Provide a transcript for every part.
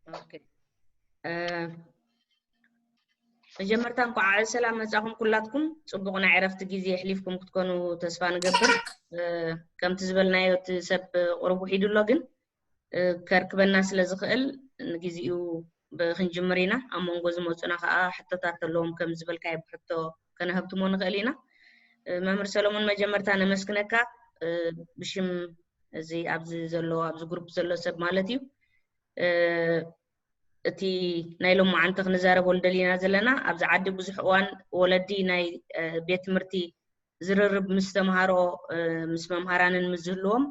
ኦኬ። መጀመርታ እንኳዕ ሰላም መጻኹም ኩላትኩም። ጽቡቕ ናይ ዕረፍቲ ግዜ ኣሕሊፍኩም ክትኮኑ ተስፋ ንገብር። ከምቲ ዝበልናዮ እቲ ሰብ ቁሩብ ውሒዱ ኣሎ፣ ግን ከርክበና ስለ ዝኽእል ንግዜኡ ክንጅምር ኢና። ኣብ መንጎ ዝመጹና ከዓ ሕቶታት ኣለዎም ከም ዝበልካዮ ብሕቶ ከነሀብትሞ ንኽእል ኢና። መምህር ሰሎሞን መጀመርታ ነመስግነካ ብሽም እዚ ኣብዚ ዘሎ ኣብዚ ግሩፕ ዘሎ ሰብ ማለት እዩ። እቲ ናይ ሎማዓንቲ ክንዛረበሉ ደሊና ዘለና ኣብዚ ዓዲ ብዙሕ እዋን ወለዲ ናይ ቤት ትምህርቲ ዝርርብ ምስ ተምሃሮ ምስ መምሃራንን ምስ ዝህልዎም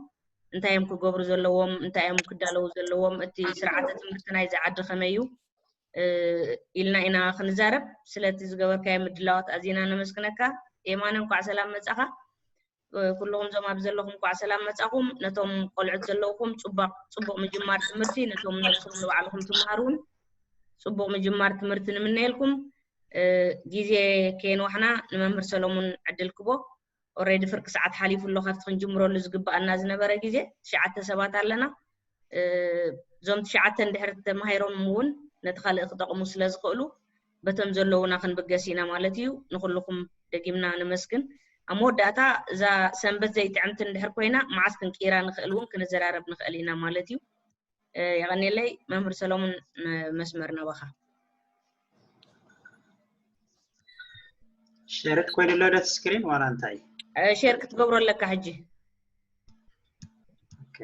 እንታይ እዮም ክገብሩ ዘለዎም፣ እንታይ እዮም ክዳለዉ ዘለዎም፣ እቲ ስርዓተ ትምህርቲ ናይዚ ዓዲ ከመይ እዩ ኢልና ኢና ክንዛረብ። ስለቲ ዝገበርካዮ ምድላዋት ኣዚና ነመስግነካ። የማነ እንኳዕ ሰላም መጻኻ። ኩልኹም ዞም ኣብ ዘለኹም እንኳዕ ሰላም መጻኹም። ነቶም ቆልዑት ዘለውኹም ጽቡቕ ጽቡቕ ምጅማር ትምህርቲ፣ ነቶም ነብስኹም ንባዕልኹም ትምሃሩ እውን ጽቡቕ ምጅማር ትምህርቲ ንምነየልኩም። ግዜ ከየንዋሕና ንመምህር ሰሎሙን ዕድል ክቦ። ኦሬዲ ፍርቂ ሰዓት ሓሊፉ ኣሎ ካብቲ ክንጅምረሉ ዝግባኣና ዝነበረ ግዜ። ትሽዓተ ሰባት ኣለና። እዞም ትሽዓተ እንድሕር ተማሂሮም እውን ነቲ ካልእ ክጠቕሙ ስለ ዝኽእሉ በቶም ዘለውና ክንብገስ ኢና ማለት እዩ። ንኹልኹም ደጊምና ነመስግን። ኣብ መወዳእታ እዛ ሰንበት ዘይጥዕምቲ እንድሕር ኮይና መዓስ ክንቅይራ ንኽእል እውን ክንዘራረብ ንኽእል ኢና ማለት እዩ። የቐንየለይ። መምህር ሰሎሙን መስመር ናባኻ። ሸርት ኮይኑ ኣሎ ዶት ስክሪን ዋላ እንታይ? ሼር ክትገብሮ ኣለካ ሕጂ። ኦኬ።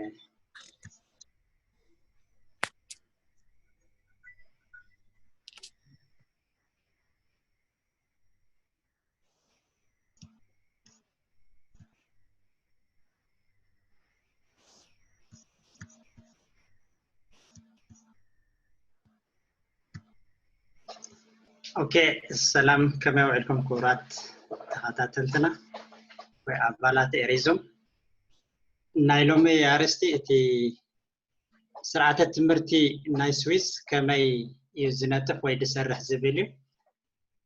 ኦኬ፣ ሰላም፣ ከመይ ውዒልኩም ክቡራት ተኸታተልትና ወይ ኣባላት ኤሪዞም? ናይ ሎሚ ኣርእስቲ እቲ ስርዓተ ትምህርቲ ናይ ስዊስ ከመይ እዩ ዝነጥፍ ወይ ዝሰርሕ ዝብል እዩ።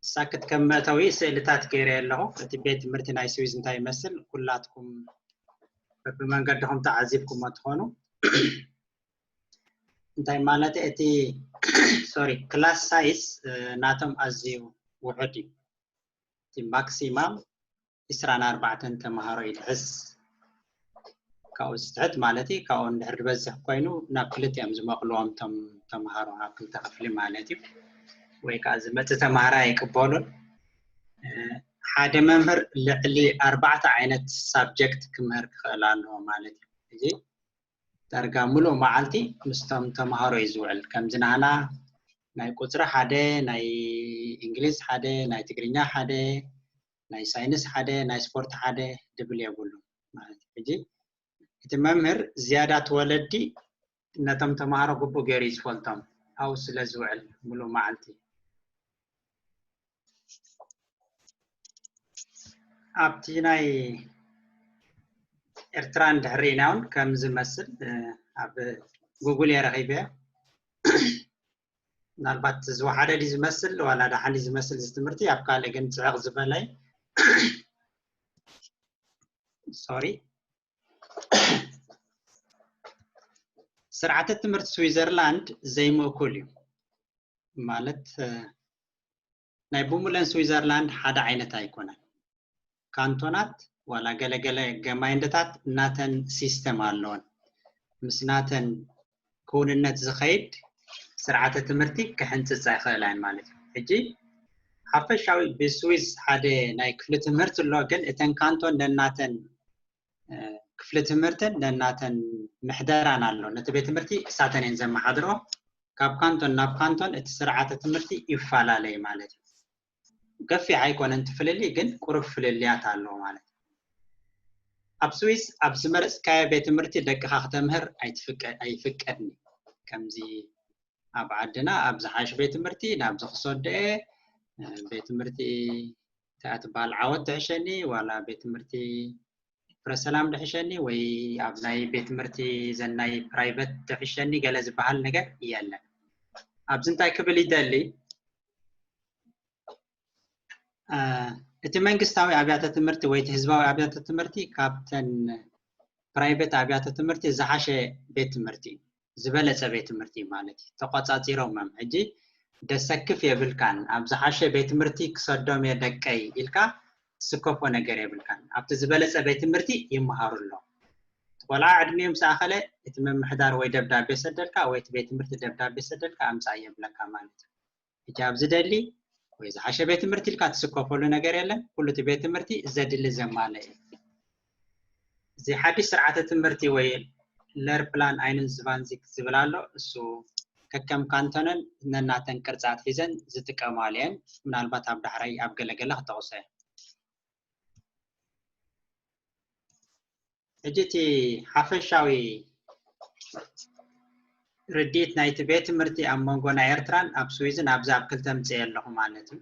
ሳክት ከም መእተዊ ስእልታት ገይረ ኣለኹ። እቲ ቤት ትምህርቲ ናይ ስዊስ እንታይ ይመስል ኩላትኩም በብመንገድኹም ተዓዚብኩሞ ትኾኑ። እንታይ ማለት እቲ ሶሪ ክላስ ሳይዝ ናቶም ኣዝዩ ውሑድ እዩ። እቲ ማክሲማም ዕስራን ኣርባዕተን ተምሃሮ እዩ ዝሕዝ። ካብኡ ዝትሕት ማለት እዩ። ካብኡ እንድሕር ዝበዝሕ ኮይኑ ናብ ክልተ እዮም ዝመቕልዎም እቶም ተምሃሮ ናብ ክልተ ክፍሊ ማለት እዩ። ወይ ከዓ ዝመፅእ ተምሃራይ ኣይቅበሉን። ሓደ መምህር ልዕሊ ኣርባዕተ ዓይነት ሳብጀክት ክምህር ክኽእል ኣለዎ ማለት እዩ። እዚ ዳርጋ ሙሉእ መዓልቲ ምስቶም ተምሃሮ እዩ ዝውዕል። ከምዚ ናህና ናይ ቁፅሪ ሓደ፣ ናይ እንግሊዝ ሓደ፣ ናይ ትግርኛ ሓደ፣ ናይ ሳይንስ ሓደ፣ ናይ ስፖርት ሓደ ድብል የብሉ ማለት እዩ። ሕጂ እቲ መምህር ዝያዳ ተወለዲ ነቶም ተምሃሮ ግቡእ ገይሩ እዩ ዝፈልጦም ኣብኡ ስለ ዝውዕል ሙሉእ መዓልቲ። ኣብቲ ናይ ኤርትራ እንድሕር ርኢና እውን ከም ዝመስል ኣብ ጉግል እየ ረኺበዮ። ምናልባት ዝወሓደ ድዩ ዝመስል ዋላ ደሓን ድዩ ዝመስል እዚ ትምህርቲ ኣብ ካልእ ግን ጽዕቕ ዝበለ እዩ። ሶሪ። ስርዓተ ትምህርቲ ስዊዘርላንድ ዘይምእኩል እዩ ማለት ናይ ብሙለን ስዊዘርላንድ ሓደ ዓይነት ኣይኮነን። ካንቶናት ዋላ ገለገለ ገማይንድታት እናተን ሲስተም ኣለዎን ምስ ናተን ክውንነት ዝኸይድ ስርዓተ ትምህርቲ ክሕንፅፅ ኣይኽእላን ማለት እዩ። ሕጂ ሓፈሻዊ ብስዊዝ ሓደ ናይ ክፍሊ ትምህርቲ ኣሎ፣ ግን እተን ካንቶን ነናተን ክፍሊ ትምህርትን ነናተን ምሕደራን ኣሎ። ነቲ ቤት ትምህርቲ እሳተን እየን ዘመሓድሮ። ካብ ካንቶን ናብ ካንቶን እቲ ስርዓተ ትምህርቲ ይፈላለ ማለት እዩ። ገፊሕ ኣይኮነን እቲ ፍልልይ፣ ግን ቁሩብ ፍልልያት ኣለዎ ማለት እዩ። ኣብ ስዊስ ኣብ ዝመረፅካዮ ቤት ትምህርቲ ደቅኻ ክተምህር ኣይትፍቀ-፣ ኣይፍቀድን እዩ። ከምዚ ኣብ ዓድና ኣብ ዝሓሽ ቤት ትምህርቲ ናብ ዝኽሰዶ እየ፣ ቤት ትምህርቲ እንታይ ትበሃል ዓወት ትሕሸኒ ዋላ ቤት ትምህርቲ ፍረ ሰላም ድሕሸኒ ወይ ኣብ ናይ ቤት ትምህርቲ ዘናይ ፕራይቨት ድሕሸኒ ገለ ዝበሃል ነገር የለን። ኣብዚ እንታይ ክብል ይደሊ፣ እቲ መንግስታዊ ኣብያተ ትምህርቲ ወይ እቲ ህዝባዊ ኣብያተ ትምህርቲ ካብተን ፕራይቨት ኣብያተ ትምህርቲ ዝሓሸ ቤት ትምህርቲ እዩ። ዝበለጸ ቤት ትምህርቲ ማለት እዩ። ተቆጻጺሮም እዮም። ሕጂ ደሰክፍ የብልካን፣ ኣብ ዝሓሸ ቤት ትምህርቲ ክሰዶም እየ ደቀይ ኢልካ ትስከፎ ነገር የብልካን። ኣብቲ ዝበለጸ ቤት ትምህርቲ ይመሃሩ ኣለዉ። እቲ ቆልዓ ዕድሚኡ ምስ ኣኸለ እቲ ምምሕዳር ወይ ደብዳቤ ሰደልካ ወይ እቲ ቤት ትምህርቲ ደብዳቤ ሰደልካ ኣምጻእ የብለካ ማለት እዩ። ሕጂ ኣብ ዝደሊ ወይ ዝሓሸ ቤት ትምህርቲ ኢልካ ትስከፈሉ ነገር የለን። ኩሉ እቲ ቤት ትምህርቲ ዘድሊ ዘማለ እዩ። እዚ ሓድሽ ስርዓተ ትምህርቲ ወይ ለርፕላን ኣይንን ዝቫንዚክ ዝብል ኣሎ። እሱ ከከም ካንቶነን ነናተን ቅርጻት ሒዘን ዝጥቀማሉ እየን። ምናልባት ኣብ ዳሕራይ ኣብ ገለገለ ክጠቕሶ እየ። ሕጂ እቲ ሓፈሻዊ ርድኢት ናይቲ ቤት ትምህርቲ ኣብ መንጎ ናይ ኤርትራን ኣብ ስዊዝን ኣብዚ ኣብ ክልተ ምጽኤ ኣለኹ ማለት እዩ።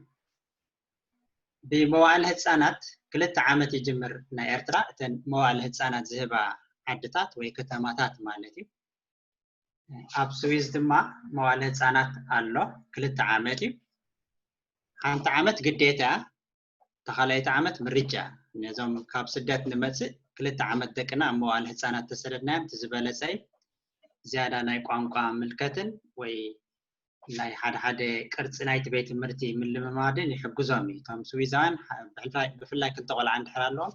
ብመዋእለ ህጻናት ክልተ ዓመት ይጅምር ናይ ኤርትራ፣ እተን መዋእለ ህጻናት ዝህባ ዓድታት ወይ ከተማታት ማለት እዩ። ኣብ ስዊዝ ድማ መዋእለ ህጻናት ኣሎ፣ ክልተ ዓመት እዩ። ሓንቲ ዓመት ግዴታ እያ፣ እታ ካልኣይቲ ዓመት ምርጫ። ነዞም ካብ ስደት ንመጽእ ክልተ ዓመት ደቅና ኣብ መዋእለ ህጻናት ተሰደድናዮም፣ እቲ ዝበለጸ እዩ። ዝያዳ ናይ ቋንቋ ምልከትን ወይ ናይ ሓደ ሓደ ቅርጺ ናይቲ ቤት ትምህርቲ ምልምማድን ይሕግዞም እዩ። እቶም ስዊዛውያን ሐ-፣ ብሕልፋይ-፣ ብፍላይ ክልተ ቆልዓ እንድሕር ኣለዎም፣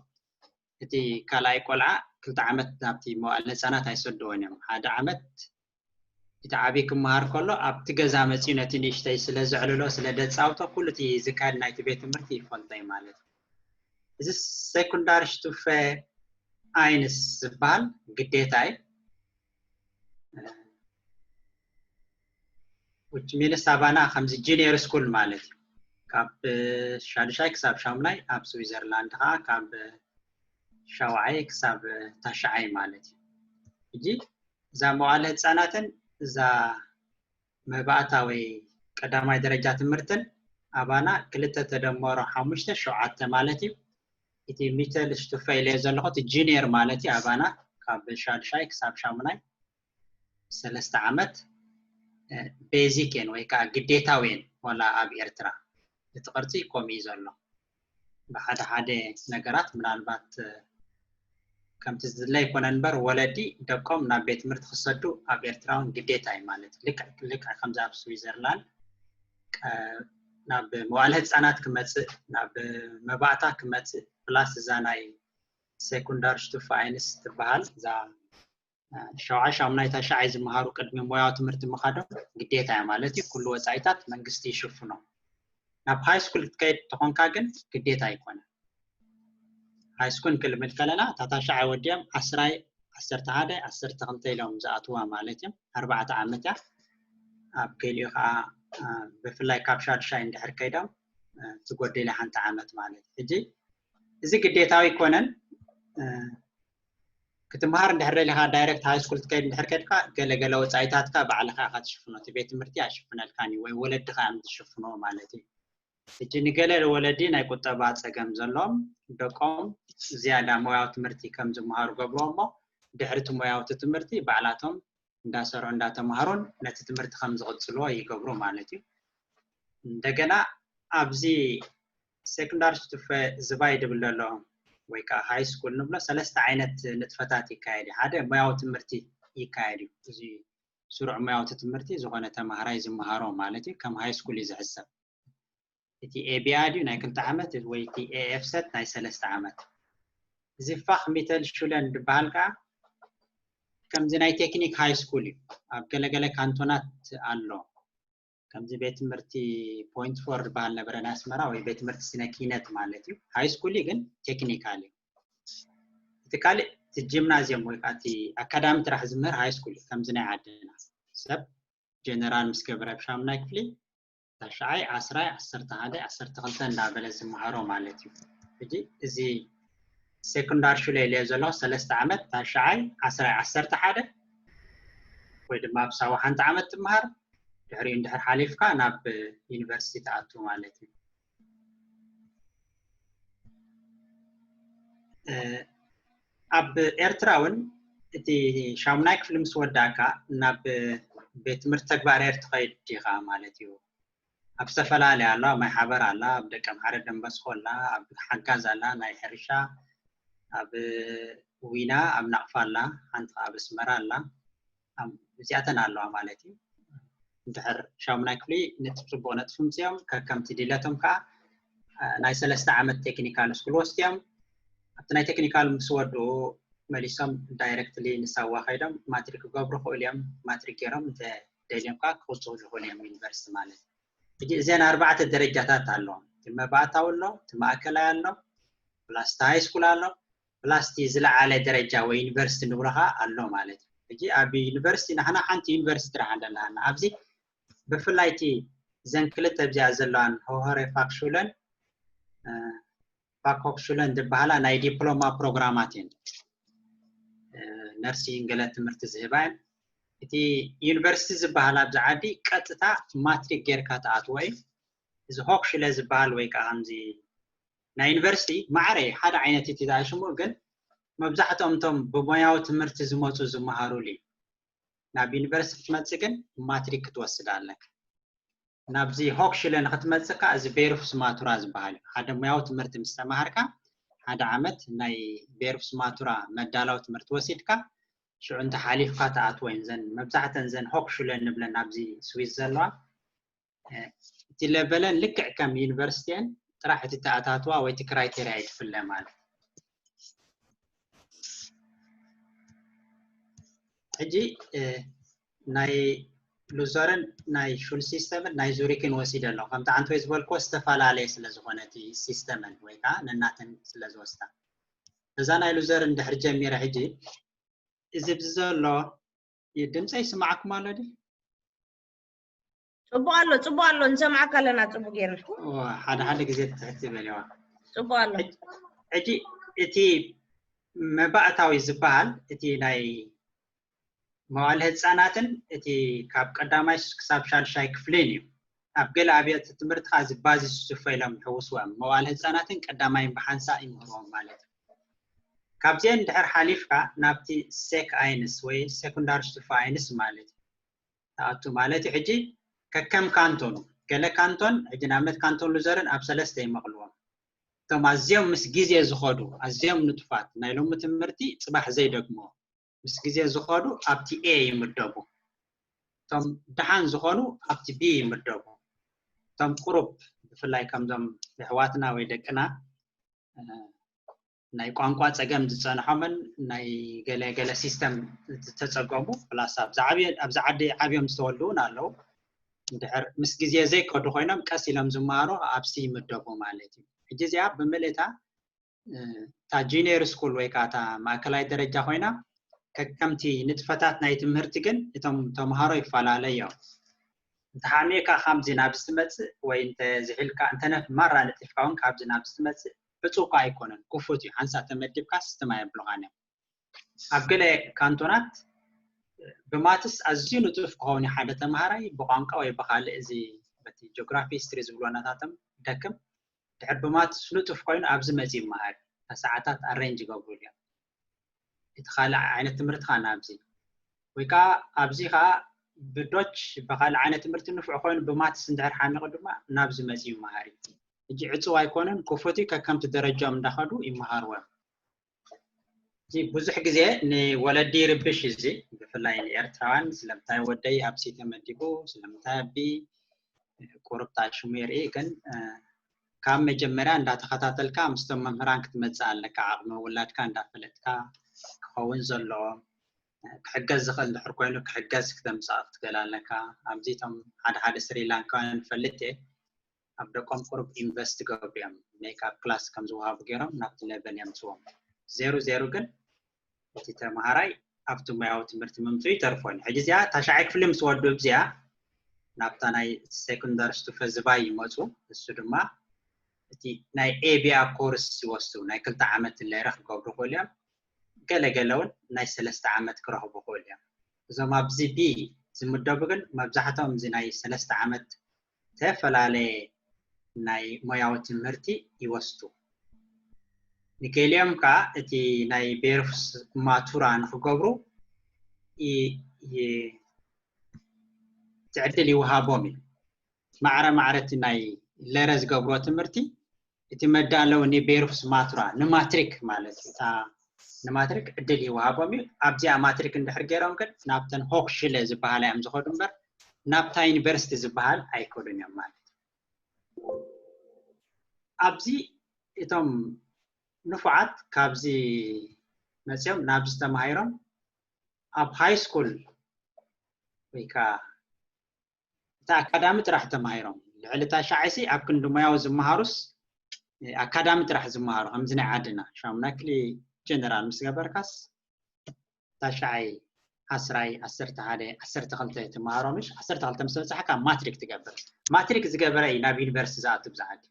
እቲ ካልኣይ ቆልዓ ክልተ ዓመት ናብቲ መዋእለ ህጻናት ኣይሰድዎን እዮም። ሓደ ዓመት እቲ ዓብዪ ክመሃር ከሎ ኣብቲ ገዛ መጺኡ ነቲ ንእሽተይ ስለ ዘዕልሎ፣ ስለ ደጻውቶ፣ ኩሉ እቲ ዝካየድ ናይቲ ቤት ትምህርቲ ይፈልጦ እዩ ማለት እዩ። እዚ ሴኩንዳሪ ሽቱፈ ኣይንስ ዝበሃል ግዴታ እዩ። Which means ኣባና ከምዚ ጁኒየር ስኩል ማለት እዩ። ካብ ሻዱሻይ ክሳብ ሻሙናይ፣ ኣብ ስዊዘርላንድ ከዓ ካብ ሻውዓይ ክሳብ ታሽዓይ ማለት እዩ። ሕጂ እዛ መዋእለ ህጻናትን እዛ መባእታ ወይ ቀዳማይ ደረጃ ትምህርትን ኣባና ክልተ ተደመሮ ሓሙሽተ ሸውዓተ ማለት እዩ። እቲ ሚተል ሽቱፈ ኢለዮ ዘለኹ እቲ ጁኒየር ማለት እዩ። ኣባና ካብ ሻዱሻይ ክሳብ ሻሙናይ ሰለስተ ዓመት፣ እ፣ ቤዚክ እየን ወይ ከዓ ግዴታዊ እየን። ዋላ ኣብ ኤርትራ እቲ ቅርጺ ከምኡ እዩ ዘሎ። ብሓደ ሓደ ነገራት ምናልባት፣ እ፣ ከምቲ ዝድለ ኣይኮነን እምበር፣ ወለዲ ደቆም ናብ ቤት ትምህርቲ ክሰዱ ኣብ ኤርትራ እውን ግዴታ እዩ ማለት እዩ። ልክዕ፣ ልክዕ ከምዚ ኣብ ስዊዘርላንድ፣ እ፣ ናብ መዋእለ ህጻናት ክመጽእ፣ ናብ መባእታ ክመጽእ፣ ፕላስ እዛ ናይ ሴኩንዳር ሽቱፈ ኣይንስ ትበሃል፣ እዛ ሻውዓይ ሻሙናይ ታሽዓይ ዝመሃሩ ቅድሚ ሞያዊ ትምህርቲ ምኻዶም ግዴታ እያ ማለት እዩ። ኩሉ ወጻኢታት መንግስቲ ይሽፍኖ። ናብ ሃይ ስኩል ክትከይድ ተኾንካ ግን ግዴታ ኣይኮነን። ሃይ ስኩል ክንብል ከለና እታ ታሽዓይ ወዲኦም ዓስራይ፣ ዓሰርተ ሓደ፣ ዓሰርተ ክልተ ኢሎም ዝኣትዋ ማለት እዮም። ኣርባዕተ ዓመት እያ። ኣብ ገሊኡ ከዓ፣ አ፣ ብፍላይ ካብ ሻድሻይ እንድሕር ከይዶም፣ አ፣ ትጎድል ሓንቲ ዓመት ማለት እዩ። ሕጂ እዚ ግዴታዊ ኣይኮነን። አ፣ ክትመሃር እንድሕር ደሊኻ ዳይሬክት ሃይ ስኩል ትከይድ እንድሕር ከድካ ገለ ገለ ወጻኢታትካ ባዕልኻ ኢኻ ትሽፍኖ፣ እቲ ቤት ትምህርቲ ኣይሽፍነልካን እዩ ወይ ወለድኻ እዮም ዝሽፍኖ ማለት እዩ። ሕጂ ንገለ ወለዲ ናይ ቁጠባ ጸገም ዘለዎም ደቆም ዝያዳ ሞያዊ ትምህርቲ ከም ዝመሃሩ ገብርዎ እሞ ድሕሪ እቲ ሞያዊ ትምህርቲ ባዕላቶም እንዳሰርሑ እንዳተማሃሩን ነቲ ትምህርቲ ከም ዝቕጽልዎ ይገብሩ ማለት እዩ። እንደገና ኣብዚ ሴኮንዳሪ ሽቱፈ ዝባይ ድብል ዘሎ ወይ ከዓ ሃይ ስኩል ንብሎ ሰለስተ ዓይነት ንጥፈታት ይካየድ እዩ። ሓደ ሞያዊ ትምህርቲ ይካየድ እዩ። እዚ ስሩዕ ሞያዊ ትምህርቲ ዝኾነ ተማሃራይ ዝመሃሮ ማለት እዩ። ከም ሃይ ስኩል እዩ ዝሕሰብ። እቲ ኤቢኣ ድዩ ናይ ክልተ ዓመት ወይ እቲ ኤኤፍሰት ናይ ሰለስተ ዓመት። እዚ ፋኽ ሚተል ሹለን ዝበሃል ከዓ ከምዚ ናይ ቴክኒክ ሃይ ስኩል እዩ። ኣብ ገለገለ ካንቶናት ኣሎ። ከምዚ ቤት ትምህርቲ ፖይንት ፎር ዝበሃል ነበረ ናይ ኣስመራ ወይ ቤት ትምህርቲ ስነ ኪነት ማለት እዩ። ሃይ ስኩል እዩ ግን ቴክኒካል እዩ። እቲ ካልእ እቲ ጂምናዚየም ወይ ከዓ እቲ ኣካዳሚ ጥራሕ ዝምህር ሃይ ስኩል እዩ። ከምዚ ናይ ዓድና ሰብ ጀነራል ምስ ገበረ ኣብ ሻምናይ ክፍሊ ታሽዓይ፣ ዓስራይ፣ ዓሰርተ ሓደ፣ ዓሰርተ ክልተ እንዳበለ ዝመሃሮ ማለት እዩ። ሕጂ እዚ ሴኮንዳሪ ሹለ ኢለዮ ዘለኹ ሰለስተ ዓመት ታሽዓይ፣ ዓስራይ፣ ዓሰርተ ሓደ ወይ ድማ ኣብ ሳዋ ሓንቲ ዓመት ትመሃር፣ ድሕሪኡ እንድሕር ሓሊፍካ ናብ ዩኒቨርሲቲ ትኣቱ ማለት እዩ። እ፣ ኣብ ኤርትራ እውን እቲ ሻሙናይ ክፍሊ ምስ ወዳእካ ናብ ቤት ትምህርቲ ተግባር ኤር ትኸይድ ዲኻ ማለት እዩ። ኣብ ዝተፈላለያ ኣለዋ፣ ማይ ሓበር ኣላ፣ ኣብ ደቀምሓረ ደንበስኮ ኣላ፣ ኣብ ሓጋዝ ኣላ፣ ናይ ሕርሻ፣ ኣብ ዊና፣ ኣብ ናቕፋ ኣላ፣ ሓንቲ ኣብ ኣስመራ ኣላ። እዚኣተን ኣለዋ ማለት እዩ። እንድሕር ሻሙናይ ክፍሊ ነጥብ ፅቡቕ ነጥፊ ምፅኦም ከከምቲ ድለቶም ከዓ ናይ ሰለስተ ዓመት ቴክኒካል ስኩል ወስድዮም ኣብቲ ናይ ቴክኒካል ምስ ወድኡ መሊሶም ዳይረክትሊ ንሳዋ ከይዶም ማትሪክ ክገብሩ ክእሉ እዮም። ማትሪክ ገይሮም እንተ ደልዮም ከዓ ክቕፅሉ ይኽእሉ እዮም ዩኒቨርሲቲ ማለት እዩ። ሕጂ እዘን ኣርባዕተ ደረጃታት ኣለዋ። እቲ መባእታዊ ኣሎ፣ እቲ ማእከላይ ኣሎ፣ ፕላስ እቲ ሃይ ስኩል ኣሎ፣ ፕላስ እቲ ዝለዓለ ደረጃ ወይ ዩኒቨርሲቲ ንብሎ ከዓ ኣሎ ማለት እዩ። ሕጂ ኣብ ዩኒቨርሲቲ ንሕና ሓንቲ ዩኒቨርሲቲ ጥራሕ ኣለና ኣብዚ ብፍላይ እቲ ዘን ክልተ ኣብዚኣ ዘለዋን ሆኸሬ ፋክሹለን ፋክሆክሹለን ዝበሃላ ናይ ዲፕሎማ ፕሮግራማት እየን። ነርሲን ገለ ትምህርቲ ዝህባ እየን። እቲ ዩኒቨርሲቲ ዝበሃል ኣብዚ ዓዲ ቀጥታ ማትሪክ ጌርካ ትኣትዎ እዩ። እዚ ሆክሽለ ዝበሃል ወይ ከዓ ከምዚ ናይ ዩኒቨርሲቲ ማዕረ ሓደ ዓይነት እቲ ሽሙ ግን መብዛሕትኦም እቶም ብሞያዊ ትምህርቲ ዝመፁ ዝመሃሩሉ እዩ። ናብ ዩኒቨርሲቲ ክትመፅእ ግን ማትሪክ ክትወስድ ኣለካ። ናብዚ ሆክሽለ ንክትመፅእ ከዓ እዚ ቤሩፍ ስማቱራ ዝበሃል እዩ። ሓደ ሙያዊ ትምህርቲ ምስ ተማሃርካ ሓደ ዓመት ናይ ቤሩፍ ስማቱራ መዳላዊ ትምህርቲ ወሲድካ ሽዑ እንተ ሓሊፍካ ትኣትዎ እየን። ዘን መብዛሕተን ዘን ሆክሽለ ንብለን ኣብዚ ስዊስ ዘለዋ እቲ ለበለን ልክዕ ከም ዩኒቨርሲቲን ጥራሕ እቲ ተኣታትዋ ወይ እቲ ክራይቴሪያ ይትፍለ ማለት ሕጂ ናይ ሉዘርን ናይ ሹል ሲስተምን ናይ ዙሪክን ወሲደ ኣሎ። ከምቲ ዓንተ ዝበልኮ ዝተፈላለየ ስለ ዝኾነ እቲ ሲስተምን ወይ ከዓ ነናተን ስለ ዝወስዳ እዛ ናይ ሉዘርን ድሕር ጀሚረ ሕጂ እዚ ብዚ ዘሎ ድምፀ ይስማዓኩም ኣሎ ድዩ? ፅቡቅ ኣሎ፣ ፅቡቅ ኣሎ፣ ንሰማዓካ ኣለና ፅቡቅ ጌርና። ሓደ ሓደ ግዜ ትሕት ይበልዋ። ፅቡቅ ኣሎ። ሕጂ እቲ መባእታዊ ዝበሃል እቲ ናይ መዋለ ህፃናትን እቲ ካብ ቀዳማይ ክሳብ ሻልሻይ ክፍልን እዩ። ኣብ ገለ ኣብያተ ትምህርቲ ከዓ እዚ ባዚስ ዝፈ ኢሎም ይሕውስዎም መዋለ ህፃናትን ቀዳማይን ብሓንሳእ ይምህርዎም ማለት እዩ። ካብዚአን ድሕር ሓሊፍካ ናብቲ ሴክ ኣይንስ ወይ ሴኩንዳር ሽቱፋ ኣይንስ ማለት እዩ። ተኣቱ ማለት እዩ። ሕጂ ከከም ካንቶኑ ገለ ካንቶን ሕጂ ንኣብነት ካንቶን ሉዘርን ኣብ ሰለስተ ይመቕልዎም። እቶም ኣዝዮም ምስ ግዜ ዝኸዱ ኣዝዮም ንጡፋት ናይ ሎሚ ትምህርቲ ፅባሕ ዘይደግሞ ምስ ግዜ ዝኸዱ ኣብቲ ኤ ይምደቡ። እቶም ደሓን ዝኾኑ ኣብቲ ቢ ይምደቡ። እቶም ቁሩብ ብፍላይ ከምዞም የሕዋትና ወይ ደቅና ናይ ቋንቋ ፀገም ዝፀንሖምን ናይ ገለ ገለ ሲስተም ዝተፀገሙ ፕላስ ኣብዚ ዓዲ ዓብዮም ዝተወልዱ እውን ኣለዉ። እንድሕር ምስ ግዜ ዘይከዱ ኮይኖም ቀስ ኢሎም ዝመሃሩ ኣብ ሲ ይምደቡ ማለት እዩ። ሕጂ እዚኣ ብምልእታ እታ ጁኒየር ስኩል ወይ ከዓ እታ ማእከላይ ደረጃ ኮይና ከከምቲ ንጥፈታት ናይ ትምህርቲ ግን እቶም ተምሃሮ ይፈላለ እዮም። እንተሓሚእካ ካብዚ ናብ ዝትመፅእ ወይ እንተዝሒልካ እንተነፍ ማራ ነጢፍካ እውን ካብዚ ናብ ዝትመፅእ ዕፁ እኳ ኣይኮነን፣ ክፉት እዩ። ሓንሳእ ተመዲብካ ስትማ የብሉኻን እዮም። ኣብ ገለ ካንቶናት ብማትስ ኣዝዩ ንጡፍ ክኸውን ሓደ ተምሃራይ ብቋንቋ ወይ ብካልእ እዚ በቲ ጂኦግራፊ ሂስትሪ ዝብሎ ናታቶም ደክም ድሕር ብማትስ ንጡፍ ኮይኑ ኣብዚ መፂ ይመሃር ሰዓታት ኣሬንጅ ይገብሩ እዮም። እቲ ካልእ ዓይነት ትምህርቲ ከዓ ናብዚ ወይ ከዓ ኣብዚ ከዓ ብዶች ብካልእ ዓይነት ትምህርቲ ንፉዕ ኮይኑ ብማትስ እንድሕር ሓሚቑ ድማ ናብዚ መፂ ይመሃር እዩ። ሕጂ ዕፅው ኣይኮነን፣ ክፉት እዩ። ከከምቲ ደረጃኦም እንዳኸዱ ይመሃርዎም። እዚ ብዙሕ ግዜ ንወለዲ ይርብሽ። እዚ ብፍላይ ንኤርትራውያን ስለምንታይ ወደይ ኣብ ሲ ተመዲቡ ስለምንታይ ኣቢ ቁርብታ ሽሙ ይርኢ። ግን ካብ መጀመርያ እንዳተኸታተልካ ምስቶም መምህራን ክትመፅእ ኣለካ። ዓቕሚ ውላድካ እንዳፈለጥካ ክኸውን ዘለዎ ክሕገዝ ዝኽእል እንድሕር ኮይኑ ክሕገዝ ክተምፅእ ክትገል ኣለካ። ኣብዚ እቶም ሓደ ሓደ ስሪላንካውያን ፈልጥ እየ ኣብ ደቆም ቁሩብ ኢንቨስት ገብሩ እዮም። ሜክኣፕ ክላስ ከም ዝወሃቡ ገይሮም ናብቲ ሌቨል የምፅዎም። ዜሩ ዜሩ ግን እቲ ተምሃራይ ኣብቲ ሙያዊ ትምህርቲ ምምፅኡ ይተርፎ እዩ። ሕጂ እዚኣ ታሽዓይ ክፍሊ ምስ ወዱ እዚኣ ናብታ ናይ ሴኮንዳሪ ስቱፈ ዝባይ ይመፁ። እሱ ድማ እቲ ናይ ኤቢኣ ኮርስ ይወስዱ ናይ ክልተ ዓመት ለይረ ክገብሩ ክእሉ እዮም። ገለገለ እውን ናይ ሰለስተ ዓመት ክረኽቡ ክእሉ እዮም። እዞም ኣብዚ ቢ ዝምደቡ ግን መብዛሕትኦም እዚ ናይ ሰለስተ ዓመት ዝተፈላለየ ናይ ሞያዊ ትምህርቲ ይወስዱ። ንገሊኦም ከዓ እቲ ናይ ቤርፍስ ማቱራ ንክገብሩ ትዕድል ይወሃቦም እዩ። ማዕረ ማዕረ እቲ ናይ ለረ ዝገብርዎ ትምህርቲ እቲ መዳለዊ ንቤርፍስ ማቱራ ንማትሪክ ማለት እታ ንማትሪክ ዕድል ይወሃቦም እዩ። ኣብዚኣ ማትሪክ እንድሕር ገይሮም ግን ናብተን ሆክሽለ ዝበሃላ እዮም ዝኸዱ እምበር ናብታ ዩኒቨርሲቲ ዝበሃል ኣይከዱን እዮም ማለት እዩ። ኣብዚ እቶም ንፉዓት ካብዚ መፅዮም ናብዚ ተማሂሮም ኣብ ሃይ ስኩል ወይ ከዓ እቲ ኣካዳሚ ጥራሕ ተማሂሮም ልዕሊ ታሽዓይሲ ኣብ ክንዲ ሞያዊ ዝመሃሩስ ኣካዳሚ ጥራሕ ዝመሃሩ ከምዚ ናይ ዓድና ሻሙናይ ክሊ ጀነራል ምስ ገበርካስ ታሽዓይ ዓስራይ ዓሰርተ ሓደ ዓሰርተ ክልተ ትመሃሮ ምሽ ዓሰርተ ክልተ ምስ በፃሕካ ማትሪክ ትገብር። ማትሪክ ዝገበረ እዩ ናብ ዩኒቨርሲቲ ዝኣቱ ብዛ ዓዲ።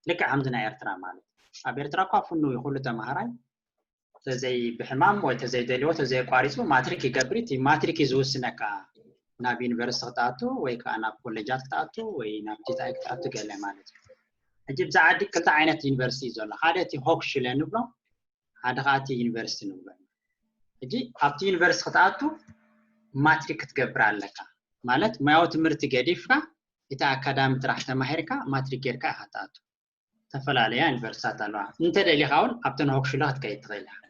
ልክዕ ከምዚ ናይ ኤርትራ ማለት ኣብ ኤርትራ እኳ ፍኑ እዩ ኩሉ ተማሃራይ ተዘይ ብሕማም ወይ ተዘይደልዎ ተዘየቋሪፁ ማትሪክ ይገብር እቲ ማትሪክ እዩ ዝውስነካ ናብ ዩኒቨርሲቲ ክትኣቱ ወይ ከዓ ናብ ኮሌጃት ክትኣቱ ወይ ናብ ጂታይ ክትኣቱ ገለ ማለት እዩ። ሕጂ ብዛ ዓዲ ክልተ ዓይነት ዩኒቨርሲቲ እዩ ዘሎ። ሓደ እቲ ሆክሽለ ንብሎ ሓደ ከዓ እቲ ዩኒቨርሲቲ ንብሎ። ሕጂ ኣብቲ ዩኒቨርሲቲ ክትኣቱ ማትሪክ ክትገብር ኣለካ ማለት ሙያዊ ትምህርቲ ገዲፍካ እቲ ኣካዳሚ ጥራሕ ተማሂርካ ማትሪክ ጌርካ ኢካ ትኣቱ። ዝተፈላለያ ዩኒቨርሲታት ኣለዋ። እንተደሊኻ እውን ኣብተን ሆክሽሎ ክትከይድ ትኽእል ኢኻ።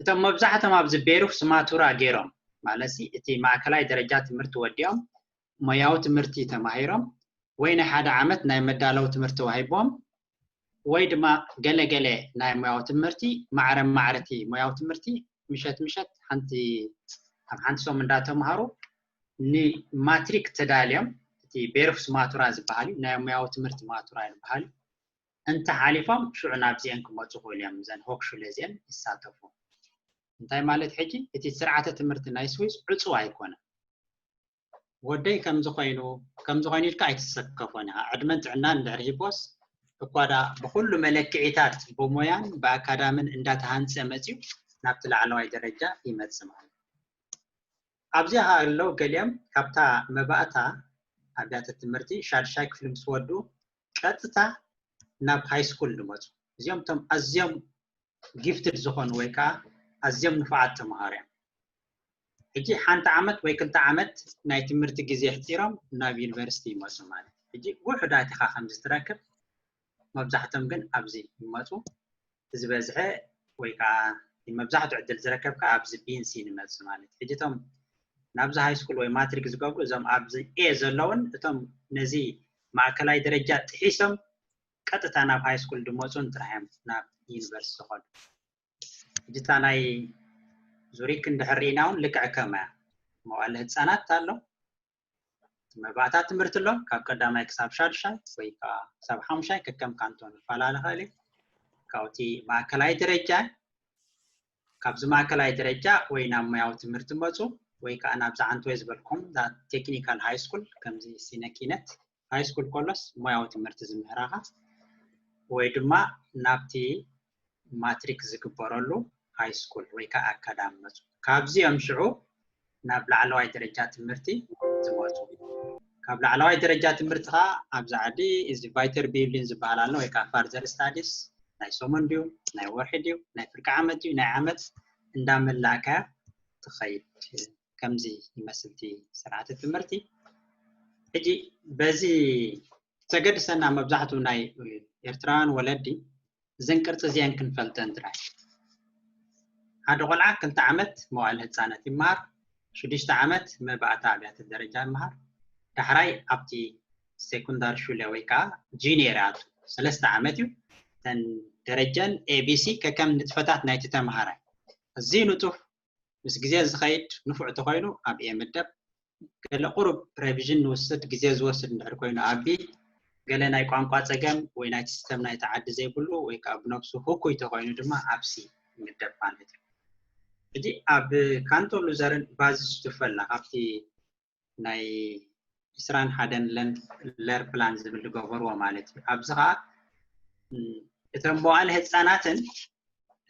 እቶም መብዛሕቶም ኣብዚ ቤሩፍ ስማቱራ ገይሮም ማለት እቲ ማእከላይ ደረጃ ትምህርቲ ወዲኦም ሞያዊ ትምህርቲ ተማሂሮም ወይ ናይ ሓደ ዓመት ናይ መዳለዊ ትምህርቲ ተዋሂቦም ወይ ድማ ገለገለ ናይ ሞያዊ ትምህርቲ ማዕረ ማዕረቲ ሞያዊ ትምህርቲ ምሸት ምሸት ሓንቲ ኣብ ሓንቲ ሰሙን እንዳተምሃሩ ንማትሪክ ተዳልዮም እቲ ቤሩፍ ስማቱራ ዝበሃል እዩ ናይ ሞያዊ ትምህርቲ ማቱራ ዝበሃል እዩ እንተ ሓሊፎም ሽዑ ናብዚአን ክመፁ ክእሉ እዮም እዘን ሆክሹለ እዚአን ይሳተፉ እንታይ ማለት ሕጂ እቲ ስርዓተ ትምህርቲ ናይ ስዊስ ዕፁ ኣይኮነ ወደይ ከምዚ ኮይኑ ከምዚ ኮይኑ ኢልካ ኣይትሰከፎን ኢኻ ዕድመን ጥዕናን እንድሕር ሂቦስ እኳ ዳ ብኩሉ መለክዒታት ብሞያን ብኣካዳምን እንዳተሃንፀ መፅዩ ናብቲ ላዕለዋይ ደረጃ ይመፅእ ማለት ኣብዚኣ ኣሎ ገሊኦም ካብታ መባእታ ኣብያተ ትምህርቲ ሻድሻይ ክፍሊ ምስ ወዱ ቀጥታ ናብ ሃይ ስኩል ዝመፁ እዚኦም ቶም ኣዝዮም ጊፍትድ ዝኾኑ ወይ ከዓ ኣዝዮም ንፉዓት ተምሃሮ እዮም ሕጂ ሓንቲ ዓመት ወይ ክልተ ዓመት ናይ ትምህርቲ ግዜ ሕፂሮም ናብ ዩኒቨርሲቲ ይመፁ ማለት ሕጂ ውሑዳት ኢኻ ከምዚ ትረክብ መብዛሕቶም ግን ኣብዚ ይመፁ ዝበዝሐ ወይ ከዓ መብዛሕትኡ ዕድል ዝረከብካ ኣብዚ ቢንሲ ንመፅእ ማለት እዩ ሕጂ እቶም ናብዚ ሃይ ስኩል ወይ ማትሪክ ዝገብሩ እዞም ኣብዚ ኤ ዘለውን እቶም ነዚ ማእከላይ ደረጃ ጥሒሶም ቀጥታ ናብ ሃይ ስኩል ዝመፁን ጥራሕ እዮም ናብ ዩኒቨርሲቲ ዝኸዱ ሕጂ እታ ናይ ዙሪክ እንድሕር ርኢና እውን ልክዕ ከመያ መዋእለ ህፃናት ኣሎ መባእታ ትምህርቲ ኣሎ ካብ ቀዳማይ ክሳብ ሻድሻይ ወይ ከዓ ክሳብ ሓሙሻይ ከከም ካንቶን ይፈላለ ይኽእል እዩ ካብቲ ማእከላይ ደረጃ ካብዚ ማእከላይ ደረጃ ወይ ናብ ሙያዊ ትምህርቲ መፁ ወይ ከዓ ናብ ዝዓንተወይ ዝበልኩም ቴክኒካል ሃይ ስኩል ከምዚ ሲነኪነት ሃይ ስኩል ከሎስ ሙያዊ ትምህርቲ ዝምህራኻ ወይ ድማ ናብቲ ማትሪክ ዝግበረሉ ሃይ ስኩል ወይ ከዓ ኣካዳሚ መፁ ካብዚኦም ሽዑ ናብ ላዕለዋይ ደረጃ ትምህርቲ ዝመፁ ካብ ላዕለዋይ ደረጃ ትምህርቲ ከዓ ኣብዚ ዓዲ እዚ ቫይተር ቢልዲን ዝበሃል ኣሎ ወይ ከዓ ፋርዘር ስታዲስ ናይ ሰሙን ድዩ ናይ ወርሒ ድዩ ናይ ፍርቂ ዓመት ድዩ ናይ ዓመት እንዳመላእካ ትኸይድ ከምዚ ይመስልቲ ስርዓተ ትምህርቲ ሕጂ በዚ ዘገድሰና መብዛሕትኡ ናይ ኤርትራውያን ወለዲ እዘን ቅርፂ እዚአን ክንፈልጠን ጥራይ ሓደ ቆልዓ ክልተ ዓመት መዋእለ ህፃናት ይመሃር ሽዱሽተ ዓመት መባእታ ኣብያተ ደረጃ ይመሃር ዳሕራይ ኣብቲ ሴኩንዳር ሹለ ወይ ከዓ ጂኒየር ኣቱ ሰለስተ ዓመት እዩ ተን ደረጀን ኤቢሲ ከከም ንጥፈታት ናይቲ ተምሃራይ እዚ ንጡፍ ምስ ግዜ ዝኸይድ ንፉዕ ተኮይኑ ኣብ ኤ ምደብ ገለ ቁሩብ ሬቪዥን ንውስድ ግዜ ዝወስድ እንድሕር ኮይኑ ኣብ ቢ ገለ ናይ ቋንቋ ፀገም ወይ ናይቲ ሲስተም ናይቲ ዓዲ ዘይብሉ ወይ ከዓ ብነብሱ ህኩይ ተኮይኑ ድማ ኣብ ሲ ይምደብ ማለት እዩ ሕጂ ኣብ ካንቶ ሉዘርን ባዝስ ትፈላ ካብቲ ናይ ዕስራን ሓደን ለር ፕላን ዝብል ዝገበርዎ ማለት እዩ ኣብዚ ከዓ እቶም መዋእለ ህፃናትን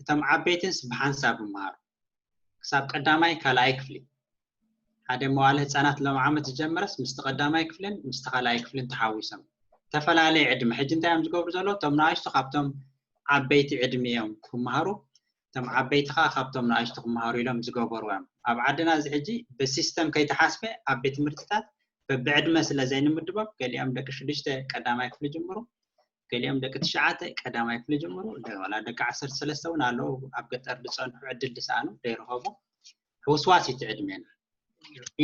እቶም ዓበይትንስ ብሓንሳብ ይመሃሩ ክሳብ ቀዳማይ ካልኣይ ክፍሊ ሓደ መዋእለ ህፃናት ሎም ዓመት ዝጀመረስ ምስቲ ቀዳማይ ክፍልን ምስቲ ካልኣይ ክፍልን ተሓዊሶም ተፈላለየ ዕድመ ሕጂ እንታይ እዮም ዝገብሩ ዘሎ እቶም ንኣሽቱ ካብቶም ዓበይቲ ዕድመ እዮም ክመሃሩ እቶም ዓበይቲ ከዓ ካብቶም ንኣሽቱ ክመሃሩ ኢሎም ዝገበሩ እዮም ኣብ ዓድና እዚ ሕጂ ብሲስተም ከይተሓስበ ኣብ ቤት ትምህርትታት በብዕድመ ስለ ዘይንምድቦም ገሊኦም ደቂ ሽዱሽተ ቀዳማይ ክፍሊ ጅምሩ ገሊኦም ደቂ ትሽዓተ ቀዳማይ ክፍሊ ጀምሩ፣ ዋላ ደቂ ዓሰርተ ሰለስተ እውን ኣለዉ ኣብ ገጠር ዝፀንሑ ዕድል ዝሰኣኑ ዘይረኸቡ። ሕውስዋስ እዩ እቲ ዕድሜና።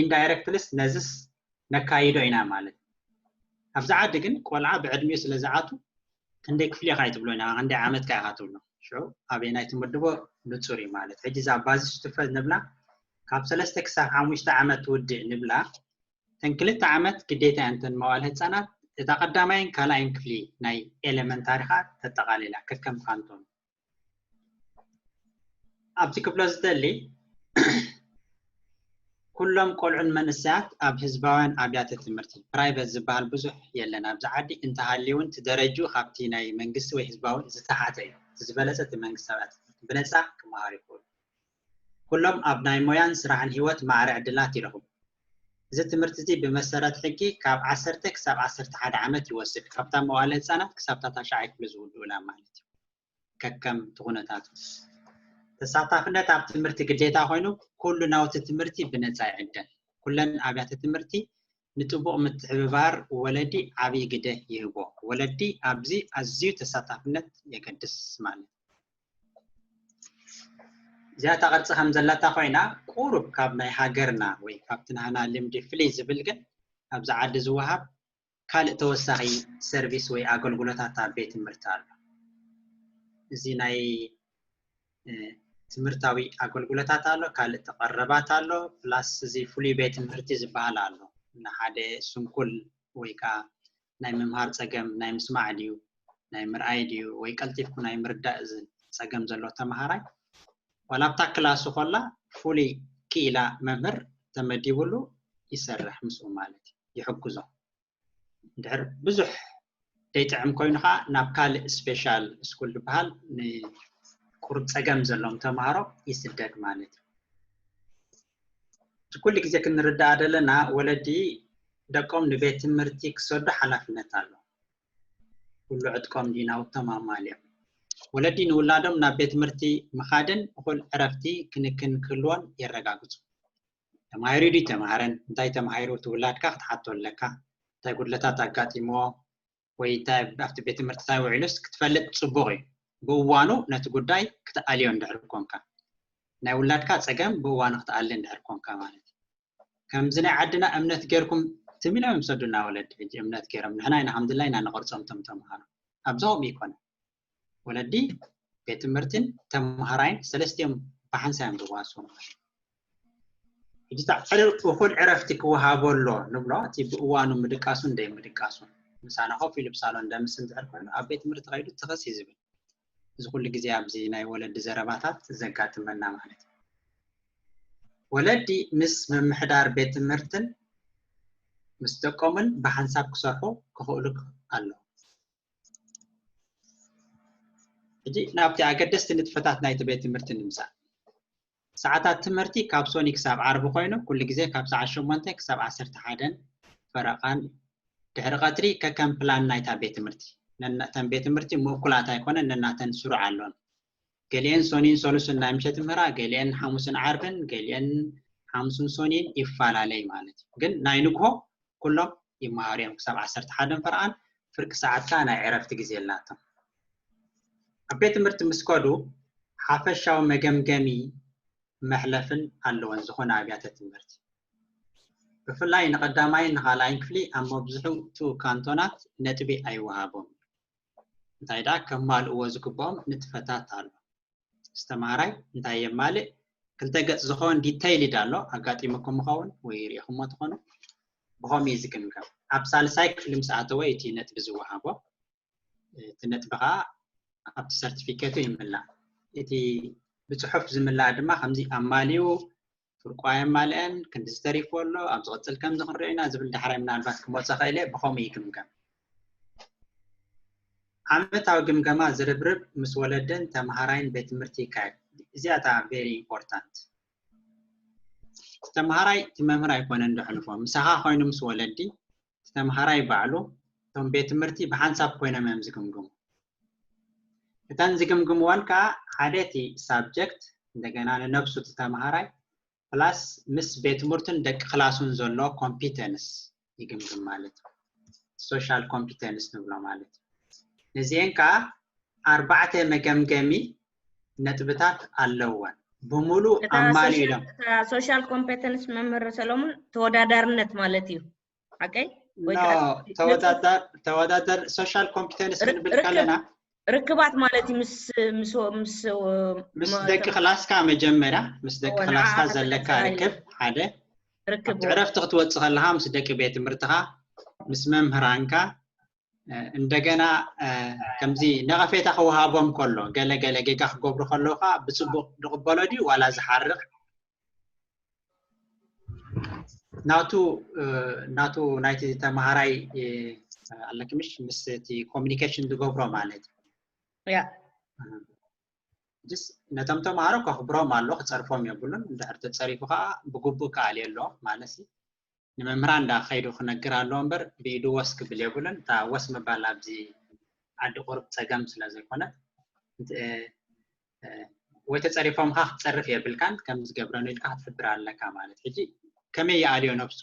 Indirectly ነዝስ ነካይዶ ኢና ማለት እዩ። ኣብዚ ዓዲ ግን ቆልዓ ብዕድሚኡ ስለ ዝዓቱ ክንደይ ክፍሊ ኢኻ ትብሎ ኢና፣ ክንደይ ዓመት ኢኻ ትብሎ። ሽዑ ኣበየናይ ትምድቦ ንፁር እዩ ማለት። ሕጂ እዛ ባዚስ ትፈ ንብላ ካብ ሰለስተ ክሳብ ሓሙሽተ ዓመት ትውድእ ንብላ። እተን ክልተ ዓመት ግዴታ እየን እተን መዋለ ህፃናት እታ ቀዳማይን ካልኣይን ክፍሊ ናይ ኤሌመንታሪኻ ተጠቓሊላ ከከም ካንቶን። ኣብዚ ክፍሎ ዝደሊ ኩሎም ቆልዑን መንእሰያት ኣብ ህዝባውያን ኣብያተ ትምህርቲ፣ ፕራይቨት ዝበሃል ብዙሕ የለን ኣብዚ ዓዲ፣ እንተሃልዩ እውን እቲ ደረጅኡ ካብቲ ናይ መንግስቲ ወይ ህዝባዊ ዝተሓተ እዩ። እቲ ዝበለፀ እቲ መንግስታዊ ኣብያተ ትምህርቲ ብነፃ ክመሃሩ ይኽእሉ። ኩሎም ኣብ ናይ ሞያን ስራሕን ህይወት ማዕረ ዕድላት ይረኽቡ። እዚ ትምህርቲ እዚ ብመሰረት ሕጊ ካብ ዓሰርተ ክሳብ ዓሰርተ ሓደ ዓመት ይወስድ፣ ካብታ መዋለ ህፃናት ክሳብታ ታሽዓይ ክፍሊ ዝውድኡላ ማለት እዩ። ከከም እቲ ኩነታቱ ተሳታፍነት ኣብ ትምህርቲ ግዴታ ኮይኑ ኩሉ ናውቲ ትምህርቲ ብነፃ ይዕደል። ኩለን ኣብያተ ትምህርቲ ንጥቡቕ ምትሕብባር ወለዲ ዓብዪ ግደ ይህቦ። ወለዲ ኣብዚ ኣዝዩ ተሳታፍነት የገድስ ማለት እዩ። እዚኣታ ቅርፂ ከም ዘለታ ኮይና ቁሩብ ካብ ናይ ሃገርና ወይ ካብቲ ናህና ልምዲ ፍልይ ዝብል ግን ኣብዚ ዓዲ ዝወሃብ ካልእ ተወሳኺ ሰርቪስ ወይ ኣገልግሎታት ኣብ ቤት ትምህርቲ ኣሎ። እዚ ናይ ትምህርታዊ ኣገልግሎታት ኣሎ፣ ካልእ ተቐረባት ኣሎ፣ ፕላስ እዚ ፍሉይ ቤት ትምህርቲ ዝበሃል ኣሎ። ንሓደ ስንኩል ወይ ከዓ ናይ ምምሃር ፀገም ናይ ምስማዕ ድዩ ናይ ምርኣይ ድዩ ወይ ቀልጢፍኩ ናይ ምርዳእ ዝ- ፀገም ዘሎ ተምሃራይ ዋላ ኣብታ ክላሱ ኮላ ፍሉይ ክኢላ መምህር ተመዲቡሉ ይሰርሕ ምስኡ ማለት እዩ፣ ይሕግዞ። እንድሕር ብዙሕ ዘይጥዕም ኮይኑ ከዓ ናብ ካልእ ስፔሻል ስኩል ዝበሃል ንቁሩብ ፀገም ዘሎም ተምሃሮ ይስደድ ማለት እዩ። እቲ ኩሉ ግዜ ክንርዳኣ ዘለና ወለዲ ደቆም ንቤት ትምህርቲ ክሰዱ ሓላፍነት ኣሎ። ኩሉ ዕጥቆም ድዩ ናውቶም ኣማሊኦም? ወለዲ ንውላዶም ናብ ቤት ትምህርቲ ምኻድን እኹል ዕረፍቲ ክንክን ክህልዎን የረጋግፁ። ተማሂሩ ድዩ ተማሃረን እንታይ ተማሂሩ እቲ ውላድካ ክትሓቶ ኣለካ። እንታይ ጉድለታት ኣጋጢምዎ ወይ እንታይ ኣብቲ ቤት ትምህርቲ እንታይ ውዒሉስ ክትፈልጥ ፅቡቕ እዩ። ብእዋኑ ነቲ ጉዳይ ክትኣልዮ እንድሕር ኮንካ ናይ ውላድካ ፀገም ብእዋኑ ክትኣሊ እንድሕር ኮንካ ማለት እዩ። ከምዚ ናይ ዓድና እምነት ጌርኩም ትም ኢሎም ይምሰዱና ወለዲ። ሕጂ እምነት ጌሮም ንሕና ኢና ከምድላ ኢና ንቐርፆም ቶም ተምሃሮ። ኣብዚ ከምኡ ይኮነ። ወለዲ ቤት ትምህርትን ተምሃራይን ሰለስቲኦም ብሓንሳብ እዮም ዝዋስኡ ማለት እዩ። ሕጂ እታ ዕረ- እኹል ዕረፍቲ ክወሃቦ ኣሎ ንብሎ እቲ ብእዋኑ ምድቃሱን ደይ ምድቃሱን ምሳና ኮፍ ኢሉ ብሳሎን ደምስ እንድሕር ኮይኑ ኣብ ቤት ትምህርቲ ከይዱ ትኸስ እዩ ዝብል። እዚ ኩሉ ግዜ ኣብዚ ናይ ወለዲ ዘረባታት ዘጋጥመና ማለት እዩ። ወለዲ ምስ ምምሕዳር ቤት ትምህርትን ምስ ደቆምን ብሓንሳብ ክሰርሑ ክኽእሉ ኣለዎም። ሕጂ ናብቲ ኣገደስቲ ንጥፈታት ናይቲ ቤት ትምህርቲ ንምጻእ። ሰዓታት ትምህርቲ ካብ ሶኒ ክሳብ ዓርቢ ኮይኑ ኩሉ ግዜ ካብ ሰዓት ሸሞንተ ክሳብ ዓሰርተ ሓደን ፈረቓን እዩ። ድሕሪ ቀትሪ ከከም ፕላን ናይታ ቤት ትምህርቲ ነናተን ቤት ትምህርቲ ምእኩላት ኣይኮነን፣ ነናተን ስሩዕ ኣሎን። ገሊአን ሶኒን ሰሉስን ናይ ምሸት ምህራ፣ ገሊአን ሓሙስን ዓርብን፣ ገሊአን ሓሙስን ሶኒን ይፈላለይ ማለት እዩ። ግን ናይ ንግሆ ኩሎም ይመሃሩ እዮም ክሳብ ዓሰርተ ሓደን ፈረቓን ፍርቂ ሰዓት ከዓ ናይ ዕረፍቲ ግዜ ኣላቶም። ኣብ ቤት ትምህርቲ ምስ ከዱ ሓፈሻዊ መገምገሚ መሕለፍን ኣለወን ዝኾነ ኣብያተ ትምህርቲ። ብፍላይ ንቐዳማይን ንኻልኣይን ክፍሊ ኣብ መብዝሕትኡ ካንቶናት ነጥቢ ኣይወሃቦም። እንታይ ደኣ ከማልእዎ ዝግብኦም ንጥፈታት ኣሎ። ዝተምሃራይ እንታይ የማልእ ክልተ ገጽ ዝኸውን ዲተይልድ ኣሎ። ኣጋጢሙኩም ምኸውን ወይ ርኢኹሞ ትኾኑ። ብኸምኡ እዩ ዝግምገም። ኣብ ሳልሳይ ክፍሊ ምስ ኣተወ እቲ ነጥቢ ዝወሃቦ እቲ ነጥቢ ከዓ ኣብቲ ሰርቲፊኬቱ ይምላእ። እቲ ብፅሑፍ ዝምላእ ድማ ከምዚ ኣማልዩ ፍርቋ የማልአን ክንዲ ዝተሪፍዎ ኣሎ ኣብ ዝቕፅል ከምዚ ክንሪኦ ኢና ዝብል ዳሕራይ ምናልባት ክመፀ ኽእል እየ ብኸምኡ ይግምገም። ዓመታዊ ግምገማ ዝርብርብ ምስ ወለድን ተምሃራይን ቤት ትምህርቲ ይካየድ። እዚኣታ very important። ተምሃራይ እቲ መምህር ኣይኮነን ዘሕልፎ ምሳኻ ኮይኑ ምስ ወለዲ እቲ ተምሃራይ ባዕሉ እቶም ቤት ትምህርቲ ብሓንሳብ ኮይኖም እዮም ዝግምግሙ። እተን ዝግምግምወን ከዓ ሓደ እቲ ሳብጀክት እንደገና ንነብሱ እቲ ተምሃራይ ፕላስ ምስ ቤት ትምህርቱን ደቂ ክላሱን ዘሎ ኮምፒተንስ ይግምግም ማለት እዩ። ሶሻል ኮምፒተንስ ንብሎ ማለት እዩ። ነዚአን ከዓ ኣርባዕተ መገምገሚ ነጥብታት ኣለወን። ብሙሉእ ኣማሊኡ ኢሎም። ሶሻል ኮምፔተንስ መምህር ሰለሙን ተወዳዳርነት ማለት እዩ። ሓቀይ? ተወዳደር ሶሻል ኮምፒተንስ ክንብል ከለና ርክባት ማለት እዩ። ምስ ምስ ምስ ምስ ደቂ ክላስካ መጀመርያ ምስ ደቂ ክላስካ ዘለካ ርክብ ሓደ ርክብ ዕረፍቲ ክትወፅእ ከለካ ምስ ደቂ ቤት ትምህርትካ ምስ መምህራንካ እንደገና ከምዚ ነቐፌታ ክወሃቦም ከሎ ገለ ገለ ጌጋ ክገብሩ ከለካ ብፅቡቅ ዝቕበሎ ድዩ ዋላ ዝሓርቕ ናቱ ናቱ ናይቲ ተማሃራይ ኣለኪ ምሽ ምስ እቲ ኮሚኒኬሽን ዝገብሮ ማለት እዩ። ያ ጅስ ነቶም ተማሃሮ ከኽብሮም ኣሎ ክፀርፎም የብሉን። እንድሕር ተፀሪፉ ከዓ ብግቡእ ክኣል የሎ ማለት እዩ። ንመምህራን እንዳ ከይዱ ክነግር ኣለዎ እምበር ብኢዱ ወስ ክብል የብሉን። እታ ወስ ምባል ኣብዚ ዓዲ ቁሩብ ፀገም ስለ ዘይኮነ ወይ ተፀሪፎምካ ክትፀርፍ የብልካን ከም ዝገብረኑ ኢልካ ክትሕብር ኣለካ ማለት ሕጂ ከመይ ይኣልዮ ነብሱ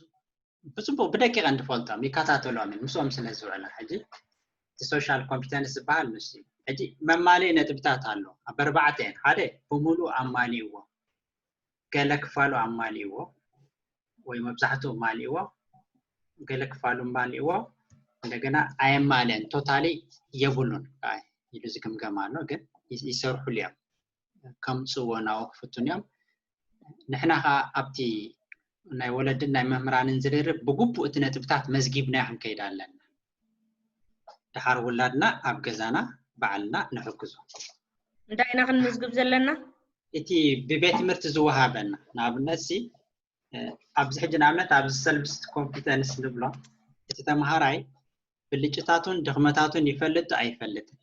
ብፅቡቅ ብደቂቀ እንትፈልጦም ይከታተሎም ምስኦም ስለ ዝውዕላ ሕጂ እቲ ሶሻል ኮምፒተንስ ዝበሃል ንሱ እዩ። ሕጂ መማልኢ ነጥብታት ኣሎ ኣብ ኣርባዕተ እየን ሓደ ብምሉእ ኣማሊእዎ ገለ ክፋሉ ኣማሊእዎ ወይ መብዛሕትኡ ማሊእዎ ገለ ክፋሉ ማሊእዎ እንደገና ኣየማልአን ቶታሊ የብሉን ኢሉ ዝግምገም ኣሎ ግን ይሰርሑሉ እዮም ከምፅዎ ናብኡ ክፍትኑ እዮም ንሕና ከዓ ኣብቲ ናይ ወለድን ናይ መምህራንን ዝርርብ ብግቡእ እቲ ነጥብታት መዝጊብና ክንከይድ ኣለና ድሓር ውላድና ኣብ ገዛና ባዕልና ንሕግዞ እንታይ ኢና ክንምዝግብ ዘለና እቲ ብቤት ትምህርቲ ዝወሃበና ንኣብነት ሲ ኣብዚ ሕጂ ንኣብነት ኣብዚ ሰልፍ ኮምፒተንስ ንብሎ እቲ ተምሃራይ ብልጭታቱን ድኽመታቱን ይፈልጥ ዶ ኣይፈልጥን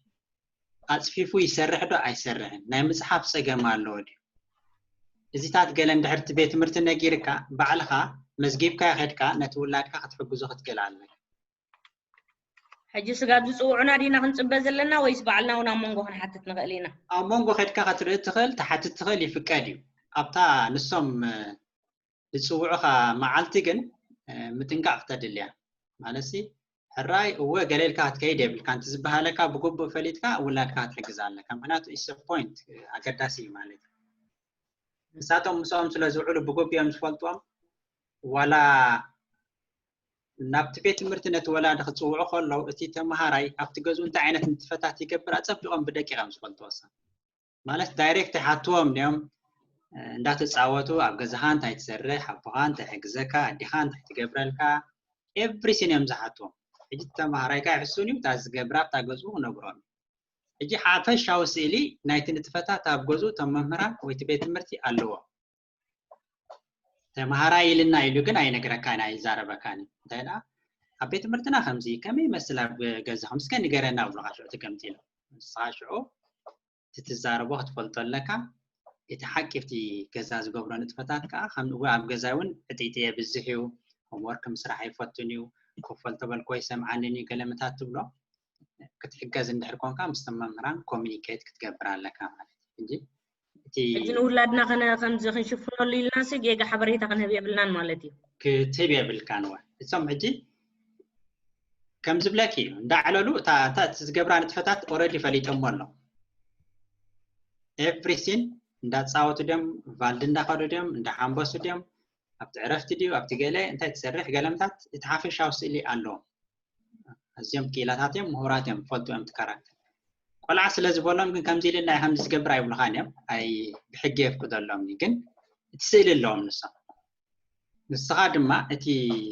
ኣፅፊፉ ይሰርሕ ዶ ኣይሰርሕን ናይ ምፅሓፍ ፀገም ኣለዎ ድዩ እዚታት ገለ እንድሕርቲ ቤት ትምህርቲ ነጊርካ ባዕልኻ መዝጊብካ ከድካ ነቲ ውላድካ ክትሕግዞ ክትክእል ኣለካ ሕጂ ስጋብ ዝፅውዑና ዲና ክንፅበ ዘለና ወይስ ባዕልና እውን ኣብ መንጎ ክንሓትት ንኽእል ኢና ኣብ መንጎ ከድካ ክትርኢ ትኽእል ትሓትት ትኽእል ይፍቀድ እዩ ኣብታ ንሶም ዝፅውዑኻ መዓልቲ ግን ምጥንቃቕ ክተድልያ ማለት ሕራይ እወ ገሌልካ ክትከይድ የብልካ ንቲ ዝበሃለካ ብግቡእ ፈሊጥካ ውላድካ ክትሕግዝ ኣለካ ምክንያቱ ኢሰ ፖይንት ኣገዳሲ እዩ ማለት እዩ ንሳቶም ምስኦም ስለ ዝውዕሉ ብግቡእ እዮም ዝፈልጥዎም ዋላ ናብቲ ቤት ትምህርቲ ነቲ ወላዲ ክፅውዑ ከለዉ እቲ ተምሃራይ ኣብቲ ገዝኡ እንታይ ዓይነት ንጥፈታት ይገብር ኣፀቢቖም ብደቂቕ እዮም ዝፈልጥዎ ሰብ ማለት ዳይሬክት ይሓትዎም እዮም እንዳተፃወቱ ኣብ ገዛኻ እንታይ ትሰርሕ ኣቦኻ እንታይ ሕግዘካ ኣዲኻ እንታይ ትገብረልካ ኤቭሪሲን እዮም ዝሓትዎም ሕጂ ተምሃራይካ ይሕሱን እዩ እታ ዝገብራ ኣብታ ገዝኡ ክነግሮም ሕጂ ሓፈሻዊ ስእሊ ናይቲ ንጥፈታት ኣብ ገዝኡ እቶም መምህራን ወይቲ ቤት ትምህርቲ ኣለዎ ተምሃራይ ኢልና ኢሉ ግን ኣይነግረካን ኣይዛረበካን እዩ እንታይ ደኣ ኣብ ቤት ትምህርትና ከምዚ ከመይ ይመስል ኣብ ገዛኹም እስከ ንገረና ብሉካ ሽዑ ትገምጢሎ ንስኻ ሽዑ እቲ ትዛረቦ ክትፈልጦ ኣለካ እቲ ሓቂ ኣብቲ ገዛ ዝገብሮ ንጥፈታት ከዓ ከም እውን ኣብ ገዛ እውን ዕጥይጥየ ብዝሕ እዩ ሆምወርክ ምስራሕ ኣይፈቱን እዩ ክፈልጦ በልኮ ይሰምዓንን እዩ ገለመታት ትብሎ ክትሕገዝ እንድሕር ኮንካ ምስቶም መምህራን ኮሚኒኬት ክትገብር ኣለካ ማለት እዩ ሕጂ እቲ ሕጂ ንውላድና ከነ ከምዚ ክንሽፍነሉ ኢልና ሲ ጌጋ ሓበሬታ ክንህብ የብልናን ማለት እዩ ክትህብ የብልካን ወ እሶም ሕጂ ከም ዝብለኪ እዩ እንዳዕለሉ እታ እታ እቲ ዝገብራ ንጥፈታት ኦረዲ ፈሊጦሞ ኣሎ ኤቭሪሲን እንዳፃወቱ ድዮም ቫልዲ እንዳኸዱ ድዮም እንዳሓንበሱ ድዮም ኣብቲ ዕረፍቲ ድዩ ኣብቲ ገለ እንታይ ትሰርሕ ገለምታት እቲ ሓፈሻዊ ስእሊ ኣለዎም ኣዝዮም ክኢላታት እዮም ምሁራት እዮም ፈልጡ እዮም ትካራክተር ቆልዓ ስለ ዝበሎም ግን ከምዚ ኢልና ከምዚ ዝገብር ኣይብሉኻን እዮም ኣይ ብሕጊ የፍቅደሎም ግን እቲ ስእሊ ኣለዎም ንሶም ንስኻ ድማ እቲ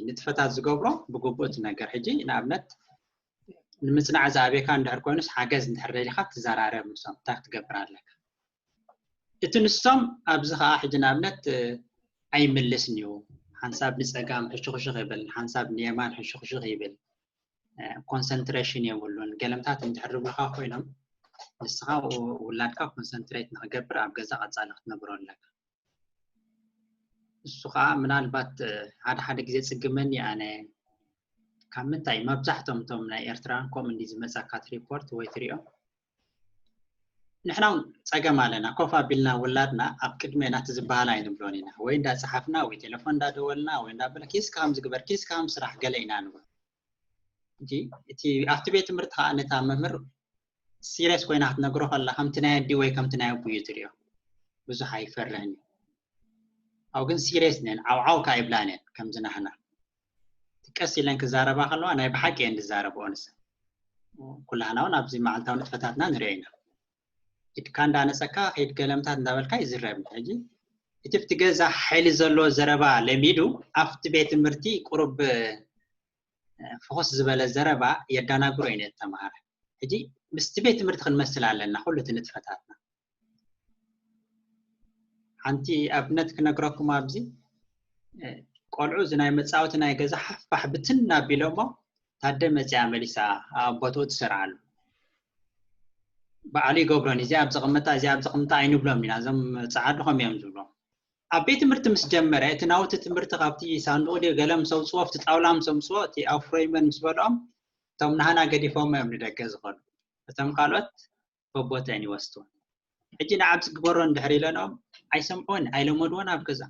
ንጥፈታት ዝገብሮ ብግቡእ ትነገር ሕጂ ንኣብነት ንምፅናዕ ዝኣበየካ እንድሕር ኮይኑስ ሓገዝ እንድሕር ደሊካ ትዘራረብ ንሶም እንታይ ክትገብር ኣለካ እቲ ንሶም ኣብዚ ከዓ ሕጂ ንኣብነት ኣይምልስን እዩ ሓንሳብ ንፀጋም ሕሽኽሽኽ ይብል ሓንሳብ ንየማን ሕሽኽሽኽ ይብል ኮንሰንትሬሽን የብሉን ገለምታት እንድሕር ዝብሉካ ኮይኖም ንስኻ ውላድካ ኮንሰንትሬት ንክገብር ኣብ ገዛ ቀፃሊ ክትነብሮ ኣለካ እሱ ከዓ ምናልባት ሓደ ሓደ ግዜ ፅግመኒ ኣነ ካብ ምንታይ መብዛሕቶም እቶም ናይ ኤርትራን ከምኡ እንዲ ዝመፃካ ሪፖርት ወይ ትሪኦ ንሕና እውን ፀገም ኣለና ኮፍ ኣቢልና ውላድና ኣብ ቅድሜና እቲ ዝበሃል ኣይንብሎን ኢና ወይ እንዳፀሓፍና ወይ ቴሌፎን እንዳደወልና ወይ እንዳበለ ኪስካ ከም ዝግበር ኪስካ ከም ስራሕ ገለ ኢና ንብሎ እቲ ኣብቲ ቤት ትምህርቲ ከዓ ነታ መምህር ሲሪየስ ኮይና ክትነግሮ ከላ ከምቲ ናይ ኣዲ ወይ ከምቲ ናይ ኣቡ እዩ ትሪኦ። ብዙሕ ኣይፈርህን እዩ። ኣብ ግን ሲሪየስ ነን ዓውዓው ከ ኣይብላን እየን ከምዚ ናህና ቀስ ኢለን ክዛረባ ከለዋ ናይ ብሓቂ እየን ዝዛረብኦ። ንሰ ኩላህና እውን ኣብዚ መዓልታዊ ንጥፈታትና ንሪኦ ኢና። ኢድካ እንዳነፀካ ከይድ ገለምታት እንዳበልካ ይዝረብ። ሕጂ እቲ ኣብቲ ገዛ ሓይሊ ዘለዎ ዘረባ ለሚዱ ኣብቲ ቤት ትምህርቲ ቁሩብ ፍኹስ ዝበለ ዘረባ የዳናግሮ እዩ ነቲ ተምሃራይ። ሕጂ ምስቲ ቤት ትምህርቲ ክንመስል ኣለና ኩሉ እቲ ንጥፈታትና። ሓንቲ ኣብነት ክነግረኩም ኣብዚ ቆልዑ እዚ ናይ መፃወቲ ናይ ገዛ ሓፋሕ ብትን ኣቢሎሞ ታደ መፅያ መሊሳ ኣብ ቦትኡ ትሰርዓሉ። በዓሉ ይገብሮን እዚኣ ኣብ ዘቐመጣ እዚኣ ኣብ ዘቐምጣ ኣይንብሎም ኢና። እዞም ፀዓዱ ከም እዮም ዝብሎም። ኣብ ቤት ትምህርቲ ምስ ጀመረ እቲ ናውቲ ትምህርቲ ካብቲ ሳንዱቕ ድዮ ገለ ምስ ኣውፅዎ ኣብቲ ጣውላ ምስ ኣምፅዎ እቲ ኣፍሮይመን ምስ በልኦም እቶም ናህና ገዲፎም እዮም ንደገ ዝኸዱ። እቶም ካልኦት በቦተን ይወስድዎ። ሕጂ ንዓብ ዝግበሮ እንድሕር ኢለንኦም ኣይሰምዑን ኣይለመድዎን ኣብ ገዛ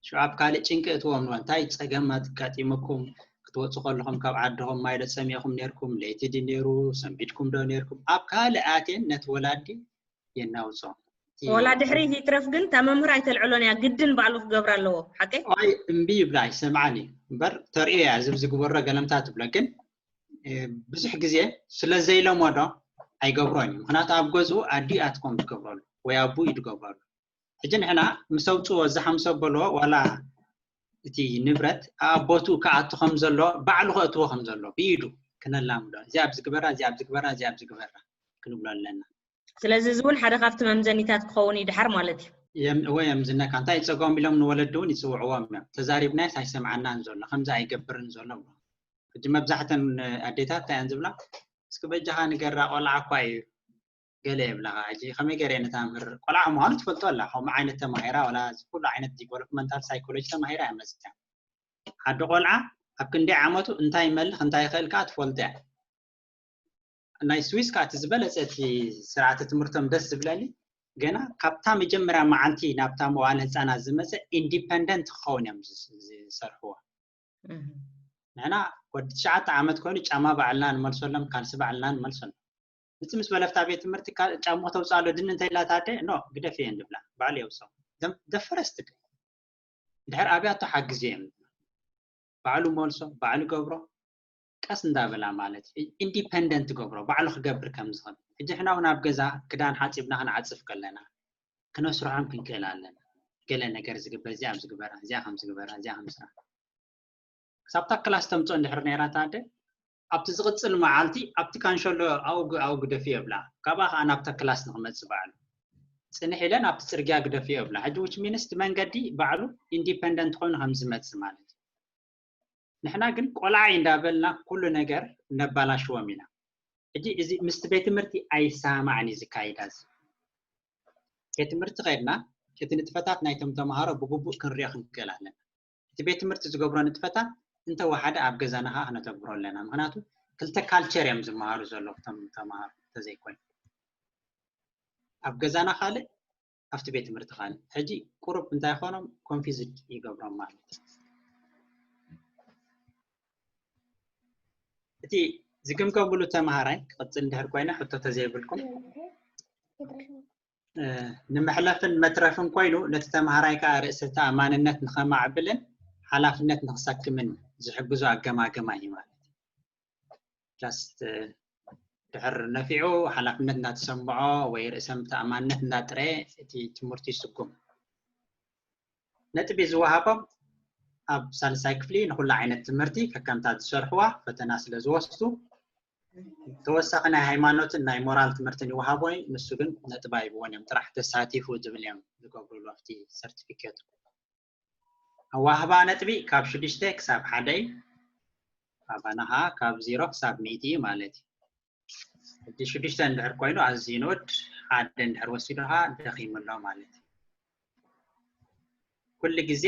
ሽዑ ኣብ ካልእ ጭንቂ እትዎም ንበል እንታይ ፀገም ኣጋጢሙኩም ክትወፁ ከለኹም ካብ ዓድኹም ማይ ዶ ፀሚእኹም ነርኩም ለይቲ ድ ነሩ ሰንቢድኩም ዶ ነርኩም ኣብ ካልእ ኣቴን ነቲ ወላዲ የናውፅኦም። ወላ ድሕሪ ይትረፍ ግን እታ መምህር ኣይተልዕሎን እያ ግድን ባዕሉ ክገብር ኣለዎ ሓቀይ ኣይ እምቢ ይብላ ኣይሰምዓን እዩ እምበር ተርእዮ እያ ዝብ ዝግበሮ ገለምታ ትብሎ ግን ብዙሕ ግዜ ስለ ዘይለመዶ ኣይገብሮን እዩ ምክንያቱ ኣብ ገዝኡ ኣዲኡ ኣትኮም ትገብረሉ ወይ ኣቡ እዩ ትገብረሉ ሕጂ ንሕና ምስ ኣውፅዎ እዚ ሓምሶ በልዎ ዋላ እቲ ንብረት ኣብ ቦትኡ ክኣቱ ከም ዘሎ ባዕሉ ከእትዎ ከም ዘሎ ብኢዱ ክነላምዶ እዚ ኣብ ዝግበራ እዚ ኣብ ዝግበራ እዚ ኣብ ዝግበራ ክንብሎ ኣለና ስለዚ እዚ እውን ሓደ ካብቲ መምዘኒታት ክኸውን እዩ ድሓር ማለት እዩ እወ የምዝነካ እንታይ ፀገም ኢሎም ንወለዲ እውን ይፅውዕዎም እዮም ተዛሪብናይስ ኣይሰምዓናን ዘሎ ከምዚ ኣይገብርን ዘሎ ሕጂ መብዛሕተን ኣዴታት እንታይ እየን ዝብላ እስኪ በጃኻ ንገራ ቆልዓ እኳ እዩ ገለ የብላኻ ሕጂ ከመይ ገይረ ነታ ምህር ቆልዓ ምዃኑ ትፈልጦ ኣላ ከምኡ ዓይነት ተማሂራ ወላ እዚ ኩሉ ዓይነት ዲቨሎፕመንታል ሳይኮሎጂ ተማሂራ እያ መፅያ ሓደ ቆልዓ ኣብ ክንደይ ዓመቱ እንታይ ይመልኽ እንታይ ይኽእል ከዓ ትፈልጦ እያ ናይ ስዊስ ከዓ እቲ ዝበለፀ እቲ ስርዓተ ትምህርቶም ደስ ዝብለኒ ገና ካብታ መጀመርያ መዓልቲ ናብታ መዋእለ ህፃናት ዝመፀ ኢንዲፐንደንት ክኸውን እዮም ዝሰርሕዎ ንሕና ወዲ ትሽዓተ ዓመት ኮይኑ ጫማ ባዕልና ንመልሰሎም ካልሲ ባዕልና ንመልሰሎም ምፅ ምስ በለፍታ ቤት ትምህርቲ ጫማ ተውፅኣሎ ድን እንተኢላታ ኣደ ኖ ግደፍ እየን ዝብላ ባዕሉ የውፅኦ ደፈረስት ድሕር ኣብያቶ ሓግዝ እዮም ባዕሉ መልሶ ባዕሉ ገብሮ ቀስ እንዳበላ ማለት ኢንዲፐንደንት ገብሮ ባዕሉ ክገብር ከም ዝኽእል ሕጂ ሕና እውን ኣብ ገዛ ክዳን ሓፂብና ክንዓፅፍ ከለና ክነስርሖም ክንክእል ኣለና ገለ ነገር ዝግበር እዚኣ ዝግበራ እዚኣ ከም ዝግበራ እዚኣ ከም ስራሕ ክሳብታ ክላስ ተምፅኦ እንድሕር ነይራ ታደ ኣብቲ ዝቕፅል መዓልቲ ኣብቲ ካንሸሎ ኣው ኣው ግደፊ የብላ ካብኣ ከዓ ናብታ ክላስ ንክመፅእ በዓሉ ፅንሕ ኢለን ኣብቲ ፅርግያ ግደፊ የብላ ሕጂ which means እቲ መንገዲ ባዕሉ ኢንዲፐንደንት ኮይኑ ከም ዝመፅእ ማለት እዩ ንሕና ግን ቆልዓ እንዳበልና ኩሉ ነገር ነባላሽዎም ኢና ሕጂ እዚ ምስቲ ቤት ትምህርቲ ኣይሰማማዕን እዩ ዝካይዳ እዚ ቤት ትምህርቲ ከድና እቲ ንጥፈታት ናይቶም ተምሃሮ ብግቡእ ክንሪኦ ክንክእል ኣለና እቲ ቤት ትምህርቲ ዝገብሮ ንጥፈታት እንተወሓደ ኣብ ገዛና ከዓ ክነተግብሮ ኣለና ምክንያቱ ክልተ ካልቸር እዮም ዝመሃሩ ዘለዉ ቶም ተምሃሮ እንተዘይኮይኑ ኣብ ገዛና ካልእ ኣብቲ ቤት ትምህርቲ ካልእ ሕጂ ቁሩብ እንታይ ይኾኖም ኮንፊዝድ ይገብሮም ማለት እቲ ዝግምገምሉ ተምሃራይ ክቕፅል እንድሕር ኮይነ ሕቶ ተዘይብልኩም ንምሕለፍን መትረፍን ኮይኑ ነቲ ተምሃራይ ከዓ ርእሰ ተኣማንነት ንኸማዕብልን ሓላፍነት ንኽሰክምን ዝሕግዞ ኣገማገማ እዩ ማለት just ድሕር ነፊዑ ሓላፍነት እንዳተሰምዖ ወይ ርእሰ ተኣማንነት እንዳጥረየ እቲ ትምህርቱ ይስጉም ነጥቢ ዝወሃቦም ኣብ ሳልሳይ ክፍሊ ንኩሉ ዓይነት ትምህርቲ ከከምታ ዝሰርሕዋ ፈተና ስለ ዝወስዱ ተወሳኺ ናይ ሃይማኖትን ናይ ሞራል ትምህርትን ይወሃቦ እዩ ንሱ ግን ነጥቢ ኣይብዎን እዮም ጥራሕ ተሳቲፉ ዝብል እዮም ዝገብሩሉ ኣብቲ ሰርቲፊኬቱ ኣዋህባ ነጥቢ ካብ ሽዱሽተ ክሳብ ሓደ እዩ ኣባና ከዓ ካብ ዜሮ ክሳብ ሚእቲ እዩ ማለት እዩ ሕጂ ሽዱሽተ እንድሕር ኮይኑ ኣዝዩ ንኡድ ሓደ እንድሕር ወሲዱ ከዓ ደኺሙ ኣሎ ማለት እዩ ኩሉ ግዜ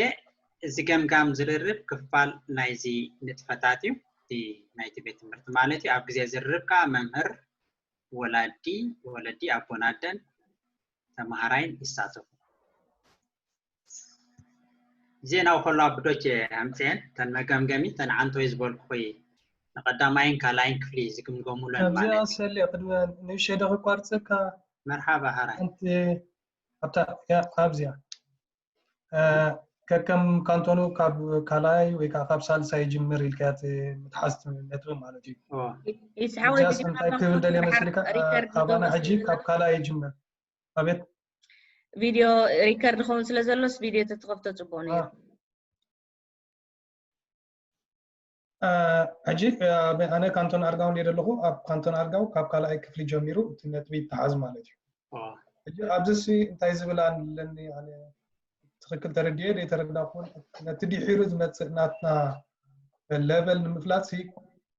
እዚ ገምጋም ዝርርብ ክፋል ናይዚ ንጥፈታት እዩ እቲ ናይቲ ቤት ትምህርቲ ማለት እዩ ኣብ ግዜ ዝርርብ ከዓ መምህር ወላዲ ወለዲ ኣቦን ኣደን ተምሃራይን ይሳተፉ ዜናው ከሎ ኣብ ብዶች ኣምፅኤን ተን መገምገሚ ተን ዓንቶይ ዝበልኩ ንቐዳማይን ካልኣይን ክፍሊ ዝግምገሙለን ኣብዚኣ ማለት እዩ። ሰሊ ቅድሚ ንእሽተይ ዶ ክቋርፀካ መርሓባ ሃራይ። ሓንቲ ኣብታ ኣብዚኣ ከከም ካንቶኑ ካብ ካልኣይ ወይ ከዓ ካብ ሳልሳይ ይጅምር ኢልካያ ምትሓዝ ነጥቢ ማለት እዩ። ኦ፣ ይስሓወይ እዚኣስ እንታይ ክብል ደልየ መስልካ? ካባና ሕጂ ካብ ካልኣይ ይጅምር። ኣቤት። ቪድዮ ሪከርድ ክኸውን ስለ ዘሎስ ቪድዮ ተትኸፍቶ ፅቡቅ ነይሩ። ሕጂ ኣነ ካንቶን ኣርጋው እንደ ዘለኹ ኣብ ካንቶን ኣርጋው ካብ ካልኣይ ክፍሊ ጀሚሩ እቲ ነጥቢ ይተሓዝ ማለት እዩ። ሕጂ ኣብዚ ሲ እንታይ ዝብል ኣለኒ ኣነ ትኽክል ተረድኤ ዘይተረዳኹን ነቲ ድሒሩ ዝመፅእ ናትና ለቨል ንምፍላጥ ሲ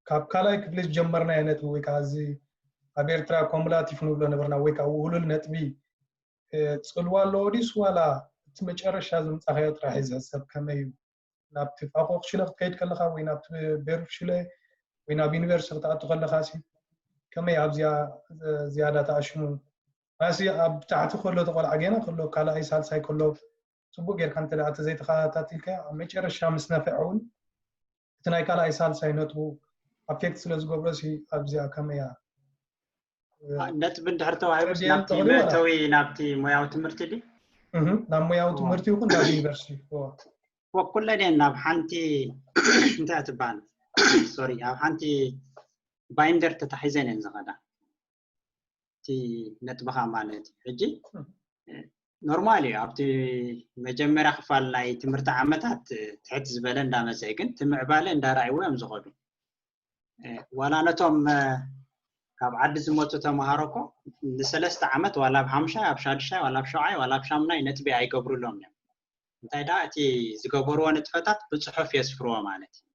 ካብ ካልኣይ ክፍሊ ዝጀመርናዮ ነጥቢ ወይ ከዓ እዚ ኣብ ኤርትራ ኮሙላቲቭ ንብሎ ነበርና ወይ ከዓ ውህሉል ነጥቢ ፅልዋ ኣለዎ ድዩስ ዋላ እቲ መጨረሻ ዝምፃኻዮ ጥራሕ እዩ ዝሕሰብ ከመይ እዩ ናብቲ ፋኮ ሽለ ክትከይድ ከለካ ወይ ናብቲ ቤሩት ሽለ ወይ ናብ ዩኒቨርሲቲ ክትኣቱ ከለካ ሲ ከመይ ኣብዚኣ ዝያዳ ተኣሽሙ ማሲ ኣብ ታሕቲ ከሎ ተቆልዓ ጌና ከሎ ካልኣይ ሳልሳይ ከሎ ፅቡቅ ጌርካ እንተ ደኣ ዘይተኸታቲልካ ኣብ መጨረሻ ምስ ነፍዐ እውን እቲ ናይ ካልኣይ ሳልሳይ ነጥቡ ኣፌክት ስለ ዝገብሮ ሲ ኣብዚኣ ከመይ እያ ነጥቢ እንድሕር ተዋሂቡስ ናብቲ መእተዊ ናብቲ ሞያዊ ትምህርቲ ድዩ? ናብ ሞያዊ ትምህርቲ ይኹን ናብ ዩኒቨርሲቲ ወኩለ ድን ናብ ሓንቲ እንታይ ትበሃል ሶሪ ኣብ ሓንቲ ባይንደር ተታሒዘን እየን ዝኸዳ እቲ ነጥብኻ ማለት እዩ። ሕጂ ኖርማል እዩ ኣብቲ መጀመርያ ክፋል ናይ ትምህርቲ ዓመታት ትሕት ዝበለ እንዳመፀ ግን ትምዕባለ እንዳረኣይዎ እዮም ዝኸዱ። ዋላ ነቶም ካብ ዓዲ ዝመፁ ተምሃሮ እኮ ንሰለስተ ዓመት ዋላ ኣብ ሓሙሻይ ኣብ ሻዱሻይ ዋላ ኣብ ሸውዓይ ዋላ ኣብ ሻሙናይ ነጥቢ ኣይገብሩሎም እዮም። እንታይ ደኣ እቲ ዝገበርዎ ንጥፈታት ብፅሑፍ የስፍርዎ ማለት እዩ።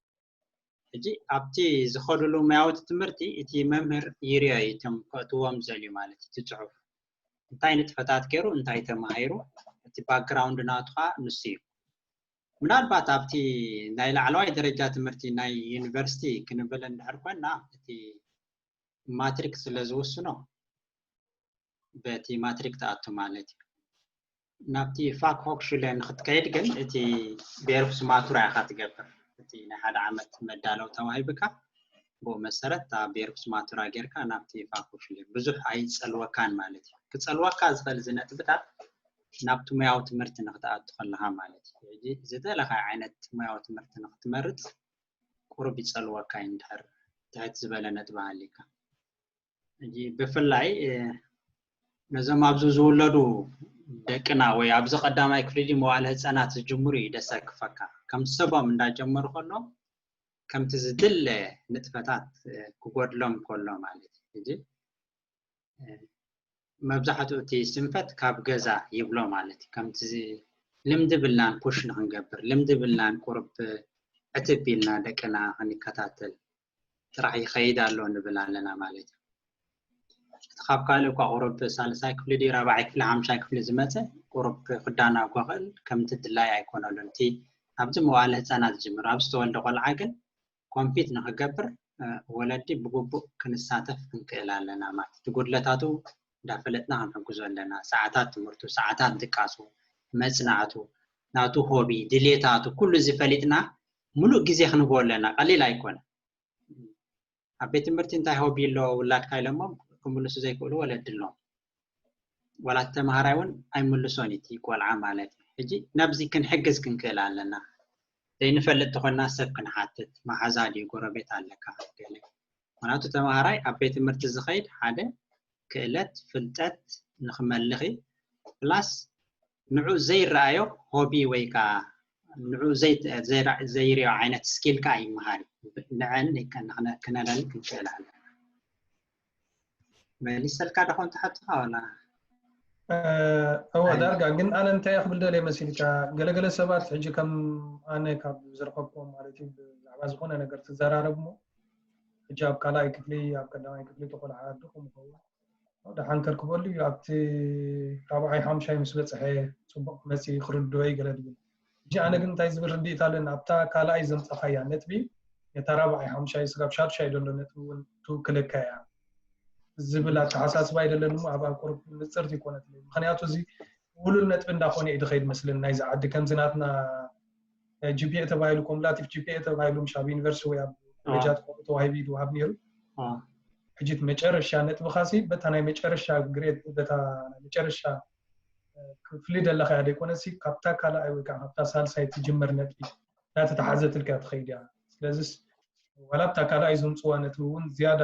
ሕጂ ኣብቲ ዝኸድሉ ሙያዊ ትምህርቲ እቲ መምህር ይርኦ እዩ እቶም ከእትዎም ዘልዩ ማለት እቲ ፅሑፍ እንታይ ንጥፈታት ገይሩ እንታይ ተማሂሩ እቲ ባክግራውንድ ናቱ ከዓ ንሱ እዩ። ምናልባት ኣብቲ ናይ ላዕለዋይ ደረጃ ትምህርቲ ናይ ዩኒቨርሲቲ ክንብል እንድሕር ኮይና እቲ ማትሪክ ስለ ዝውስኖ በቲ ማትሪክ ትኣቱ ማለት እዩ። ናብቲ ፋክ ሆክሹለ ንክትከይድ ግን እቲ ቤርክስ ማቱራ ኢኻ ትገብር። እቲ ናይ ሓደ ዓመት መዳለው ተዋሂብካ ብኡ መሰረት እታ ቤርክስ ማቱራ ጌርካ ናብቲ ፋክ ሆክሹለ ብዙሕ ኣይፀልወካን ማለት እዩ። ክፀልወካ ዝኽእል እዚ ነጥብታት ናብቲ ሙያዊ ትምህርቲ ንክትኣቱ ከለካ ማለት እዩ። ሕጂ ዝደለካ ዓይነት ሙያዊ ትምህርቲ ንክትመርፅ ቁሩብ ይፀልወካ እዩ እንድሕር ትሕት ዝበለ ነጥቢ ሃሊካ። ሕጂ ብፍላይ ነዞም ኣብዚ ዝውለዱ ደቅና ወይ ኣብዚ ቀዳማይ ክፍሊ ድዩ መዋእለ ህፃናት ዝጅምሩ እዩ ደሰክፈካ። ከምቲ ሰቦም እንዳጀመሩ ከሎ ከምቲ ዝድለ ንጥፈታት ክጎድሎም ከሎ ማለት እዩ። ሕጂ መብዛሕትኡ እቲ ስንፈት ካብ ገዛ ይብሎ ማለት እዩ። ከምቲ ልምዲ ብልናን ፑሽ ንክንገብር ልምዲ ብልናን ቁርብ ዕትብ ኢልና ደቅና ክንከታተል ጥራሕ ይኸይድ ኣሎ ንብል ኣለና ማለት እዩ። እቲ ካብ ካልእ እኳ ቁሩብ ሳልሳይ ክፍሊ ድዩ ራብዓይ ክፍሊ ሓምሻይ ክፍሊ ዝመፀ ቁሩብ ክዳናጎ ክእል ከምቲ ድላይ ኣይኮነሉን። እቲ ኣብዚ መዋእለ ህፃናት ዝጅምር ኣብ ዝተወልደ ቆልዓ ግን ኮምፒት ንክገብር ወለዲ ብግቡእ ክንሳተፍ ክንክእል ኣለና ማለት እቲ ጉድለታቱ እንዳፈለጥና ክንሕግዞ ኣለና። ሰዓታት ትምህርቱ፣ ሰዓታት ድቃሱ፣ መፅናዕቱ፣ ናቱ ሆቢ፣ ድሌታቱ ኩሉ እዚ ፈሊጥና ሙሉእ ግዜ ክንህቦ ኣለና። ቀሊል ኣይኮነ። ኣብ ቤት ትምህርቲ እንታይ ሆቢ ኣሎ ውላድካ ኢሎሞም ክምልሱ ዘይክእሉ ወለዲ ኣለዎም። ዋላ ተምሃራይ እውን ኣይምልሶን እቲ ቆልዓ ማለት እዩ። ሕጂ ናብዚ ክንሕግዝ ክንክእል ኣለና። ዘይንፈልጥ ተኾንና ሰብ ክንሓትት፣ መሓዛ ድዩ ጎረቤት ኣለካ ገለ። ምክንያቱ ተምሃራይ ኣብ ቤት ትምህርቲ ዝኸይድ ሓደ ክእለት ፍልጠት ንክመልኺ ፕላስ ንዑ ዘይረኣዮ ሆቢ ወይ ከዓ ንዑ ዘይሪኦ ዓይነት ስኪል ከዓ ይመሃር እዩ። ንዐን ክነለሊ ክንክእል ኣለና። መሊሰልካ ደኾን ትሓትኻ ወላ እወ ዳርጋ ግን ኣነ እንታይ ክብል ደልየ መሲልካ ገለገለ ሰባት ሕጂ ከም ኣነ ካብ ዝረኸብኩም ማለት እዩ ብዛዕባ ዝኾነ ነገር ትዘራረብ ሞ ሕጂ ኣብ ካልኣይ ክፍሊ ኣብ ቀዳማይ ክፍሊ ተቆልዓ ድኹም ይኸውን ደሓን ከርክበሉ እዩ ኣብቲ ራብዓይ ሓምሻይ ምስ በፅሐ ፅቡቅ ክመፅእ ክርድኦ ይገለ ድብል ሕጂ ኣነ ግን እንታይ ዝብል ርድኢት ኣለኒ ኣብታ ካልኣይ ዘምፃኻያ ነጥቢ ነታ ራብዓይ ሓምሻይ ስጋብ ሻድሻይ ዘሎ ነጥቢ እውን ትውክለካ እያ ዝብል ኣተሓሳስባ ኣይደለኒ እሞ ኣብ ኣቁርብ ንፅርቲ ይኮነትለይ ምክንያቱ እዚ ውሉል ነጥቢ እንዳኮነ እዩ ድኸይድ መስለኒ ናይዚ ዓዲ ከምዚ ናትና ጂፒኤ ተባሂሉ ኮሙላቲቭ ጂፒኤ ተባሂሉ ምሽ ኣብ ዩኒቨርሲቲ ወይ ኣብ ደረጃ ተዋሂቡ እዩ ዝወሃብ ነይሩ። ሕጂ እቲ መጨረሻ ነጥብኻሲ በታ ናይ መጨረሻ ግሬድ በታ ናይ መጨረሻ ክፍሊ ደለኻ እያ ዘይኮነሲ ካብታ ካልኣይ ወይ ከዓ ካብታ ሳልሳይ ትጅምር ነጥቢ እናተተሓዘትልካ ትኸይድ እያ። ስለዚስ ዋላ ኣብታ ካልኣይ ዘምፅዋ ነጥቢ እውን ዝያዳ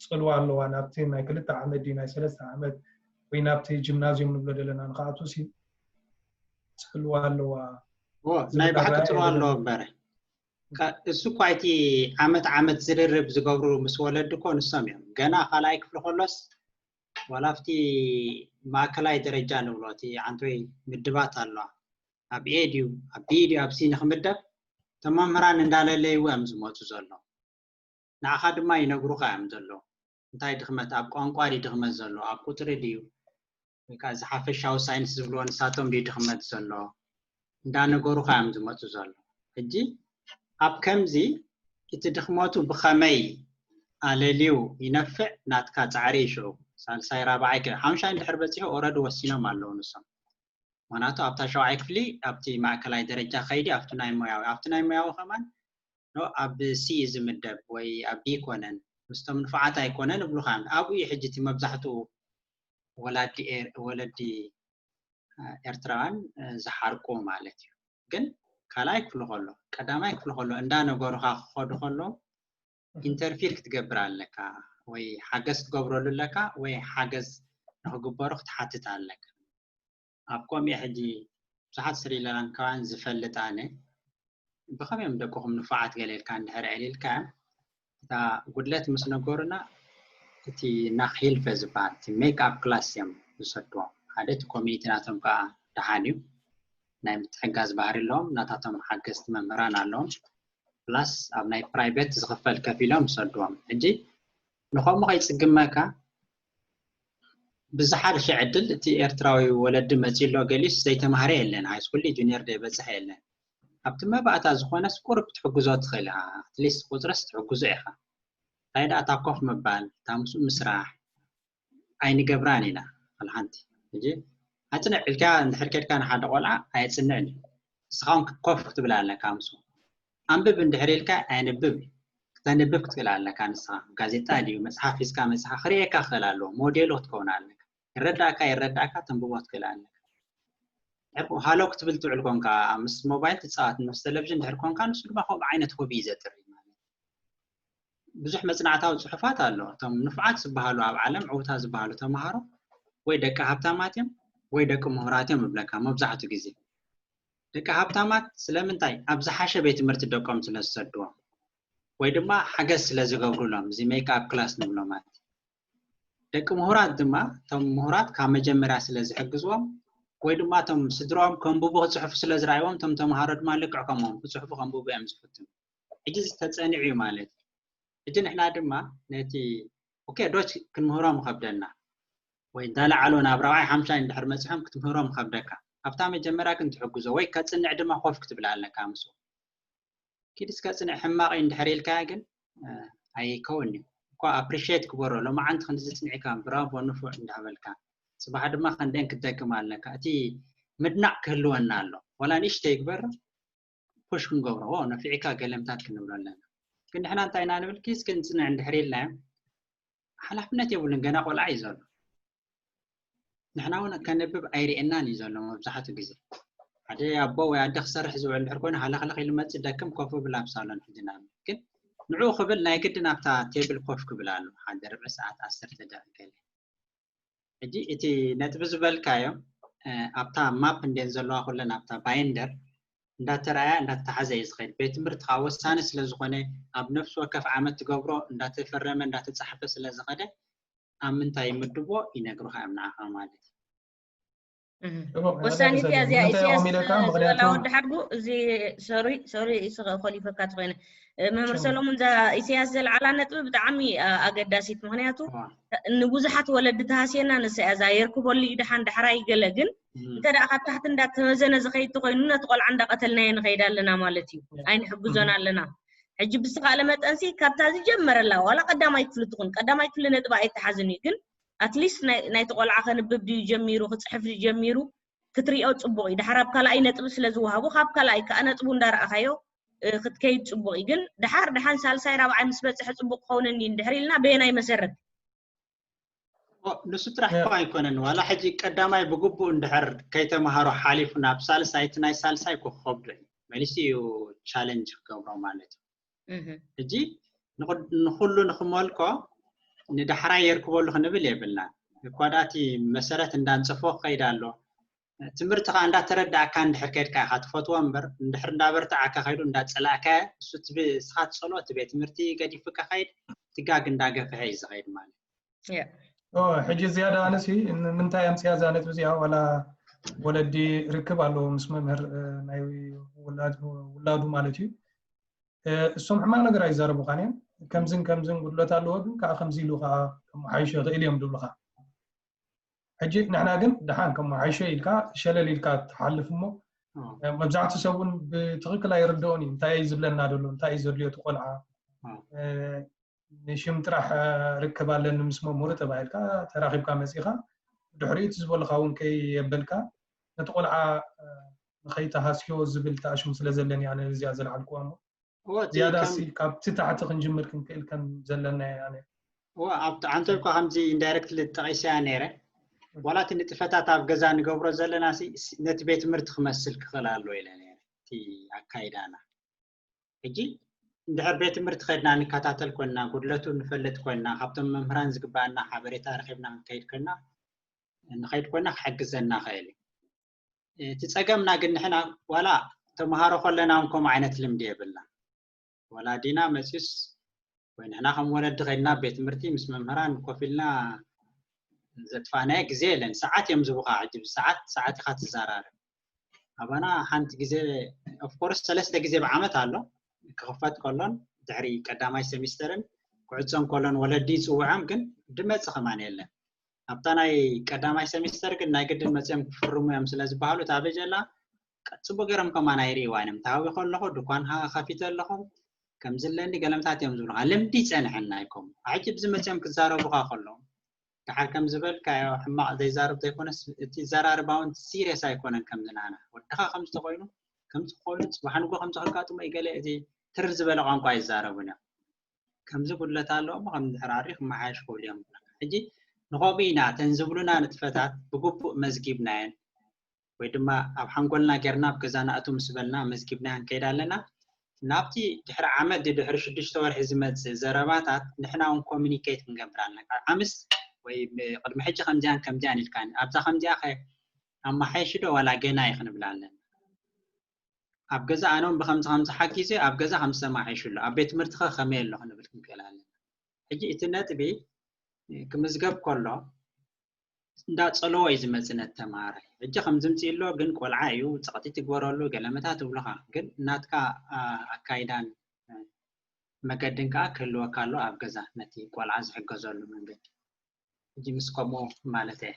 ፅልዋ ኣለዋ ናብቲ ናይ ክልተ ዓመት ድዩ ናይ ሰለስተ ዓመት ወይ ናብቲ ጅምናዚዮም ንብሎ ዘለና ንክኣቱ ሲ ፅልዋ ኣለዋ። ናይ ባሕቂ ፅልዋ ኣለዎ እምበር እሱ እኳ እቲ ዓመት ዓመት ዝርርብ ዝገብሩ ምስ ወለዲ እኮ ንሶም እዮም። ገና ካልኣይ ክፍሊ ከሎስ ዋላ ኣብቲ ማእከላይ ደረጃ ንብሎ እቲ ዓንተወይ ምድባት ኣለዋ ኣብ ኤ ድዩ ኣብ ቢ ድዩ ኣብ ሲ ንክምደብ እቶም መምህራን እንዳለለይዎ እዮም ዝመፁ ዘሎ። ንዓኻ ድማ ይነግሩኻ እዮም ዘሎ እንታይ ድኽመት ኣብ ቋንቋ ድዩ ድኽመት ዘሎ ኣብ ቁፅሪ ድዩ ወይ ከዓ እዚ ሓፈሻዊ ሳይንስ ዝብልዎ ንሳቶም ድዩ ድኽመት ዘሎ እንዳነገሩኻ እዮም ዝመፁ ዘሎ። ሕጂ ኣብ ከምዚ እቲ ድኽመቱ ብኸመይ ኣለልዩ ይነፍዕ ናትካ ፃዕሪ እዩ። ሽዑ ሳልሳይ ራብዓይ ሓምሻይ እንድሕር በፂሑ ኦረዲ ወሲኖም ኣለዉ ንሶም። ምክንያቱ ኣብታ ሸውዓይ ክፍሊ ኣብቲ ማእከላይ ደረጃ ከይዲ ኣብቲ ናይ ሞያዊ ኣብቲ ናይ ሞያዊ ከማን ኣብ ሲ እዩ ዝምደብ ወይ ኣብ ቢ ይኮነን ምስቶም ንፉዓት ኣይኮነን እብሉካ ኣብኡ እዩ ሕጂ እቲ መብዛሕትኡ ወላዲ ወለዲ ኤርትራውያን ዝሓርቁ ማለት እዩ። ግን ካልኣይ ክፍሊ ከሎ ቀዳማይ ክፍሊ ከሎ እንዳነገሩካ ክኸዱ ከሎ ኢንተርፊር ክትገብር ኣለካ ወይ ሓገዝ ክትገብረሉ ኣለካ ወይ ሓገዝ ንክግበሩ ክትሓትት ኣለካ። ኣብ ከምኡ ሕጂ ብዙሓት ስሪላንካውያን ዝፈልጥ ኣነ ብኸመይ እዮም ደቅኹም ንፉዓት ገለ ኢልካ እንድሕር ዕሊልካ እታ ጉድለት ምስ ነገሩና እቲ ናክሂልፈ ዝበሃል እቲ ሜክ ኣፕ ክላስ እዮም ዝሰድዎም ሓደ እቲ ኮሚኒቲ ናቶም ከዓ ደሓን እዩ ናይ ምትሕጋዝ ባህሪ ኣለዎም ናታቶም ሓገዝቲ መምህራን ኣለዎም ፕላስ ኣብ ናይ ፕራይቬት ዝኽፈል ከፊሎም ዝሰድዎም ሕጂ ንኸምኡ ከይፅግመካ ብዝሓሸ ዕድል እቲ ኤርትራዊ ወለዲ መፂሎ ገሊስ ዘይተማሃረ የለን ሃይስኩል ጁኒየር ዘይበፅሐ የለን ኣብቲ መባእታ ዝኾነስ ቁሩብ ክትሕግዞ ትኽእል ኢኻ ኣትሊስት ቁፅርስ ትሕግዞ ኢኻ እንታይ ደኣ እታ ኮፍ ምባል እታ ምስኡ ምስራሕ ኣይንገብራን ኢና ሓንቲ ሕጂ ኣፅንዕ ኢልካ እንድሕር ከድካ ንሓደ ቆልዓ ኣየፅንዕን እዩ ንስኻ ኮፍ ክትብል ኣለካ ምስኡ ኣንብብ እንድሕር ኢልካ ኣየንብብ እዩ ክተንብብ ክትክእል ኣለካ ንስኻ ጋዜጣ ድዩ መፅሓፍ ሒዝካ መፅሓፍ ክርእየካ ክኽእል ኣለዎ ሞዴሉ ክትከውን ኣለካ ይረዳእካ ይረዳእካ ተንብቦ ትክእል ኣለካ ሃሎ ክትብል ትውዕል ኮንካ ምስ ሞባይል ትፃወት ምስ ቴሌቪዥን ድሕር ኮንካ ንሱ ድማ ከምኡ ዓይነት ሆቢ እዩ ዘጥሪ ማለት ብዙሕ መፅናዕታዊ ፅሑፋት ኣሎ እቶም ንፉዓት ዝበሃሉ ኣብ ዓለም ዕውታ ዝበሃሉ ተምሃሮ ወይ ደቂ ሃብታማት እዮም ወይ ደቂ ምሁራት እዮም እብለካ መብዛሕቱ ግዜ ደቂ ሃብታማት ስለምንታይ ኣብ ዝሓሸ ቤት ትምህርቲ ደቆም ስለ ዝሰድዎም ወይ ድማ ሓገዝ ስለ ዝገብሩሎም እዚ ሜክ ኣፕ ክላስ ንብሎ ማለት ደቂ ምሁራት ድማ እቶም ምሁራት ካብ መጀመርያ ስለ ዝሕግዝዎም ወይ ድማ እቶም ስድራኦም ከንብቡ ክፅሕፉ ስለ ዝረኣይዎም እቶም ተምሃሮ ድማ ልክዕ ከምኦም ክፅሕፉ ከንብቡ እዮም ዝፍትኑ ሕጂ ዝተፀንዑ እዩ ማለት እዩ ሕጂ ንሕና ድማ ነቲ ኦኬ ዶች ክንምህሮም ይኸብደና ወይ እንዳለዓሉ ናብ ራብዓይ ሓምሻይ እንድሕር መፅሖም ክትምህሮም ይኸብደካ ኣብታ መጀመርያ ግን ትሕግዞ ወይ ከፅንዕ ድማ ኮፍ ክትብል ኣለካ ምስ ኪድ እስከ ፅንዕ ሕማቕ እዩ እንድሕር ኢልካያ ግን ኣይከውን እዩ እኳ ኣፕሪሽት ክበሮ ሎማዓንቲ ክንዚ ፅኒዕካ ብራቮ ንፉዕ እንዳበልካ ፅባሕ ድማ ከንደን ክትደግም ኣለካ እቲ ምድናቕ ክህልወና ኣሎ ወላ ንእሽተይ ግበር ፑሽ ክንገብሮ ነፊዕካ ገለምታት ክንብሎ ኣለና ግን ንሕና እንታይ ኢና ንብል ኪስ ክንፅንዕ እንድሕር ኢልናዮ ሓላፍነት የብሉን ገና ቆልዓ እዩ ዘሎ ንሕና እውን ከንብብ ኣይርእየናን እዩ ዘሎ መብዛሕትኡ ግዜ ሓደ ኣቦ ወይ ኣደ ክሰርሕ ዝውዕል ድሕር ኮይኑ ሃለኽለኽ ኢሉ መፅእ ደክም ኮፍ ብል ኣብ ሳሎን ሕጂ ንኣብነት ግን ንዕኡ ክብል ናይ ግድን ኣብታ ቴብል ኮፍ ክብል ኣሎ ሓደ ርብዒ ሰዓት ዓሰርተ ደቂቀ ሕጂ እቲ ነጥቢ ዝበልካዮ ኣብታ ማፕ እንዴን ዘለዋ ኩለን ኣብታ ባይንደር እንዳተረኣያ እንዳተተሓዘ እዩ ዝኸድ ቤት ትምህርቲ ከዓ ወሳኒ ስለዝኾነ ኣብ ነፍሲ ወከፍ ዓመት ትገብሮ እንዳተፈረመ እንዳተፃሕፈ ስለዝኸደ ኣብ ምንታይ ይምድቦ ይነግሩካ እዮም ንዓኻ ማለት እዩ ወሳኒት እያ እዚኣ ኢሳያስ ዝበላ ወዲ ሓድጉ እዚ ሶሪ ሶሪ ኮሊፈካ ትኮይነ መምህር ሰሎሙን እዛ ኢሳያስ ዘልዓላ ነጥቢ ብጣዕሚ ኣገዳሲት ምክንያቱ ንብዙሓት ወለዲ ተሃስየና ንሳ እያ እዛ የርክበሉ እዩ ደሓን ዳሕራይ ገለ ግን እንተ ደኣ ካብ ታሕቲ እንዳተመዘነ ዝኸይድ ተኮይኑ ነቲ ቆልዓ እንዳቀተልናዮ ንኸይድ ኣለና ማለት እዩ ኣይንሕግዞን ኣለና ሕጂ ብዝተኻእለ መጠንሲ ካብታ ዝጀመረላ ዋላ ቀዳማይ ክፍሊ ትኹን ቀዳማይ ክፍሊ ነጥባ ኣይተሓዝን እዩ ግን ኣትሊስት ናይቲ ቆልዓ ከንብብ ድዩ ጀሚሩ ክፅሕፍ ድዩ ጀሚሩ ክትሪኦ ፅቡቅ እዩ ድሓር ኣብ ካልኣይ ነጥቢ ስለ ዝወሃቡ ካብ ካልኣይ ከዓ ነጥቡ እንዳረኣኻዮ ክትከይድ ፅቡቅ እዩ። ግን ድሓር ድሓን ሳልሳይ ራብዓይ ምስ በፅሐ ፅቡቅ ክኸውነኒ እንድሕር ኢልና በየናይ መሰረት? ንሱ ጥራሕ እኮ ኣይኮነን። ዋላ ሕጂ ቀዳማይ ብግቡእ እንድሕር ከይተምሃሮ ሓሊፉ ናብ ሳልሳይ፣ እቲ ናይ ሳልሳይ እኮ ክኸብዶ እዩ። መሊሱ እዩ ቻለንጅ ክገብሮ ማለት እዩ። ሕጂ ንኹሉ ንኽመልኮ ንዳሕራይ የርክበሉ ክንብል የብልናን። እኳ ዳቲ መሰረት እንዳንፀፎ ክኸይድ ኣሎ። ትምህርቲ ከዓ እንዳተረዳእካ እንድሕር ከይድካ ኢኻ ትፈትዎ እምበር፣ እንድሕር እንዳበርትዓካ ከይዱ እንዳፀላእካ፣ እሱ ትብ-፣ እስኻ ትፀልኦ፣ እቲ ቤት ትምህርቲ ገዲፉካ ከይድ፣ ትጋግ እንዳገፍሐ እዩ ዝኸይድ ማለት። ሕጂ ዝያዳ ኣነሲ ንምንታይ ኣምፅያ እዛ ነጥቢ እዚኣ? ዋላ ወለዲ ርክብ ኣለዎ ምስ መምህር፣ እ፣ ናይ ውላድ-፣ ውላዱ ማለት እዩ። እ፣ እሶም ሕማቕ ነገር ኣይዛረቡኻን እዮም። ከምዝን ከምዝን ጉድለት ኣለዎ፣ ግን ከዓ ከምዚ ኢሉ ከዓ ከመሓይሾ ይኽእል እዮም ዝብሉኻ። ሕጂ ንሕና ግን ደሓን ከመሓይሾ ኢልካ ሸለል ኢልካ ትሓልፍ እሞ፣ እ፣ መብዛሕትኡ ሰብ እውን ብትኽክል ኣይርድኦን እዩ። እንታይ እዩ ዝብለና ዘሎ? እንታይ እዩ ዘድልዮ እቲ ቆልዓ? እ፣ ንሽም ጥራሕ፣ እ፣ ርክብ ኣለኒ ምስ መምህሩ ተባሂልካ ተራኺብካ መፂኻ፣ ድሕሪኡ እቲ ዝበልኻ እውን ከየበልካ ነቲ ቆልዓ፣ እ፣ ንኸይተሃስዮ ዝብል ተኣሽሙ ስለ ዘለኒ ኣነ እዚኣ ዘልዓልኩዋ እሞ፣ እወ፣ እቲ ዝያዳ ከም ሲ ካብቲ ታሕቲ ክንጅምር ክንክእል ከም ዘለና እየ ኣነ። እወ፣ ኣብቲ ዓንተልኳ ከምዚ ኢንዳይሬክትሊ ጠቒሰያ ነይረ። ዋላ እቲ ንጥፈታት ኣብ ገዛ ንገብሮ ዘለና ሲ፣ ሲ፣ ነቲ ቤት ትምህርቲ ክመስል ክኽእል ኣለዎ ኢለ ነይረ፣ እቲ ኣካይዳና። ሕጂ እንድሕር ቤት ትምህርቲ ከድና ንከታተል ኮንና፣ ጉድለቱ ንፈልጥ ኮንና፣ ካብቶም መምህራን ዝግባኣና ሓበሬታ ረኺብና ክንከይድ ኮንና፣ ንኸይድ ኮንና ክሕግዘና ኽእል እዩ። እቲ ጸገምና ግን ንሕና ዋላ ተምሃሮ ከለና እውን ከምኡ ዓይነት ልምዲ የብልና። ወላዲና መጺኡስ ወይ ንሕና ከም ወለዲ ከድና ቤት ትምህርቲ ምስ መምህራን ኮፍ ኢልና ዘጥፋእናዮ ግዜ የለን። ሰዓት እዮም ዝቡኻ። ሕጂ ብሰዓት ሰዓት ኢኻ ትዘራረብ። ኣባና ሓንቲ ግዜ፣ ኦፍኮርስ ሰለስተ ግዜ ብዓመት ኣሎ፣ ክኽፈት ከሎን ድሕሪ ቀዳማይ ሴሚስተርን ክዕጾን ከሎን ወለዲ ይጽውዖም፣ ግን ድመጽ ከማን የለን። ኣብታ ናይ ቀዳማይ ሴሚስተር ግን ናይ ግድን መጽኦም ክፍርሙ እዮም ስለ ዝበሃሉ፣ እታ በጀላ ጽቡቅ ገይሮም ከማን ኣይርእይዋን እዮም። ተሃዊኸ ኣለኹ፣ ድኳን ከፊተ ኣለኹ፣ ከምዚ ኣለኒ ገለምታት እዮም ዝብሉኻ። ልምዲ ይጸንሐና ይኮም። ሕጂ ብዚ መጽኦም ክዛረቡኻ ከለዉ፣ ደሓር ከም ዝበልካዮ ሕማቕ ዘይዛረብ ዘይኮነስ፣ እቲ ዘራርባ እውን ሲሪየስ ኣይኮነን። ከምዚ ናና ወድኻ ከምዚ ተኾይኑ፣ ከምዚ ኮይኑ፣ ጽባሕ ንጎ ከምዚ ከጋጥሞ እዩ፣ ገለ እቲ ትር ዝበለ ቋንቋ ኣይዛረቡን እዮም። ከምዚ ጉድለት ኣለዎ እሞ ከም ድሕር ኣሪ ክመሓየሽ ክብሉ እዮም። ሕጂ ንኸምኡ ኢና እተን ዝብሉና ንጥፈታት ብግቡእ መዝጊብናየን ወይ ድማ ኣብ ሓንጎልና ጌርና ኣብ ገዛ ንኣቱ ምስ በልና መዝጊብናየን ከይድ ኣለና። ናብቲ ድሕሪ ዓመት ድሕሪ ሽዱሽተ ወርሒ ዝመጽእ ዘረባታት ንሕና እውን ኮሚኒኬት ክንገብር ኣለና። ዓምስ ወይ ቅድሚ ሕጂ ከምዚያን ከምዚያን ኢልካኒ፣ ኣብዛ ከምዚኣ ከ ኣመሓይሽ ዶ ዋላ ገና እዩ ክንብል ኣለና። ኣብ ገዛ ኣነ እውን ብከምዚ ከምዚ ሓጊዘ፣ ኣብ ገዛ ከምዚ ተማሓይሹ ኣሎ፣ ኣብ ቤት ትምህርቲ ከ ከመይ ኣሎ ክንብል ክንክእል ኣለና። ሕጂ እቲ ነጥቢ ክምዝገብ ከሎ እንዳጸለዎ እዩ ዝመጽእ ነቲ ተምሃራይ። ሕጂ ከምዚ ምጽእ ኣሎ ግን ቆልዓ እዩ፣ ጸቕጢ ትግበረሉ፣ ገለመታት ትብሉኻ። ግን ናትካ፣ ኣ-፣ ኣካይዳን፣ እ፣ መገድን ከኣ ክህልወካ ኣሎ ኣብ ገዛ ነቲ ቆልዓ ዝሕገዘሉ መንገዲ። ሕጂ ምስ ከምኡ ማለት እየ።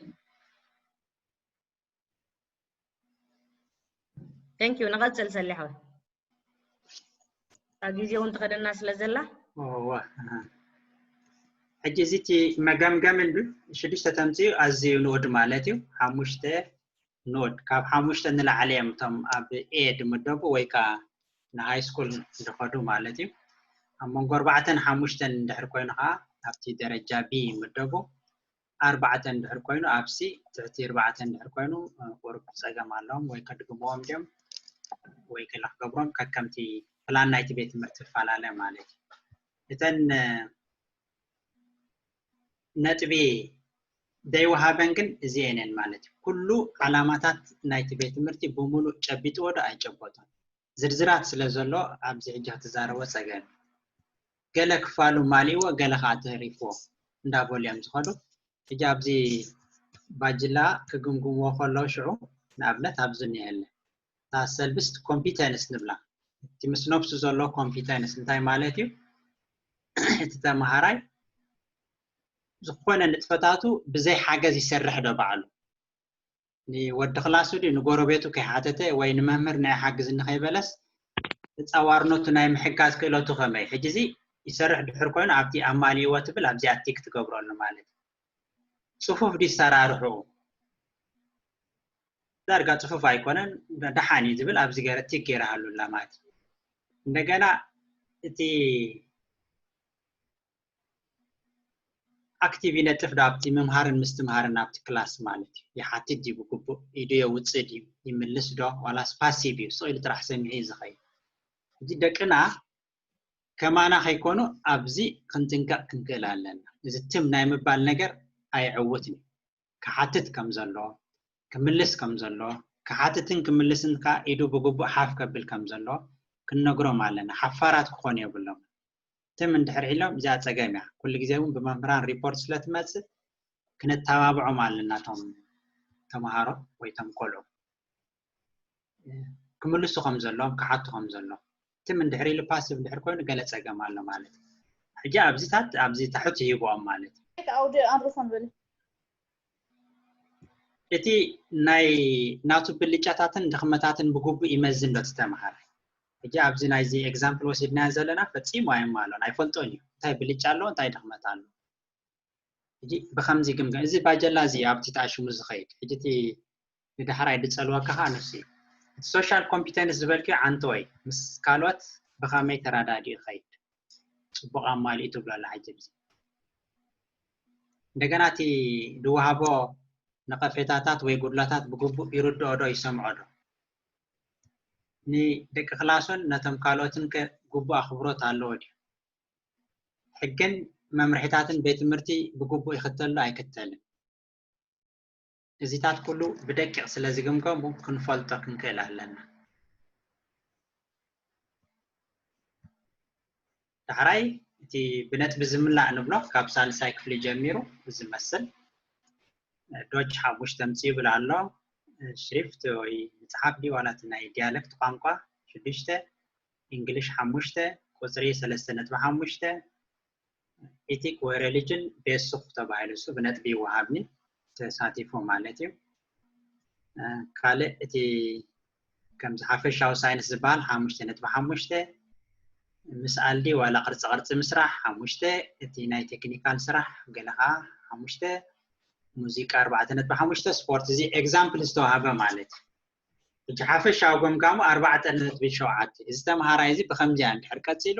Thank you። ንቐጽል ሰሊሕ ወይ ኣብ ግዜ እውን ትኸደና ስለ ዘላ። እወ፣ ኣሃ። ሕጂ እዚ እቲ መገምገም እንዱ ሽዱሽተ ተምፅኡ ኣዝዩ ንኡድ ማለት እዩ። ሓሙሽተ ንኡድ፣ ካብ ሓሙሽተ ንላዕሊ እዮም እቶም ኣብ ኤ ድምደቡ ወይ ከዓ ንሃይ ስኩል ዝኸዱ ማለት እዩ። ኣብ መንጎ ኣርባዕተን ሓሙሽተን እንድሕር ኮይኑ ከዓ ኣብቲ ደረጃ ቢ ይምደቡ። ኣርባዕተ እንድሕር ኮይኑ ኣብ ሲ፣ ትሕቲ ኣርባዕተ እንድሕር ኮይኑ፣ እ፣ ቁሩብ ጸገም ኣለዎም ወይ ከድግምዎም ድዮም ወይ ገለ ክገብሮም ከከምቲ ፕላን ናይቲ ቤት ትምህርቲ ይፈላለ ማለት እዩ። እተን፣ እ፣ ነጥቢ ዘይወሃበን ግን እዚኤን እየን ማለት እዩ። ኩሉ ዓላማታት ናይቲ ቤት ትምህርቲ ብምሉእ ጨቢጥዎ ዶ ኣይጨበጦን? ዝርዝራት ስለ ዘሎ ኣብዚ ሕጂ ክትዛረቦ ጸገም። ገለ ክፋሉ ማሊእዎ፣ ገለ ከዓ ተሪፍዎ እንዳበሉ እዮም ዝኸዱ። ሕጂ ኣብዚ ባጅላ ክግምግምዎ ከለዉ ሽዑ ንኣብነት ኣብዚ እኒሀለ እታ ሰልብስት ኮምፒተንስ ንብላ፣ እቲ ምስ ነብሱ ዘሎ ኮምፒተንስ እንታይ ማለት እዩ? እቲ ተምሃራይ ዝኾነ ንጥፈታቱ ብዘይ ሓገዝ ይሰርሕ ዶ ባዕሉ? ንወዲ ክላሱ ድዩ ንጎረቤቱ ከይሓተተ ወይ ንመምህር ናይ ሓግዝኒ ከይበለስ ተጻዋርነቱ ናይ ምሕጋዝ ክእለቱ ከመይ? ሕጂ እዚ ይሰርሕ ድሕር ኮይኑ ኣብቲ ኣማሊእዎ ትብል ኣብዚኣ ቲክ ትገብረሉ ማለት እዩ። ጽፉፍ ድዩ ኣሰራርሕኡ? ዳርጋ ጽፉፍ ኣይኮነን፣ ደሓን እዩ ዝብል ኣብዚ ገይረ ቲክ ገይረሃሉ ኣላ ማለት እዩ። እንደገና እቲ ኣክቲቭ ይነጥፍ ዶ ኣብቲ ምምሃርን ምስትምሃርን ኣብቲ ክላስ ማለት እዩ። ይሓትት ድዩ ብግቡእ፣ ኢዱ የውፅእ ድዩ፣ ይምልስ ዶ፣ ዋላስ ፓሲቭ እዩ፣ ስቕ ኢሉ ጥራሕ ሰሚዑ እዩ ዝኸይድ። እዚ ደቅና ከማና ከይኮኑ ኣብዚ ክንጥንቀቕ ክንክእል ኣለና። እዚ ትም ናይ ምባል ነገር ኣይዕውትን እዩ። ክሓትት ከም ዘሎ፣ ክምልስ ከም ዘሎ፣ ክሓትትን ክምልስን ከዓ ኢዱ ብግቡእ ሓፍ ከብል ከም ዘሎ ክንነግሮም ኣለና። ሓፋራት ክኾኑ የብሎም። ትም እንድሕር ኢሎም እዚኣ ፀገም እያ። ኩሉ ግዜ እውን ብመምህራን ሪፖርት ስለ ትመፅእ ክነተባብዖም ኣለና። እቶም ተምሃሮ ወይ እቶም ቆልዑ ክምልሱ ከም ዘለዎም፣ ክሓቱ ከም ዘለዎም። ትም እንድሕር ኢሉ ፓሲቭ እንድሕር ኮይኑ ገለ ፀገም ኣሎ ማለት እዩ። ሕጂ ኣብዚታት ኣብዚ ታሕት ይህብኦም ማለት እዩ። ኣውዲ ኣድርሶም በል። እቲ ናይ ናቱ ብልጫታትን ድኽመታትን ብግቡእ ይመዝን ዶ እቲ ተምሃራይ? ሕጂ ኣብዚ ናይዚ ኤግዛምፕል ወሲድናዮ ዘለና ፈጺሙ ኣይማሎን፣ ኣይፈልጦን እዩ። እንታይ ብልጫ ኣለዎ፣ እንታይ ድኽመት ኣለዎ? ሕጂ ብኸምዚ ግምገም፣ እዚ ባጀላ እዚ ኣብቲ ተኣሽሙ ዝኸይድ፣ ሕጂ እቲ ንዳሕራይ ድጸልወካ ኸዓ ንሱ እዩ። እቲ ሶሻል ኮምፒተንስ ዝበልክዮ ዓንተወይ ምስ ካልኦት ብኸመይ ተረዳዲኡ ይኸይድ? ጽቡቕ ኣማሊኡ ትብሎ ኣላ ሕጂ ኣብዚ። እንደገና እቲ ዝወሃቦ ነቐፌታታት ወይ ጉድለታት ብግቡእ ይርድኦ ዶ ይሰምዖ ዶ? ንደቂ ክላሱን ነቶም ካልኦትን ከ ግቡእ ኣኽብሮት ኣለዎ ድዩ? ሕግን መምርሒታትን ቤት ትምህርቲ ብግቡእ ይኽተል ዶ ኣይክተልን? እዚታት ኩሉ ብደቂቕ ስለ ዝግምገሙ ክንፈልጦ ክንክእል ኣለና። ዳሕራይ እቲ ብነጥቢ ዝምላእ ንብሎ ካብ ሳልሳይ ክፍሊ ጀሚሩ ዝመስል ዶች ሓሙሽተ ምጽእ ይብል ኣሎ። ሽሪፍት ወይ ምጽሓፍ ድዩ ዋላ እቲ ናይ ዲያለክት ቋንቋ ሽዱሽተ፣ እንግሊሽ ሓሙሽተ፣ ቁጽሪ ሰለስተ ነጥቢ ሓሙሽተ፣ ኢቲክ ወይ ሬሊጅን ቤሱክ ተባሂሉ እሱ ብነጥቢ ይወሃብኒ ተሳቲፉ ማለት እዩ። ካልእ እቲ ከምዚ ሓፈሻዊ ሳይንስ ዝበሃል ሓሙሽተ ነጥቢ ሓሙሽተ፣ ምስኣል ድዩ ዋላ ቅርፂ ቅርፂ ምስራሕ ሓሙሽተ፣ እቲ ናይ ቴክኒካል ስራሕ ገለ ከዓ ሓሙሽተ፣ ሙዚቃ ኣርባዕተ ነጥቢ ሓሙሽተ፣ ስፖርት እዚ ኤግዛምፕል ዝተዋሃበ ማለት እዩ። ሕጂ ሓፈሻዊ ገምጋሙ ኣርባዕተ ነጥቢ ሸውዓተ። እዚ ተምሃራይ እዚ ብከምዚኣ እንድሕር ቀፂሉ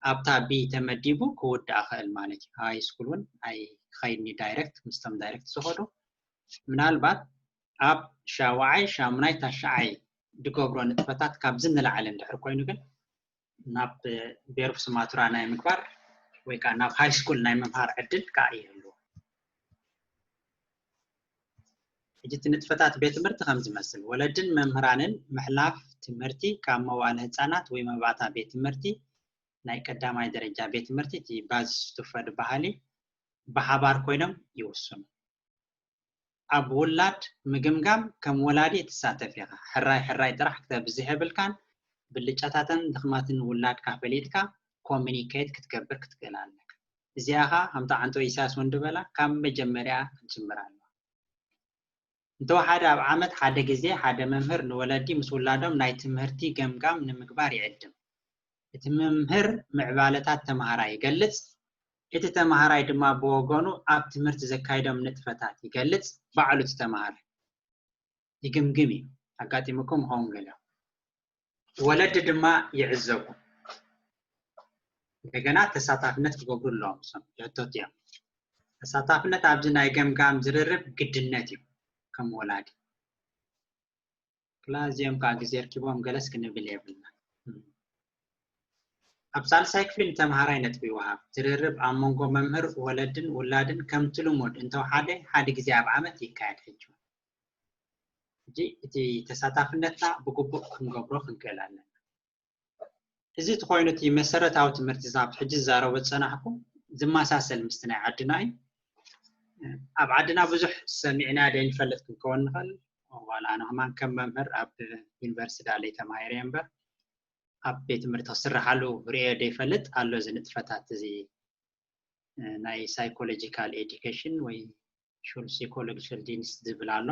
ኣብታ ቢ ተመዲቡ ክውዳእ ክእል ማለት እዩ። ሃይ ስኩል እውን ኣይክኸይድኒ ዳይሬክት ምስቶም ዳይሬክት ዝኸዱ ምናልባት ኣብ ሻውዓይ ሻሙናይ ታሽዓይ ድገብሮ ንጥፈታት ካብዚ ንላዕሊ እንድሕር ኮይኑ ግን ናብ ቤርፍ ስማትራ ናይ ምግባር ወይ ከዓ ናብ ሃይ ስኩል ናይ ምምሃር ዕድል ከዓ ይህልዎ። ሕጂ እቲ ንጥፈታት ቤት ትምህርቲ ከም ዝመስል ወለድን መምህራንን ምሕላፍ ትምህርቲ ካብ መዋለ ህፃናት ወይ መባእታ ቤት ትምህርቲ ናይ ቀዳማይ ደረጃ ቤት ትምህርቲ እቲ ባዝ ስትፈድ ባህሊ ብሓባር ኮይኖም ይውስኑ። ኣብ ውላድ ምግምጋም ከም ወላዲ ትሳተፍ ኢኻ። ሕራይ ሕራይ ጥራሕ ክተብዝሕ የብልካን። ብልጫታትን ድኽማትን ውላድካ ፈሊጥካ ኮሚኒኬት ክትገብር ክትክእል ኣለካ። እዚኣ ኸዓ ከምታ ዓንቶ ኢሳያስ ወንድበላ ካብ መጀመርያ ክትጅምር ኣለዋ። እንተወሓደ ኣብ ዓመት ሓደ ግዜ ሓደ መምህር ንወለዲ ምስ ውላዶም ናይ ትምህርቲ ገምጋም ንምግባር ይዕድም። እቲ መምህር ምዕባለታት ተምሃራይ ይገልጽ፣ እቲ ተምሃራይ ድማ ብወገኑ ኣብ ትምህርቲ ዘካይዶም ንጥፈታት ይገልጽ። ባዕሉ እቲ ተምሃራይ ይግምግም እዩ። ኣጋጢሙኩም ይኸውን ገለ ወለዲ ድማ ይዕዘቡ። እንደገና ተሳታፍነት ክገብሩ ኣለዎም። እሶም ሕቶት እዮም። ተሳታፍነት ኣብዚ ናይ ገምጋም ዝርርብ ግድነት እዩ ከም ወላዲ። ክላ እዚኦም ከዓ ግዜ ርኪቦም ገለስ ክንብል የብልና። ኣብ ሳልሳይ ክፍሊ ንተምሃራይ ነጥቢ ይወሃብ። ዝርርብ ኣብ መንጎ መምህር፣ ወለድን ውላድን ከምቲ ልሙድ እንተወሓደ ሓደ ግዜ ኣብ ዓመት ይካየድ። ሕጂ ሕጂ እቲ ተሳታፍነትና ብግቡእ ክንገብሮ ክንክእል ኣለና። እዚ ተኮይኑ እቲ መሰረታዊ ትምህርቲ ዛብ ሕጂ ዝዛረቦ ዝፀናሕኩ ዝመሳሰል ምስቲ ናይ ዓድና እዩ። ኣብ ዓድና ብዙሕ ሰሚዕና ደይንፈልጥ ክንከውን ንኽእል። ዋላ ኣነ ከማን ከም መምህር ኣብ ዩኒቨርሲቲ ዳለይ ተማሂረ እምበር ኣብ ቤት ትምህርቲ ክስርሓሉ ርእዮ ደይፈልጥ ኣሎ። እዚ ንጥፈታት እዚ ናይ ሳይኮሎጂካል ኤዲኬሽን ወይ ሹል ሳይኮሎጂካል ዲንስት ዝብል ኣሎ።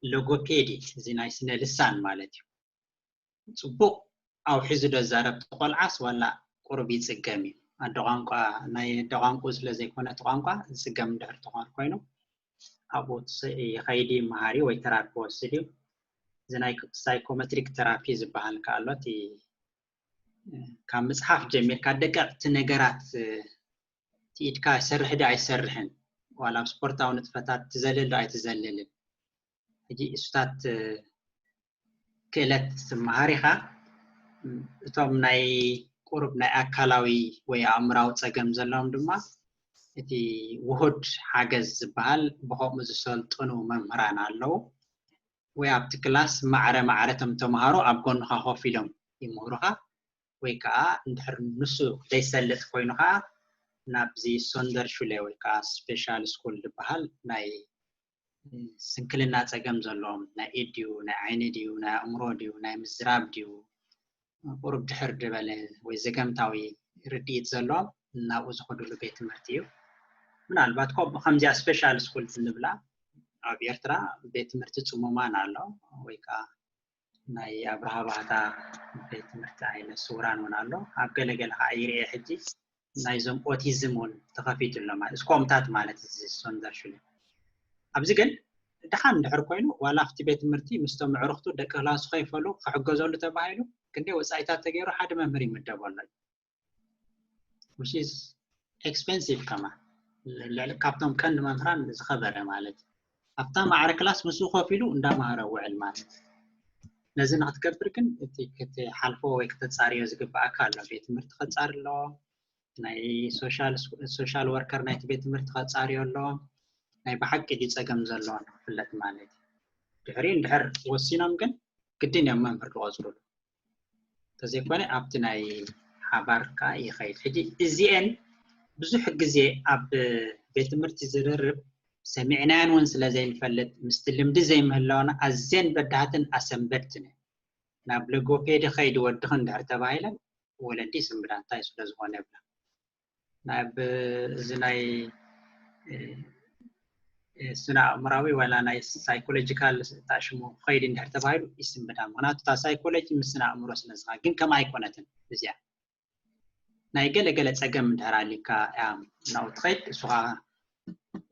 ሎጎፔዲ እዚ ናይ ስነ ልሳን ማለት እዩ። ፅቡቅ ኣውሒዙ ዶ ዛረብ ቆልዓስ ዋላ ቁሩብ ይፅገም እዩ። ኣደ ቋንቋ ናይ ኣደ ቋንቋ ስለ ዘይኮነ እቲ ቋንቋ ዝፅገም እንድሕር ተኾን ኮይኑ ኣብኡ ይኸይድ እዩ መሃሪ ወይ ተራፒ ወስድ እዩ። እዚ ናይ ሳይኮሜትሪክ ተራፒ ዝበሃል ከኣ ኣሎ። እቲ ካብ ምፅሓፍ ጀሚርካ ደቀቕቲ ነገራት ኢድካ ይሰርሕ ዶ ኣይሰርሕን፣ ዋላ ኣብ ስፖርታዊ ንጥፈታት ትዘልል ዶ ኣይትዘልልን፣ ሕጂ እሱታት ክእለት ትመሃር ኢኻ። እቶም ናይ ቁሩብ ናይ ኣካላዊ ወይ ኣእምራዊ ፀገም ዘለዎም ድማ እቲ ውሁድ ሓገዝ ዝበሃል ብኸምኡ ዝሰልጥኑ መምህራን ኣለዉ። ወይ ኣብቲ ክላስ ማዕረ ማዕረ እቶም ተምሃሮ ኣብ ጎንኻ ኮፍ ኢሎም ይምህሩኻ፣ ወይ ከዓ እንድሕር ንሱ ዘይሰልጥ ኮይኑ ከዓ ናብዚ ሶንደር ሹለ ወይ ከዓ ስፔሻል ስኩል ዝበሃል ናይ ስንክልና ፀገም ዘለዎም፣ ናይ ኢድ ድዩ፣ ናይ ዓይኒ ድዩ፣ ናይ ኣእምሮ ድዩ፣ ናይ ምዝራብ ድዩ፣ ቁሩብ ድሕር ዝበለ ወይ ዘገምታዊ ርድኢት ዘለዎም ናብኡ ዝኸዱሉ ቤት ትምህርቲ እዩ። ምናልባት ከምኡ ከምዚኣ ስፔሻል ስኩል እንብላ ኣብ ኤርትራ ቤት ትምህርቲ ፅሙማን ኣሎ፣ ወይ ከዓ ናይ ኣብርሃ ባህታ ቤት ትምህርቲ ዓይነ ስውራን እውን ኣሎ። ኣብ ገለገለ ከዓ ይርኤ ሕጂ ናይዞም ኦቲዝም እውን ተኸፊቱ ኣሎ ማለት እስኮምታት ማለት እዚ ሶንደር ሹለ። ኣብዚ ግን ድሓን እንድሕር ኮይኑ ዋላ ኣብቲ ቤት ትምህርቲ ምስቶም ኣዕሩኽቱ ደቂ ክላሱ ከይፈሉ ክሕገዘሉ ተባሂሉ ክንደይ ወፃኢታት ተገይሩ ሓደ መምህር ይምደበሉ። Which is expensive ከማ ልዕሊ ካብቶም ቀንዲ መምህራን ዝኸበረ ማለት ኣብታ ማዕረ ክላስ ምስኡ ኮፍ ኢሉ እንዳማሃረ ውዕል ማለት ነዚ ንክትገብር ግን እቲ ክትሓልፎ ወይ ክተፃርዮ ዝግብኣካ ኣሎ። ቤት ትምህርቲ ከፃሪ ኣለዎ፣ ናይ ሶሻል ወርከር ናይቲ ቤት ትምህርቲ ከፃርዮ ኣለዎ። ናይ ብሓቂ ድዩ ፀገም ዘለዎ ንክፍለጥ ማለት እዩ። ድሕሪ እንድሕር ወሲኖም ግን ግድን እዮም መምህር ዝቆፅሩሉ። ተዘይኮነ ኣብቲ ናይ ሓባር ከዓ ይኸይድ። ሕጂ እዚኤን ብዙሕ ግዜ ኣብ ቤት ትምህርቲ ዝርርብ ሰሚዕናየን እውን ስለ ዘይንፈልጥ ምስቲ ልምዲ ዘይምህላውና ኣዝየን በዳህትን ኣሰንበድትን እየን። ናብ ሎጎፔዲ ከይድ ወድኺ እንድሕር ተባሂለን ወለዲ ስንብዳ እንታይ ስለ ዝኾነ ይብላ። ናብ እዚ ናይ ስነ ኣእምራዊ ዋላ ናይ ሳይኮሎጂካል ታሽሙ ከይድ እንድሕር ተባሂሉ ይስምዳ። ምክንያቱ እታ ሳይኮሎጂ ምስ ስነ ኣእምሮ ስለ ዝኻ ግን ከም ኣይኮነትን እዚኣ ናይ ገለ ገለ ፀገም እንድሕር ኣሊካ እያ ናብኡ ትኸይድ። እሱ ከዓ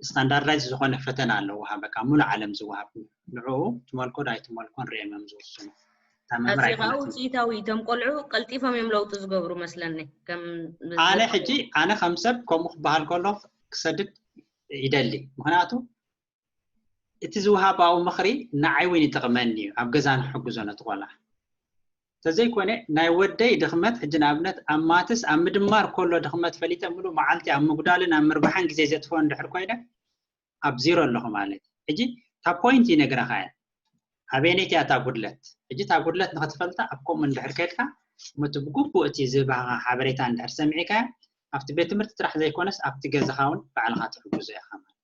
ስታንዳርዳይዝ ዝኾነ ፈተና ኣለዎ ወሃበካ ሙሉ ዓለም ዝወሃብ ንዕኡ ትመልኮ ዶ ኣይትመልኮ ንሪኦም እዮም ዝውስኑ። እታ መምህር ኣዚ ከዓ ኣይኮነትን። ውፅኢታዊ እቶም ቆልዑ ቀልጢፎም እዮም ለውጢ ዝገብሩ መስለኒ ከም ኣነ ሕጂ ኣነ ከም ሰብ ከምኡ ክበሃል ከሎ ክሰድድ ይደሊ። ምክንያቱ እቲ ዝወሃባዊ ምኽሪ ንዓይ እውን ይጠቕመኒ እዩ ኣብ ገዛ ንክሕግዞ ነቲ ቆልዓ። ተዘይኮነ ናይ ወደይ ድኽመት ሕጂ ንኣብነት ኣብ ማትስ ኣብ ምድማር ከሎ ድኽመት ፈሊጠ ሙሉ መዓልቲ ኣብ ምጉዳልን ኣብ ምርባሕን ግዜ ዘጥፍኦ እንድሕር ኮይነ ኣብ ዚሮ ኣለኹ ማለት እዩ። ሕጂ እታ ፖይንት ይነግረኻ እየ ኣበይነይቲ እያ እታ ጉድለት። ሕጂ እታ ጉድለት ንክትፈልጣ ኣብ ከምኡ እንድሕር ከድካ እቲ ብግቡእ እቲ ዝህባኻ ሓበሬታ እንድሕር ሰሚዕካዮ ኣብቲ ቤት ትምህርቲ ጥራሕ ዘይኮነስ ኣብቲ ገዛኻ እውን ባዕልኻ ትሕግዞ ኢኻ ማለት እዩ።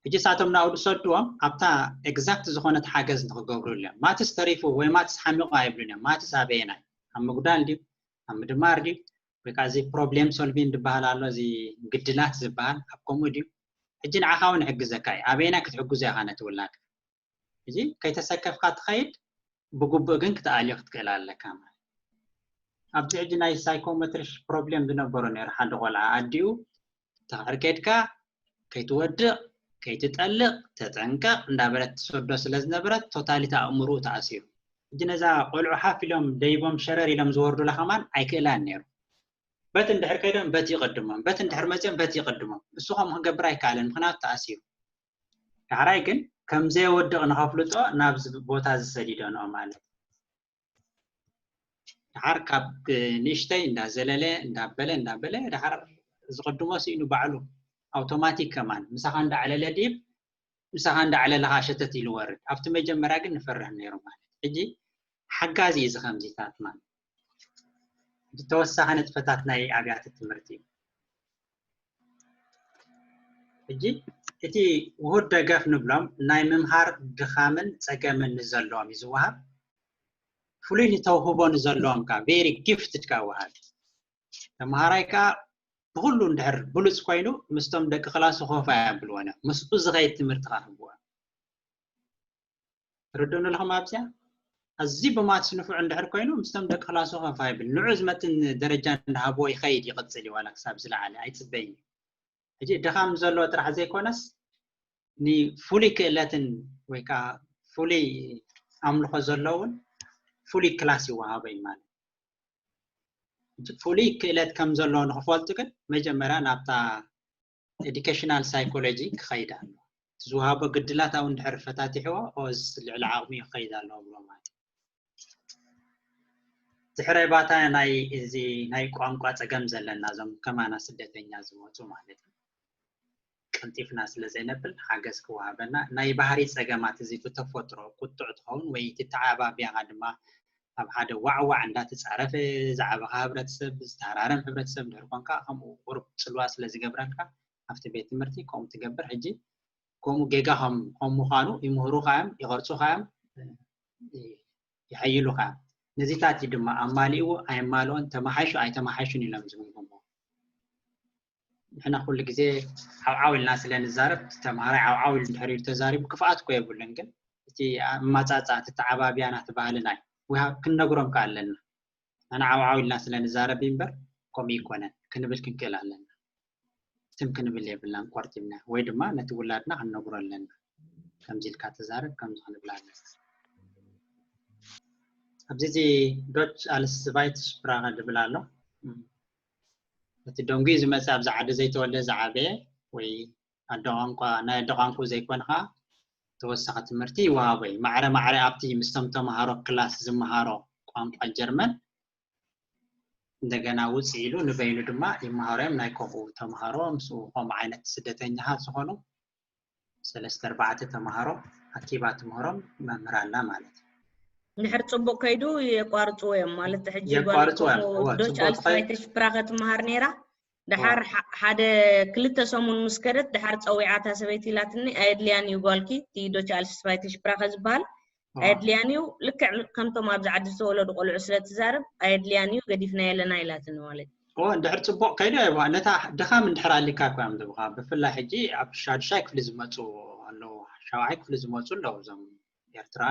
ሕጂ እሳቶም ናብኡ ዝሰድዎም ኣብታ ኤግዛክት ዝኾነት ሓገዝ ንክገብሩሉ እዮም። ማትስ ተሪፉ ወይ ማትስ ሓሚቑ ኣይብሉን እዮም። ማትስ ኣበየናይ ኣብ ምጉዳል ድዩ ኣብ ምድማር ድዩ ወይ ከዓ እዚ ፕሮብሌም ሶልቪን ዝበሃል ኣሎ እዚ ግድላት ዝበሃል ኣብ ከምኡ ድዩ? ሕጂ ንዓኻ እውን ይሕግዘካ እዩ። ኣበየናይ ክትሕግዞ ኢኻ ነቲ ውላድ? ሕጂ ከይተሰከፍካ ትኸይድ ብግቡእ ግን ክትኣልዮ ክትክእል ኣለካ ማለት ኣብዚ ሕጂ ናይ ሳይኮሜትሪ ፕሮብሌም ዝነበሮ ነይሩ ሓደ ቆልዓ ኣዲኡ ተኽዕር ከድካ ከይትወድቕ ከይትጠልቕ ተጠንቀቕ እንዳበለት ትሰዶ ስለ ዝነበረት ቶታሊቲ ኣእምርኡ ተኣሲሩ ሕጂ ነዛ ቆልዑ ሓፍ ኢሎም ደይቦም ሸረር ኢሎም ዝወርዱላ ከማን ኣይክእላን ነይሩ በቲ እንድሕር ከይዶም በቲ ይቐድሞም በቲ እንድሕር መፅኦም በቲ ይቐድሞም እሱ ከምኡ ክገብር ኣይከኣለን ምክንያቱ ተኣሲሩ ዳሕራይ ግን ከም ዘየወድቕ ንኸፍልጦ ናብዚ ቦታ ዝሰዲዶ ንኦ ማለት ድሓር ካብ ንእሽተይ እንዳዘለለ እንዳበለ እንዳበለ ድሓር ዝቐድሞ ስኢኑ ባዕሉ ኣውቶማቲክ ከማን ምሳኻ እንዳዕለለ ድብ ምሳኻ እንዳዕለለ ከዓ ሸተት ኢሉ ወርድ ኣብቲ መጀመርያ ግን ንፈርህ ነይሩ ማለት ሕጂ ሓጋዚ እዩ ዝኸምዚታት ማለት ተወሳኺ ንጥፈታት ናይ ኣብያተ ትምህርቲ እዩ ሕጂ እቲ ውሁድ ደገፍ ንብሎም ናይ ምምሃር ድኻምን ፀገምን ንዘለዎም እዩ ዝወሃብ ፍሉይ ንተውህቦ ንዘለዎም ከዓ ቬሪ ጊፍትድ ከዓ ወሃብ ተምሃራይ ከዓ ብኩሉ እንድሕር ብሉፅ ኮይኑ ምስቶም ደቂ ክላሱ ኮፋ የብልዎን እዮም ምስኡ ዝኸይድ ትምህርቲ ከዓ ህብዎ ትርድኡኒ ኣለኹም ኣብዚኣ ኣዝዩ ብማትስ ንፉዕ እንድሕር ኮይኑ ምስቶም ደቂ ክላሱ ኮፋ ይብል ንዑ ዝመጥን ደረጃ እንዳሃብዎ ይኸይድ ይቕፅል እዩ ዋላ ክሳብ ዝለዓለ ኣይፅበይን እዩ ሕጂ ድኻም ዘለዎ ጥራሕ ዘይኮነስ ንፍሉይ ክእለትን ወይ ከዓ ፍሉይ ኣምልኾ ዘለውን ፍሉይ ክላስ ይወሃቦ እዩ ማለት ፍሉይ ክእለት ከም ዘለዎ ንክፈልጡ ግን መጀመርያ ናብታ educational psychology ክኸይድ ኣሎ። ዝወሃቦ ግድላት ኣብኡ እንድሕር ፈታቲሕዎ፣ ኦ፣ እዚ ልዕሊ ዓቕሚ ክኸይድ ኣለዎ ብሎ ማለት እዩ። ድሕረ ባታ ናይ እዚ ናይ ቋንቋ ጸገም ዘለና፣ እዞም ከማና ስደተኛ ዝመጹ ማለት እዩ። ቀልጢፍና ስለ ዘይነብል ሓገዝ ክወሃበና፣ ናይ ባህሪ ጸገማት፣ እዚ ብተፈጥሮ ቁጡዕ ትኸውን ወይ እቲ ተዓባቢያኻ ድማ ኣብ ሓደ ዋዕዋዕ እንዳተጻረፈ ዝዓበኻ ህብረተሰብ፣ ዝተሃራረም ህብረተሰብ ድሕር ኮንካ፣ ከምኡ ቁሩብ ጽልዋ ስለ ዝገብረልካ ኣብቲ ቤት ትምህርቲ ከምኡ ትገብር። ሕጂ ከምኡ ጌጋ ከም ከም ምዃኑ ይምህሩኻ እዮም፣ ይቐርጹኻ እዮም፣ ይሐይሉኻ እዮም። ነዚታት እዩ ድማ ኣማሊእዎ ኣየማልኦን፣ ተመሓይሹ ኣይተመሓይሹን ኢሎም ዝግምግምዎ። ንሕና ኩሉ ግዜ ዓውዓው ኢልና ስለ ንዛረብ፣ ተምሃራይ ዓውዓው ኢሉ እንድሕር ኢሉ ተዛሪቡ ክፍኣት እኮ የብሉን። ግን እቲ ኣማጻጻ፣ እቲ ተዓባብያ ናቲ ባህልና እዩ። We have- ክንነግሮም ከ ኣለና። ኣነ ዓውዓው ኢልና ስለ ንዛረብ እምበር ከምኡ ይኮነን ክንብል ክንክእል ኣለና። ትም ክንብል የብልናን ቆርጢምና፣ ወይ ድማ ነቲ ውላድና ክንነግሮ ኣለና። ከምዚ ኢልካ ተዛረብ፣ ከምዚ ክንብል ኣለና። ኣብዚ እዚ ዶች ኣልስ ቫይት ሽፕራኸ ዝብል ኣሎ። እቲ ደንጉዩ ዝመጽእ ኣብዚ ዓዲ ዘይተወልደ ዝዓበየ ወይ ኣደ ቋንቋ፣ ናይ ኣደ ቋንቋ ዘይኮነ ኸዓ ተወሳኺ ትምህርቲ ይወሃቦ እዩ። ማዕረ ማዕረ ኣብቲ ምስቶም ተምሃሮ ክላስ ዝመሃሮ ቋንቋ ጀርመን እንደገና ውፅእ ኢሉ ንበይኑ ድማ ይመሃሮ እዮም። ናይ ከምኡ ተምሃሮ ምስኡ ከምኡ ዓይነት ስደተኛታት ዝኾኑ ሰለስተ ኣርባዕተ ተምሃሮ ኣኪባ ትምህሮም መምህር ኣላ ማለት እዩ። እንድሕር ፅቡቅ ከይዱ የቋርፅዎ እዮም ማለት ሕጂ ጓል የቋርፅዎ እዮም። ከምኡ እወ፣ ዶች ፅቡቅ ኣልስ ከይ- ቫይተ ሽፕራኸ ትመሃር ነይራ። ድሓር ሓ- ሓደ ክልተ ሰሙን ምስ ከደት ድሓር ፀዊዓታ ሰበይቲ ኢላትኒ ኣየድልያን እዩ ጓልኪ እቲ ዶች ኣልስ ቫይተ ሽፕራኸ ዝበሃል እወ። ኣየድልያን እዩ። ልክዕ ከምቶም ኣብዚ ዓዲ ዝተወለዱ ቆልዑ ስለ ትዛረብ ኣየድልያን እዩ፣ ገዲፍና የለና ኢላትኒ ማለት እዩ። እወ፣ እንድሕር ፅቡቅ ከይዱ እዋ፣ ነታ ድኻም እንድሕር ኣሊካ እኮ እዮም ዝብኻ። ብፍላይ ሕጂ ኣብ ሻዱሻይ ክፍሊ ዝመፁ ኣለዉ፣ ሻውዓይ ክፍሊ ዝመፁ ኣለዉ እዞም ኤርትራ።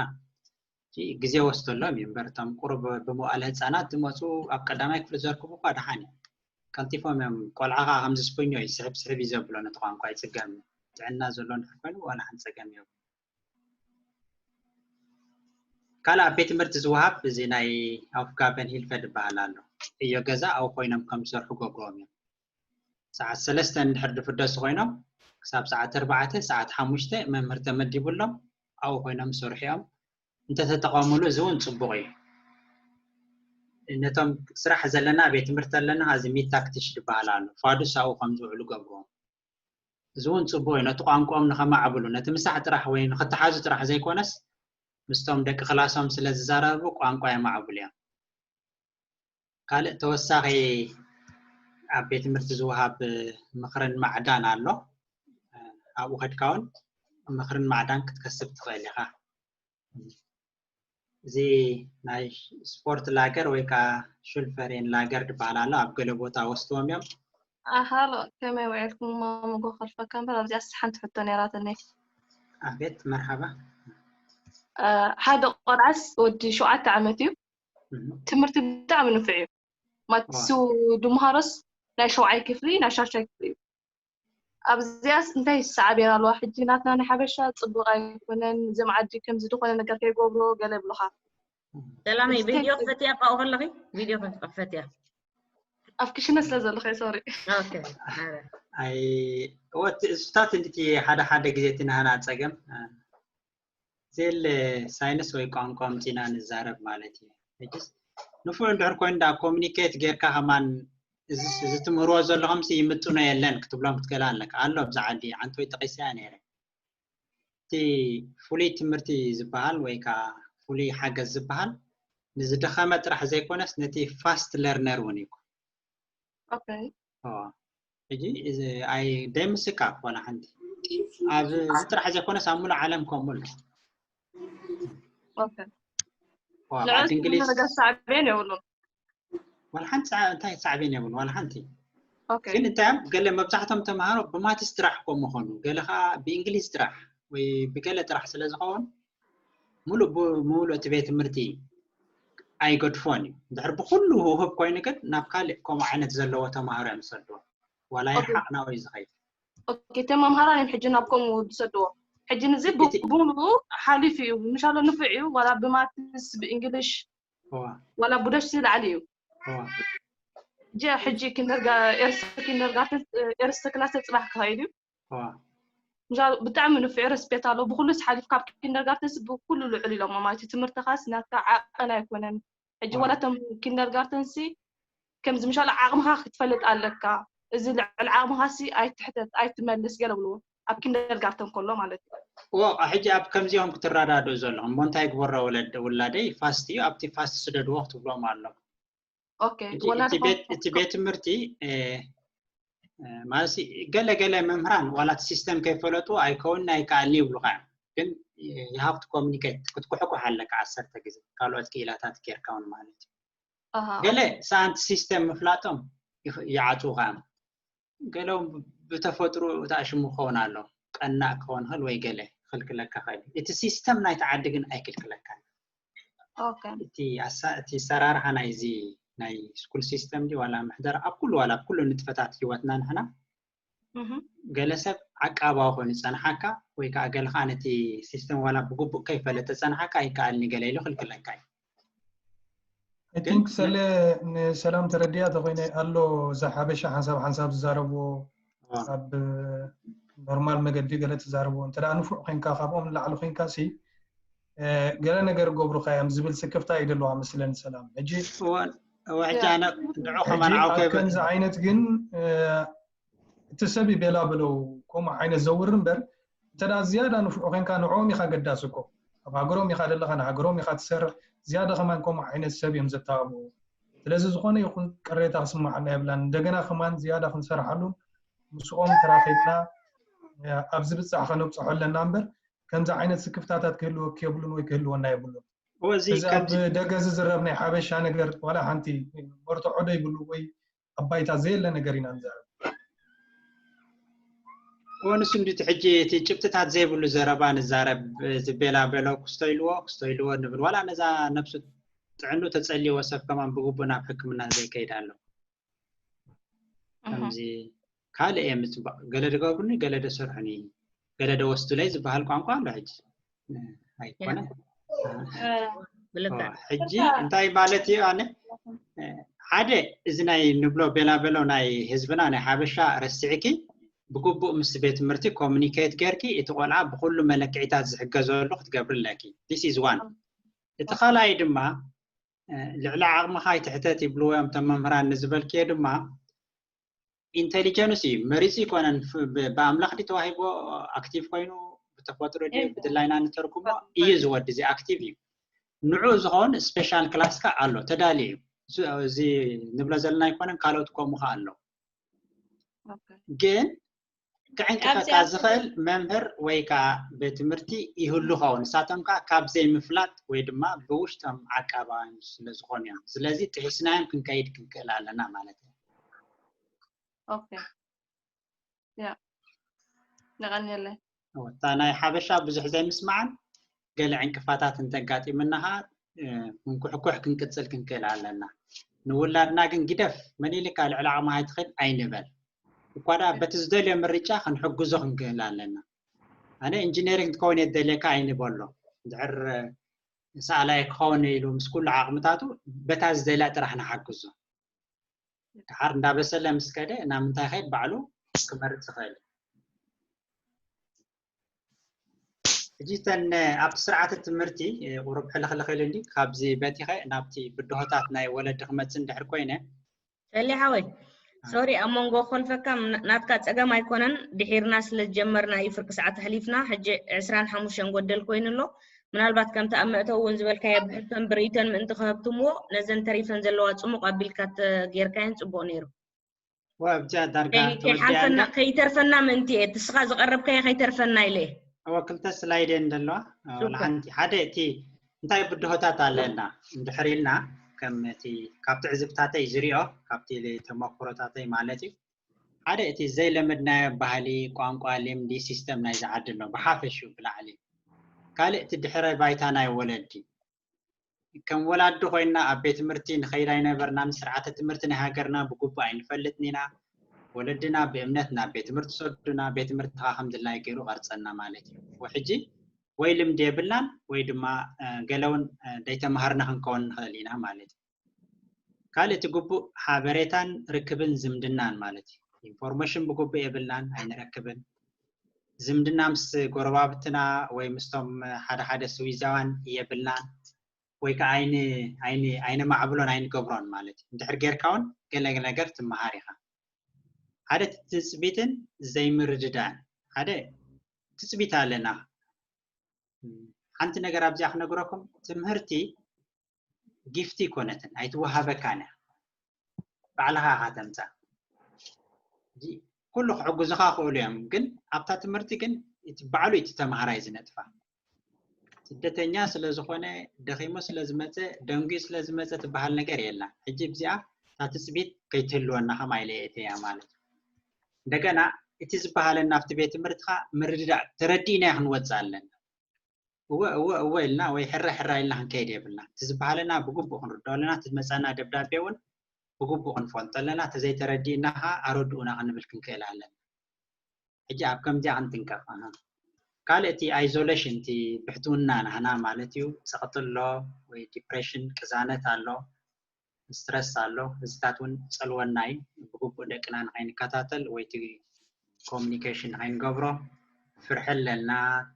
ሕጂ ግዜ ወስደሎም እዩ እምበር፣ እቶም ቁሩብ ብመዋእለ ህፃናት ዝመፁ ኣብ ቀዳማይ ክፍሊ ዘርክቡ እኳ ደሓን እዩ። ቀልጢፎም እዮም። ቆልዓ ከዓ ከምዚ ስፖኞ እዩ፣ ስሕብ ስሕብ እዩ ዘብሎ፣ ነቲ ቋንቋ ይፅገም። ጥዕና ዘሎ እንድሕር ኮይኑ ዋላ ሓንቲ ፀገም የብሉ። ካልእ ኣብ ቤት ትምህርቲ ዝወሃብ እዚ ናይ ኣውፍጋበን ሂልፈ ዝበሃል ኣሎ። እዮ ገዛ ኣብኡ ኮይኖም ከም ዝሰርሑ ገብርዎም እዮም። ሰዓት ሰለስተ እንድሕር ዝፍደሱ ኮይኖም ክሳብ ሰዓት ኣርባዕተ፣ ሰዓት ሓሙሽተ መምህር ተመዲቡሎም ኣብኡ ኮይኖም ዝሰርሑ እዮም። እንተተጠቐሙሉ እዚ እውን ፅቡቕ እዩ። ነቶም ስራሕ ዘለና ቤት ትምህርቲ ኣለና እዚ ሚታክቲሽ ዝበሃል ኣሎ። ፋዱስ ኣብኡ ከም ዝውዕሉ ገብርዎም። እዚ እውን ፅቡቅ እዩ። ነቲ ቋንቋኦም ንኸማዕብሉ፣ ነቲ ምሳሕ ጥራሕ ወይ ንኽተሓዙ ጥራሕ ዘይኮነስ ምስቶም ደቂ ክላሶም ስለ ዝዛረቡ ቋንቋ የማዕብሉ እዮም። ካልእ ተወሳኺ ኣብ ቤት ትምህርቲ ዝወሃብ ምኽርን ማዕዳን ኣሎ። ኣብኡ ከድካ እውን ምኽርን ማዕዳን ክትከስብ ትኽእል ኢኻ። እዚ ናይ ስፖርት ላገር ወይ ከዓ ሹልፈሬን ላገር ዝበሃል ኣሎ። ኣብ ገለ ቦታ ወስድዎም እዮም። ሃሎ፣ ከመይ ውዒልኩም? ማሙጎ ከልፈካ እምበር ኣብዚኣስ ሓንቲ ሕቶ ነይራትኒ። ኣቤት፣ መርሓባ። ሓደ ቆልዓስ ወዲ ሸውዓተ ዓመት እዩ። ትምህርቲ ብጣዕሚ ንፉዕ እዩ። ማትሱ ድምሃሮስ ናይ ሸውዓይ ክፍሊ ናይ ሻሻይ ክፍሊ እዩ። ኣብዚኣስ እንታይ ይሰዓብ የን ኣለዋ? ሕጂ ናትና ናይ ሓበሻ ፅቡቅ ኣይኮነን። እዞም ዓዲ ከምዚ ዝኾነ ነገር ከይገብሮ ገለ ይብሉኻ። ሰላመይ፣ ቪድዮ ክፈትያ ካብኡ ከለኺ ቪድዮ ክፈትያ። ኣብ ክሽነ ስለ ዘለኹ ሶሪ። ኦኬ። ኣይ ወት እሱታት እንድቲ ሓደ ሓደ ግዜ እቲ ናህና ፀገም ዜል ሳይንስ ወይ ቋንቋ ኣምፂና ንዛረብ ማለት እዩ። ሕጅስ ንፉዕ እንድሕር ኮይኑ ዳ ኮሚኒኬት ጌርካ ከማን እዚ እዚ ትምህርዎ ዘለኹም ሲ ይምጥኖ የለን ክትብሎም ክትክእል ኣለካ። ኣሎ ኣብዚ ዓዲ ዓንተወይ ጠቂሰያ ነይረ። እቲ ፍሉይ ትምህርቲ ዝበሃል ወይ ከዓ ፍሉይ ሓገዝ ዝበሃል ንዝደኸመ ጥራሕ ዘይኮነስ ነቲ ፋስት ለርነር እውን እዩ። ኦኬ። ሕጂ ኣይ ደምስካ ዋላ ሓንቲ ኣብዚ ጥራሕ ዘይኮነስ ኣብ ሙሉእ ዓለም ከምኡ ኣሎ። ኦኬ። ልዕል እንግሊዝ ነገር ሳዕቤን የብሉን። ዋላ ሓንቲ እንታይ ሳዕቤን የብሉን ዋላ ሓንቲ። ኦኬ። ግን እንታይ እዮም ገለ መብዛሕቶም ተምሃሮ ብማትስ ጥራሕ ከም ምኾኑ ገለ ከዓ ብእንግሊዝ ጥራሕ ወይ ብገለ ጥራሕ ስለ ዝኸውን ሙሉእ ብሙሉእ እቲ ቤት ትምህርቲ ኣይገድፎን እዩ። እንድሕር ብኩሉ ህውህብ ኮይኑ ግን ናብ ካልእ ከምኡ ዓይነት ዘለዎ ተምሃሮ እዮም ዝሰድዎ። ዋላ ይርሓቕ ናብኡ እዩ ዝኸይድ። ኦኬ፣ እቶም መምሃራን እዮም ሕጂ ናብ ከምኡ ዝሰድዎ። ሕጂ ንዚ እቲ- ብሙሉኡ ሓሊፉ እዩ። ምሻሎ ንፉዕ እዩ፣ ዋላ ብማትስ ብእንግሊሽ እዋ፣ ዋላ ብደሽ ላዕሊ እዩ። እዋ። ጀ ሕጂ ኪንደርጋ ኤርስ ኪንደርጋርተን ኤርስ ክላስ ጽባሕ ክኸይድ እዩ። ዋ ምሻ ብጣዕሚ ንፉዕ ሬስፔክት ኣሎ። ብኩሉ ሓሊፍ ካብ ኪንደርጋርተንስ ብኩሉ ልዑል ኢሎም ማለት እዩ። ትምህርትኻስ ናትካ ዓቐን ኣይኮነን። ሕጂ ዋው። ዋላ እቶም ኪንደርጋርተንሲ ከምዚ ምሻል ዓቕምኻ ክትፈልጥ ኣለካ። እዚ ልዕል ዓቕምኻሲ ኣይትሕተት ኣይትመልስ ገለ ብልዎ ኣብ ኪንደርጋርተን ከሎ ማለት እዩ። ዋ ሕጂ ኣብ ከምዚኦም ክትረዳድኡ ዘለኹም እሞ እንታይ ግበሮ ወለድ ውላደይ ፋስት እዩ ኣብቲ ፋስት ስደድዎ ክትብሎም ኣሎ። ኦኬ እቲ ወላ እቲ ቤት እቲ ቤት ትምህርቲ እ፣ እ፣ ማለት ሲ- ገለ ገለ መምህራን ዋላ እቲ ሲስተም ከይፈለጡ ኣይከውንና ኣይከኣልን ይብሉኻ እዮም። ግን you have to communicate ክትኩሕኩሕ ኣለካ ዓሰርተ ግዜ ካልኦት ክኢላታት ጌርካ እውን ማለት እዩ። ኣሃ ገለ ሰኣንቲ ሲስተም ምፍላጦም ይኽ- ይዓፅውኻ እዮም። ገለዎም ብተፈጥሮ ተኣሽሙ ክኸውን ኣሎ ቀናእ ክኸውን ይኽእል ወይ ገለ ክኽልክለካ ይኽእል እዩ። እቲ ሲስተም ናይቲ ዓዲ ግን ኣይክልክለካ እዩ። ኦኬ እቲ ኣሳ- እቲ ሰራርሓ ናይዚ ናይ ስኩል ሲስተም ዲ ዋላ ምሕደራ ኣብ ኩሉ ዋላ ኣብ ኩሉ ንጥፈታት ህይወትና ንሕና እህ ገለ ሰብ ዓቃባዊ ኮይኑ ዝፀንሓካ ወይ ከዓ ገለ ከዓ ነቲ ሲስተም ዋላ ብግቡእ ከይፈለጠ ዝፀንሓካ ኣይከኣልን ገለ ኢሉ ክልክለካ እዩ። I think ሰለ ንሰላም ተረዲኣ ተኮይነ ኣሎ እዛ ሓበሻ ሓንሳብ ሓንሳብ ዝዛረብዎ ኣብ ኖርማል መገዲ ገለ ትዛረብዎ እንተ ንፉዕ ኮንካ ካብኦም ንላዕሊ ኮንካ ሲ ገለ ነገር ገብሩካ እዮም ዝብል ስክፍታ እዩ ዘለዋ መስለኒ ሰላም ሕጂ እወ ሕጂ ኣነ ንዑ ከማን ሕጂ ዓው ኣብ ከይበ ከምዚ ዓይነት ግን እቲ ሰብ ይቤላ ብለው ከምኡ ዓይነት ዘውር እምበር እንተ ዝያዳ ንፉዕ ኮንካ ንዕኦም ኢካ ገዳሲ እኮ ኣብ ሃገሮም ኢካ ዘለካ ንሃገሮም ኢካ ትሰርሕ ዝያዳ ከማን ከምኡ ዓይነት ሰብ እዮም ዘተባብዑ ስለዚ ዝኾነ ይኹን ቅሬታ ክስማዓና የብላን እንደገና ከማን ዝያዳ ክንሰርሓሉ ምስኦም ተራኺብና ኣብ ዝብፃሕ ከነብፅሖ ኣለና እምበር ከምዚ ዓይነት ስክፍታታት ክህልወክ የብሉን ወይ ክህልወና የብሉን ወዚ እዚ ኣብ ከምዚ ደገ ዝዝረብ ናይ ሓበሻ ነገር ዋላ ሓንቲ መርትዖ ዶ ይብሉ ወይ ኣብ ባይታ ዘየለ ነገር ኢና ንዛረብ ወንሱ እንዲ እቲ ሕጂ እቲ ጭብጥታት ዘይብሉ ዘረባ ንዛረብ ዝቤላ በሎ ክስቶ ኢልዎ ክስቶ ኢልዎ ንብል ዋላ ነዛ ነብሱ ጥዕኑ ተጸልይዎ ሰብ ከማን ብግቡእ ናብ ሕክምና ዘይከይድ ኣሎ ከምዚ ካልእ እየ ምጽባቕ ገለ ድገብሩኒ ገለ ደሰርሑኒ ገለ ደወስዱለይ ዝበሃል ቋንቋ ኣሎ ሕጂ ኣይኮነ ብልክዕ ሕጂ እንታይ ማለት እዩ ኣነ ሓደ እዚ ናይ ንብሎ ቤላ በሎ ናይ ህዝብና ናይ ሓበሻ ረሲዕኪ ብግቡእ ምስ ቤት ትምህርቲ ኮሚኒኬት ጌርኪ እቲ ቆልዓ ብኩሉ መለክዒታት ዝሕገዘሉ ክትገብሪ ኣለኪ this is one እቲ ካልኣይ ድማ ልዕሊ ዓቕምኻ ኣይትሕተት ይብልዎ እዮም እቶም መምህራን ንዝበልክዮ ድማ ኢንቴሊጀንስ እዩ መሪፁ ይኮነን ብኣምላኽ ዲ ተዋሂቦ ኣክቲቭ ኮይኑ ብተፈጥሮ ዲ ብድላይና ንተርጉሞ እዩ ዝወዲ እዚ ኣክቲቭ እዩ ንዑ ዝኸውን ስፔሻል ክላስ ካ ኣሎ ተዳሊ እዩ እዚ ንብሎ ዘለና ኣይኮነን ካልኦት ከምኡ ካ ኣሎ ግን ክዕንቅፈካ ዝኽእል መምህር ወይ ከዓ ቤት ትምህርቲ ይህሉ ኸውን ንሳቶም ከዓ ካብ ዘይምፍላጥ ወይ ድማ ብውሽጦም ዓቃባውያን ስለዝኾኑ እዮም ስለዚ ጥሒስናዮም ክንከይድ ክንክእል ኣለና ማለት እዩ ኦኬ ያ ነቐንየለይ እታ ናይ ሓበሻ ብዙሕ ዘይምስማዕን ገለ ዕንቅፋታት እንተጋጢምና ከዓ ምንኩሕኩሕ ክንቅፅል ክንክእል ኣለና ንውላድና ግን ግደፍ መን ኢልካ ልዕሊ ዓቕምኻ ኣይትኽእል ኣይንበል እኳ ደኣ በቲ ዝደልዮ ምርጫ ክንሕግዞ ክንክእል ኣለና ኣነ ኢንጂነሪንግ ትከውን እየ ዝደልየካ ኣይንበሎ ድሕር ሰኣላይ ክኸውን ኢሉ ምስ ኩሉ ዓቕምታቱ በታ ዝደልያ ጥራሕ ንሓግዞ ድሓር እንዳበሰለ ምስ ከደ ናብ ምንታይ ከይድ ባዕሉ ክመርፅ ይኽእል ሕጂ ተን ኣብቲ ስርዓተ ትምህርቲ ቁሩብ ሕልኽልኽ ኢሉ እንዲ ካብዚ በቲኸ ናብቲ ብድሆታት ናይ ወለዲ ክመፅእ እንድሕር ኮይነ ሰሊ ሓወይ ሶሪ ኣብ መንጎ ኮልፈካ ናትካ ፀገም ኣይኮነን ድሒርና ስለ ዝጀመርና እዩ ፍርቂ ሰዓት ኣሕሊፍና ሕጂ ዕስራን ሓሙሽተን ጎደል ኮይኑ ኣሎ ምናልባት ከምቲ ኣብ መእተው እውን ዝበልካዮ ብሕቶን ብርእይቶን ምእንቲ ክህብትምዎ ነዘን ተሪፈን ዘለዋ ፅሙቕ ኣቢልካ ጌርካየን ፅቡቕ ነይሩ ወብዚኣ ዳርጋ ከይሓልፈና ከይተርፈና ምእንቲ እየ ትስኻ ዝቐረብካዮ ከይተርፈና ኢለ እወ ክልተ ስላይድ እየን ዘለዋ ሓንቲ ሓደ እቲ እንታይ ብድሆታት ኣለና እንድሕር ኢልና ከም እቲ ካብ ትዕዝብታተይ ዝሪኦ ካብቲ ተመክሮታተይ ማለት እዩ ሓደ እቲ ዘይለመድናዮ ባህሊ ቋንቋ ልምዲ ሲስተም ናይ ዝዓዲ ኣሎ ብሓፈሽኡ ብላዕሊ ካልእ እቲ ድሕረ ባይታ ናይ ወለዲ ከም ወላዲ ኮይና ኣብ ቤት ትምህርቲ ንኸይድ ኣይነበርናን ስርዓተ ትምህርቲ ናይ ሃገርና ብግቡእ ኣይንፈልጥን ኢና ወለድና ብእምነት ናብ ቤት ትምህርቲ ሰዱና ቤት ትምህርቲ ካ ከም ድላይ ገይሩ ቀርፀና ማለት እዩ ሕጂ ወይ ልምዲ የብልናን ወይ ድማ ገለውን ደይተማሃርና ክንከውን ንኽእል ኢና ማለት እዩ ካልእ እቲ ግቡእ ሓበሬታን ርክብን ዝምድናን ማለት እዩ። ኢንፎርሜሽን ብግቡእ የብልናን፣ ኣይንረክብን። ዝምድና ምስ ጎረባብትና ወይ ምስቶም ሓደ ሓደ ስዊዛውያን የብልናን፣ ወይ ከዓ ኣይን ኣይን ኣይነማዕብሎን ኣይንገብሮን ማለት እዩ። እንድሕር ጌርካ እውን ገለ ነገር ትመሃር ኢኻ። ሓደ ትጽቢትን ዘይምርድዳን። ሓደ ትጽቢት ኣለና። ሓንቲ ነገር ኣብዚኣ ክነግረኩም፣ ትምህርቲ ጊፍቲ ይኮነትን፣ ኣይትወሃበካን እያ። ባዕልኻ ኢኻ ተምጻ። ኩሉ ክሕግዙኻ ክእሉ እዮም፣ ግን ኣብታ ትምህርቲ ግን እቲ ባዕሉ እቲ ተማሃራይ ዝነጥፋ። ስደተኛ ስለ ዝኾነ፣ ደኺሙ ስለ ዝመጸ፣ ደንጉዩ ስለ ዝመጸ ትበሃል ነገር የላ። ሕጂ እዚኣ እታ ትጽቢት ከይትህልወና ከም ኣይለየእተያ ማለት እዩ። እንደገና እቲ ዝበሃለና ኣብቲ ቤት ትምህርቲ ኸዓ ምርድዳእ ተረዲእና ክንወጽእ ኣለና። እወ እወ እወ ኢልና ወይ ሕራ ሕራ ኢልና ክንከይድ የብልና። እቲ ዝበሃለና ብግቡእ ክንርድኦ ኣለና። እቲ ዝመጻና ደብዳቤ እውን ብግቡእ ክንፈልጦ ኣለና። ተዘይተረዲእና ኸዓ ኣረድኡና ክንብል ክንክእል ኣለና። ሕጂ ኣብ ከምዚኣ ክንጥንቀቕ። ኣሃ። ካልእ እቲ ኣይዞሌሽን፣ እቲ ብሕትውና ናህና ማለት እዩ። ጸቕጢ ኣሎ ወይ ዲፕሬሽን፣ ቅዛነት ኣሎ፣ ስትረስ ኣሎ። እዚታት እውን ጸልወና እዩ። ብግቡእ ደቅና ንኸይንከታተል ወይ እቲ ኮሚኒኬሽን ንኸይንገብሮ ፍርሒ ኣለና፣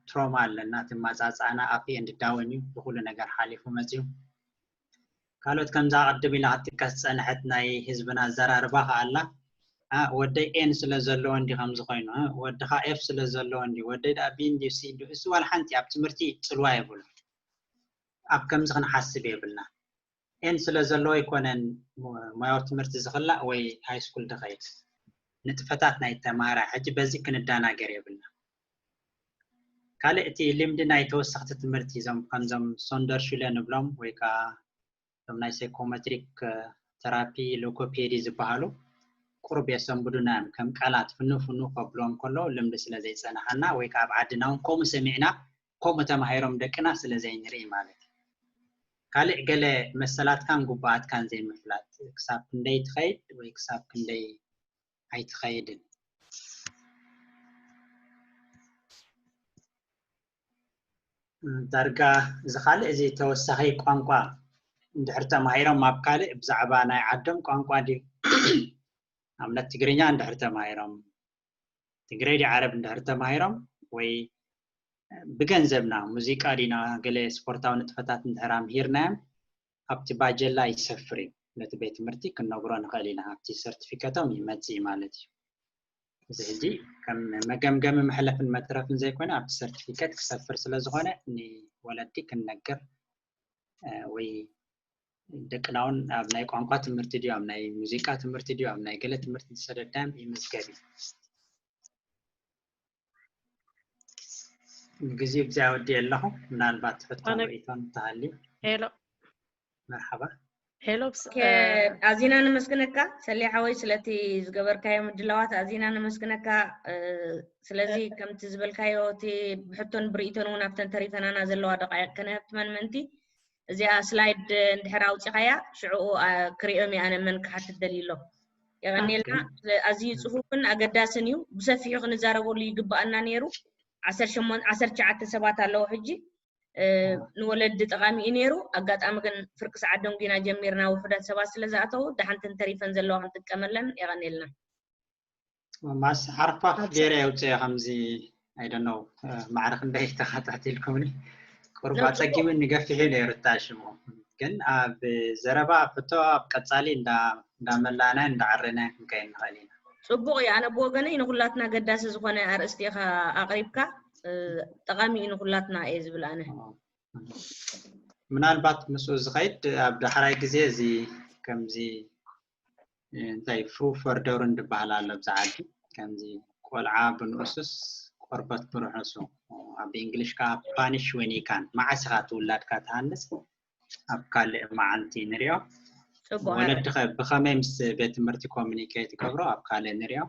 ትሮማ ኣለና። እቲ ማጻጻእና ኣፕ ኤንድ ዳውን እዩ። ብኩሉ ነገር ሓሊፉ መጽዩ። ካልኦት ከምዛ ቅድም ኢላ ክትጥቀስ ዝጸንሐት ናይ ህዝብና ኣዘራርባ ከኣ ኣላ። ኣ፣ ወደይ ኤን ስለ ዘለዎ እንዲ ከምዚ ኮይኑ፣ እ፣ ወድኻ ኤፍ ስለ ዘለዎ እንዲ፣ ወደይ ደኣ ቢ እንዲ ሲ እንዲ፣ እሱ ዋላ ሓንቲ ኣብ ትምህርቲ ጽልዋ የብሉ። ኣብ ከምዚ ክንሓስብ የብልና። ኤን ስለ ዘለዎ ኣይኮነን ሞ-፣ ሞያዊ ትምህርቲ ዝኽላእ ወይ ሃይ ስኩል ድኸይድ። ንጥፈታት ናይ ተማሃራይ፣ ሕጂ በዚ ክንደናገር የብልና። ካልእ እቲ ልምዲ ናይ ተወሰኽቲ ትምህርቲ፣ እዞም ከምዞም ሶንደርሹለ ንብሎም ወይ ከኣ እዞም ናይ ሳይኮሜትሪክ ቴራፒ፣ ሎጎፔዲ ዝበሃሉ ቁሩብ የሰንብዱና እዮም። ከም ቃላት ፍኑ ፍኑ ከብሎም ከሎ ልምዲ ስለ ዘይጸናሓና ወይ ከኣ ኣብ ዓድና እውን ከምኡ ሰሚዕና፣ ከምኡ ተማሂሮም ደቅና ስለ ዘይንርኢ ማለት እዩ። ካልእ ገለ መሰላትካን ግቡኣትካን ዘይምፍላጥ፣ ክሳብ ክንደይ ትኸይድ ወይ ክሳብ ክንደይ ኣይትኸይድን። ዳርጋ እዚ ካልእ እዚ ተወሳኺ ቋንቋ እንድሕር ተማሂሮም ኣብ ካልእ ብዛዕባ ናይ ዓዶም ቋንቋ ድዩ ኣብነት ትግርኛ እንድሕር ተማሂሮም ትግረይ ድዩ ዓረብ እንድሕር ተማሂሮም ወይ ብገንዘብና ሙዚቃ ዲና ገለ ስፖርታዊ ንጥፈታት እንድሕር ኣምሂርናዮም ኣብቲ ባጀላ ይሰፍር እዩ። ነቲ ቤት ትምህርቲ ክንነግሮ ንኽእል ኢና። ኣብቲ ሰርቲፊከቶም ይመጽእ ማለት እዩ። እዚ ሕጂ ከም መገምገሚ መሕለፍን መትረፍን ዘይኮነ ኣብቲ ሰርቲፊከት ክሰፍር ስለ ዝኾነ ንወለዲ ክንነግር፣ እ፣ ወይ ደቅና እውን ኣብ ናይ ቋንቋ ትምህርቲ ድዩ፣ ኣብ ናይ ሙዚቃ ትምህርቲ ድዩ፣ ኣብ ናይ ገለ ትምህርቲ ዝሰደዳም ይምዝገብ እዩ። ንግዜኡ ብዚኣ ወዲኤ ኣለኹ። ምናልባት ሕቶን ኣነ ርእይቶን እንተሃልዩ። ሄሎ። መርሓባ። ሄሎ፣ ብስ-፣ ከ-፣ እ፣ ኣዚና ነመስግነካ ሰሌ ሓወይ ስለቲ ዝገበርካዮ ምድላዋት ኣዚና ነመስግነካ። እ፣ ስለዚ ከምቲ ዝበልካዮ እቲ ብሕቶን ብርእይቶን እውን ኣብተን ተሪፈናና ዘለዋ ደቃይቕ ከነህብ ትመን ምእንቲ እዚኣ ስላይድ እንድሕር ኣውጺኻያ ሽዕኡ፣ ኣ፣ ክርእዮም እየ ኣነ መን ክሓትት ደልዩ ኣሎ። የቐንየልና። ኦኬ። ስለ-፣ ኣዝዩ ጽፉፍን ኣገዳስን እዩ። ብሰፊሑ ክንዛረበሉ ይግብኣና ነይሩ። ዓሰርተ ሸሞንተ፣ ዓሰርተ ትሽዓተ ሰባት ኣለዉ ሕጂ። እ፣ ኣዎ። ንወለዲ ጠቓሚ እዩ ነይሩ። ኣጋጣሚ ግን ፍርቂ ሰዓት ደንጒና ጀሚርና፣ ውሑዳት ሰባት ስለ ዝኣተዉ፣ ደሓንተን ተሪፈን ዘለዋ ክንጥቀመለን። የቐንየልና። ማስ ሓርፋፍ ሓንሳብ። ገይረ የውፅኦ ከምዚ፣ I don't know፣ እ፣ ማዕረ ክንደይ ተኸታቲልኩምኒ። ቁሩብ ነውፅኦ። ኣፀጊሙኒ ገፊሑ ነይሩ እታ ሽሙ። ግን ኣብ ዘረባ ሕቶ ኣብ ቀፃሊ እንዳ-፣ እንዳመላእናዮ እንዳዓረናዮ ክንከይድ ንኽእል ኢና። ፅቡቕ እዩ። ኣነ ብወገነይ ንኹላትና ኣገዳሲ ዝኾነ ኣርእስቲ ኢኻ ኣቕሪብካ፣ እ፣ ጠቓሚ እዩ ንኹላትና እየ ዝብል ኣነ። ምናልባት ምስኡ ዝኸይድ ኣብ ዳሕራይ ግዜ እዚ ከምዚ እንታይ ፍሩ ፈርደሩን ዝበሃል ኣሎ ኣብዚ ዓዲ። ከምዚ ቆልዓ ብንኡሱስ ቆርበት ብርሑሱ፣ ኣብ እንግሊሽ ከዓ ፓኒሽ ዌን ዩ ካን፣ መዓስ ኢኻ እቲ ውላድካ ትሃንጽ ኣብ ካልእ መዓልቲ ንሪኦ። ጽቡቕ ወለዲ ኣረ- ኸ ብኸመይ ምስ ቤት ትምህርቲ ኮሚኒኬት ይገብሮ ኣብ ካልእ ንሪኦ።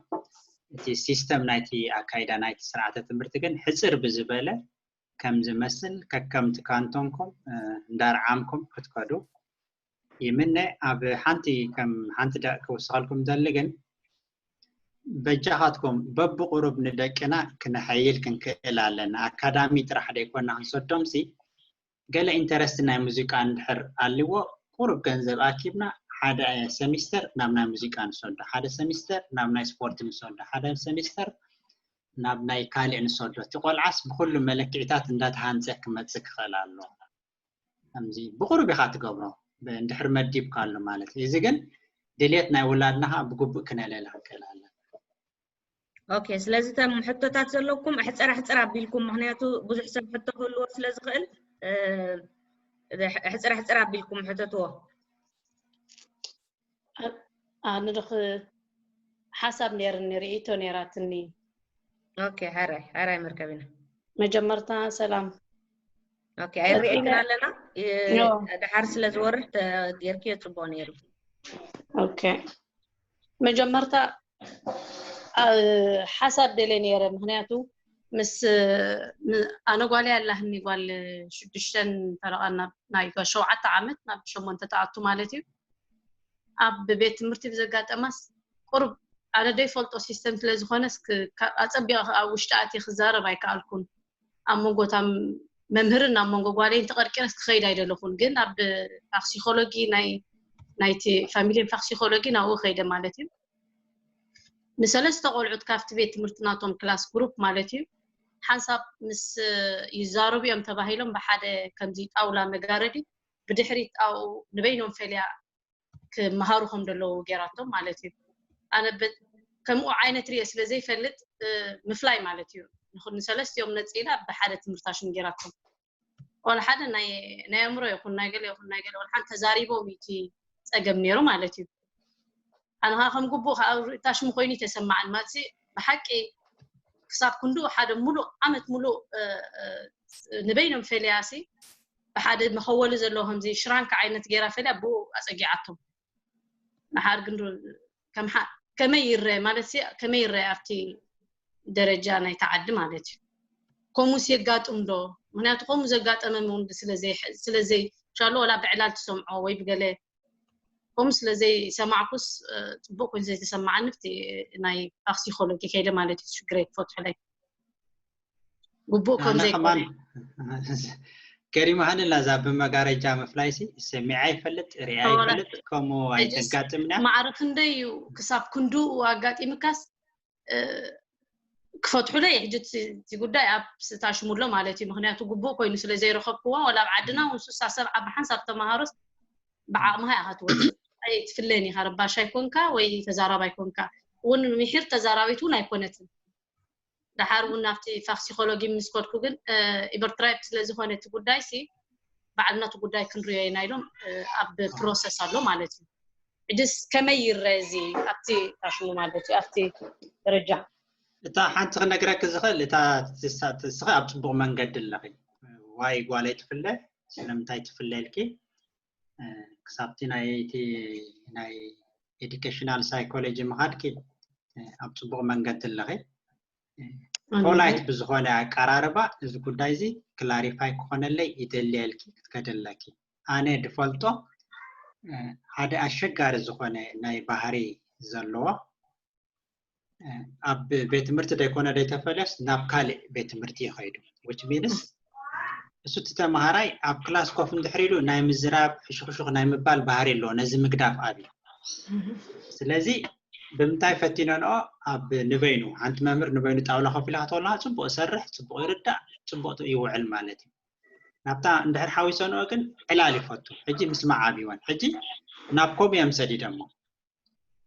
እቲ ሲስተም ናይቲ ኣካይዳ ናይቲ ስርዓተ ትምህርቲ ግን ሕጽር ብዝበለ ከም ዝመስል ከከምቲ ካንቶንኩም፣ እ፣ እንዳርዓምኩም ክትከዱ ይምነ። ኣብ ሓንቲ ከም ሓንቲ ደ-፣ ክውስኸልኩም ደሊ ግን በጃኻትኩም በብቁሩብ ንደቅና ክነሐይል ክንክእል ኣለና። ኣካዳሚ ጥራሕ ደይኮና ክንሰዶምሲ ገለ ኢንተረስት ናይ ሙዚቃ እንድሕር ኣልዎ ቁሩብ ገንዘብ ኣኪብና ሓደ ሰሚስተር ናብ ናይ ሙዚቃ ንሰዶ፣ ሓደ ሰሚስተር ናብ ናይ ስፖርት ንሰዶ፣ ሓደ ሰሚስተር ናብ ናይ ካልእ ንሰዶ። እቲ ቆልዓስ ብኩሉ መለክዒታት እንዳተሃንፀ ክመፅእ ክኽእል ኣሎ። ከምዚ ብቁሩብ ኢኻ ትገብሮ፣ እንድሕር መዲብካሉ ማለት እዩ። እዚ ግን ድልየት ናይ ውላድና ከዓ ብግቡእ ክነለለ ክንክእል ኣለና። ኦኬ፣ ስለዚ እቶም ሕቶታት ዘለኩም ሕፅር ሕፅር ኣቢልኩም፣ ምክንያቱ ብዙሕ ሰብ ሕቶ ክህልዎ ስለ ዝኽእል ሕፅር ሕፅር ኣቢልኩም ሕተትዎ። ኣነ ዶኽ ሓሳብ ነይርኒ፣ ርእይቶ ነይራትኒ። ኦኬ፣ ሕራይ ሕራይ መርከቢና። መጀመርታ ሰላም። ኦኬ፣ ኣይርኤክን ኣለና። ደሓር ስለ ዝወርድ ጌርክዮ ጽቡቕ ነይሩ። ኦኬ፣ መጀመርታ ሓሳብ ደለ ነይረ፣ ምክንያቱ ምስ ኣነ ጓል ያላህኒ ጓል ሽዱሽተን ፈረቓ ናብ ናይ ሸውዓተ ዓመት ናብ ሸሞንተ ተኣቱ ማለት እዩ። ኣብ ቤት ትምህርቲ ብዘጋጠማስ ቁርብ ኣነ ደይፈልጦ ሲስተም ስለ ዝኾነስ ኣፀቢቐ ኣብ ውሽጢ ኣትየ ክዛረብ ኣይከኣልኩን። ኣብ መንጎ እታ መምህርን ኣብ መንጎ ጓለይን ተቐርቂረስ ክኸይድ ኣይደለኹን፣ ግን ኣብ ፋክሲኮሎጂ ናይ ናይቲ ፋሚሊን ፋክሲኮሎጂ ናብኡ ከይደ ማለት እዩ። ንሰለስተ ቆልዑት ካብቲ ቤት ትምህርቲ ናቶም ክላስ ግሩፕ ማለት እዩ ሓንሳብ ምስ ይዛረቡ እዮም ተባሂሎም ብሓደ ከምዚ ጣውላ መጋረዲ ብድሕሪት ኣብኡ ንበይኖም ፈልያ ክመሃሩ ከም ዘለዉ ገይራቶም ማለት እዩ። ኣነ ከምኡ ዓይነት ርየ ስለ ዘይፈልጥ ምፍላይ ማለት እዩ። ንሰለስቲኦም ነፂላ ብሓደ ትምህርታ ሽም ገይራቶም። ዋላ ሓደ ናይ ናይ ኣእምሮ ይኹን ናይ ገለ ይኹን ናይ ገለ ዋላ ሓንቲ ተዛሪቦም እዩ እቲ ፀገም ነይሩ ማለት እዩ። ኣነ ከዓ ከም ግቡእ ከዓ ርእታሽም ኮይኑ ተሰማዓን ማለት ብሓቂ ክሳብ ክንዱ ሓደ ሙሉእ ዓመት ሙሉእ ንበይኖም ፈልያሲ ብሓደ መኸወሊ ዘለዎ ከምዚ ሽራንካ ዓይነት ገይራ ፈልያ ብኡ ኣፀጊዓቶም። ንሓር ግን ከመይ ይረአ ማለት ከመይ ይረአ ኣብቲ ደረጃ ናይ ተዓዲ ማለት እዩ። ከምኡስ የጋጥም ዶ? ምክንያቱ ከምኡ ዘጋጠመ እውን ስለዘይ ሻሎ ወላ ብዕላል ትሰምዖ ወይ ብገለ ከምኡ ስለዘይሰማዕኩስ ፅቡቅ ኮይኑ ዘይተሰማዓኒ ናይ ፓክሲኮሎጂ ከይደ ማለት እዩ። ሽግረይ ክፈትሑለይ ግቡእ ከም ዘይኮነ ገሪማህን ላዛ ብመጋረጃ ምፍላይሲ ሰሚዐ ይፈልጥ ርእያ ይፈልጥ ከምኡ ኣይተጋጥምና። ማዕረ ክንደይ እዩ ክሳብ ክንድኡ ኣጋጢምካስ ክፈትሑለይ ሕጂ እቲ ጉዳይ ኣብ ስታሽሙሎ ማለት እዩ። ምክንያቱ ግቡእ ኮይኑ ስለ ዘይረኸብክዋ ወላ ኣብ ዓድና እውን ሱሳ ሰብ ዓብ ሓንሳብ ተመሃሮስ ብዓቕምኻ ኢኻ ትወፅእ። ኣይትፍለን ኢኻ፣ ረባሻ ኣይኮንካ ወይ ተዛራባይ ኮንካ እውን ምሒር ተዛራቢት እውን ኣይኮነትን። ደሓር እውን ናብቲ ፋክሲኮሎጂ ምስ ከድኩ ግን ኢቨርትራይፕ ስለ ዝኾነ እቲ ጉዳይ ሲ ባዕልና እቲ ጉዳይ ክንሪኦ ኢና ኢሎም ኣብ ፕሮሰስ ኣሎ ማለት እዩ። ሕጅስ ከመይ ይረአ እዚ ኣብቲ ፋሽኑ ማለት እዩ ኣብቲ ደረጃ? እታ ሓንቲ ክነግረኪ ዝኽእል እታ ንስኺ ኣብ ፅቡቕ መንገዲ ኣለኺ። ዋይ ጓለይ ትፍለ ስለምንታይ ትፍለ ኢልኪ ክሳብቲ ናይቲ ናይ ኤዱኬሽናል ሳይኮሎጂ ምኻድኪ ኣብ ፅቡቕ መንገዲ ኣለኺ። ፖላይት ብዝኾነ ኣቀራርባ እዚ ጉዳይ እዚ ክላሪፋይ ክኾነለይ ይደሊ ኢልኪ ክትከደለኪ። ኣነ ድፈልጦ ሓደ ኣሸጋሪ ዝኾነ ናይ ባህሪ ዘለዎ ኣብ ቤት ትምህርቲ ደይኮነ ደይተፈለስ ናብ ካልእ ቤት ትምህርቲ ይኸይዱ። Which means እሱ እቲ ተምሃራይ ኣብ ክላስ ኮፍ እንድሕር ኢሉ ናይ ምዝራብ ሕሹኽሹኽ ናይ ምባል ባህሪ ኣለዎ። ነዚ ምግዳፍ ኣብዩ። ስለዚ ብምንታይ ፈቲነንኦ ኣብ ንበይኑ ሓንቲ መምህር ንበይኑ ጣውላ ኮፍ ኢላ ከተወላ ፅቡቅ ይሰርሕ፣ ፅቡቅ ይርዳእ፣ ፅቡቅ ይውዕል ማለት እዩ። ናብታ እንድሕር ሓዊሰንኦ ግን ዕላል ይፈቱ። ሕጂ ምስማዕ ኣብይወን። ሕጂ ናብ ኮም እዮም ሰዲደሞ።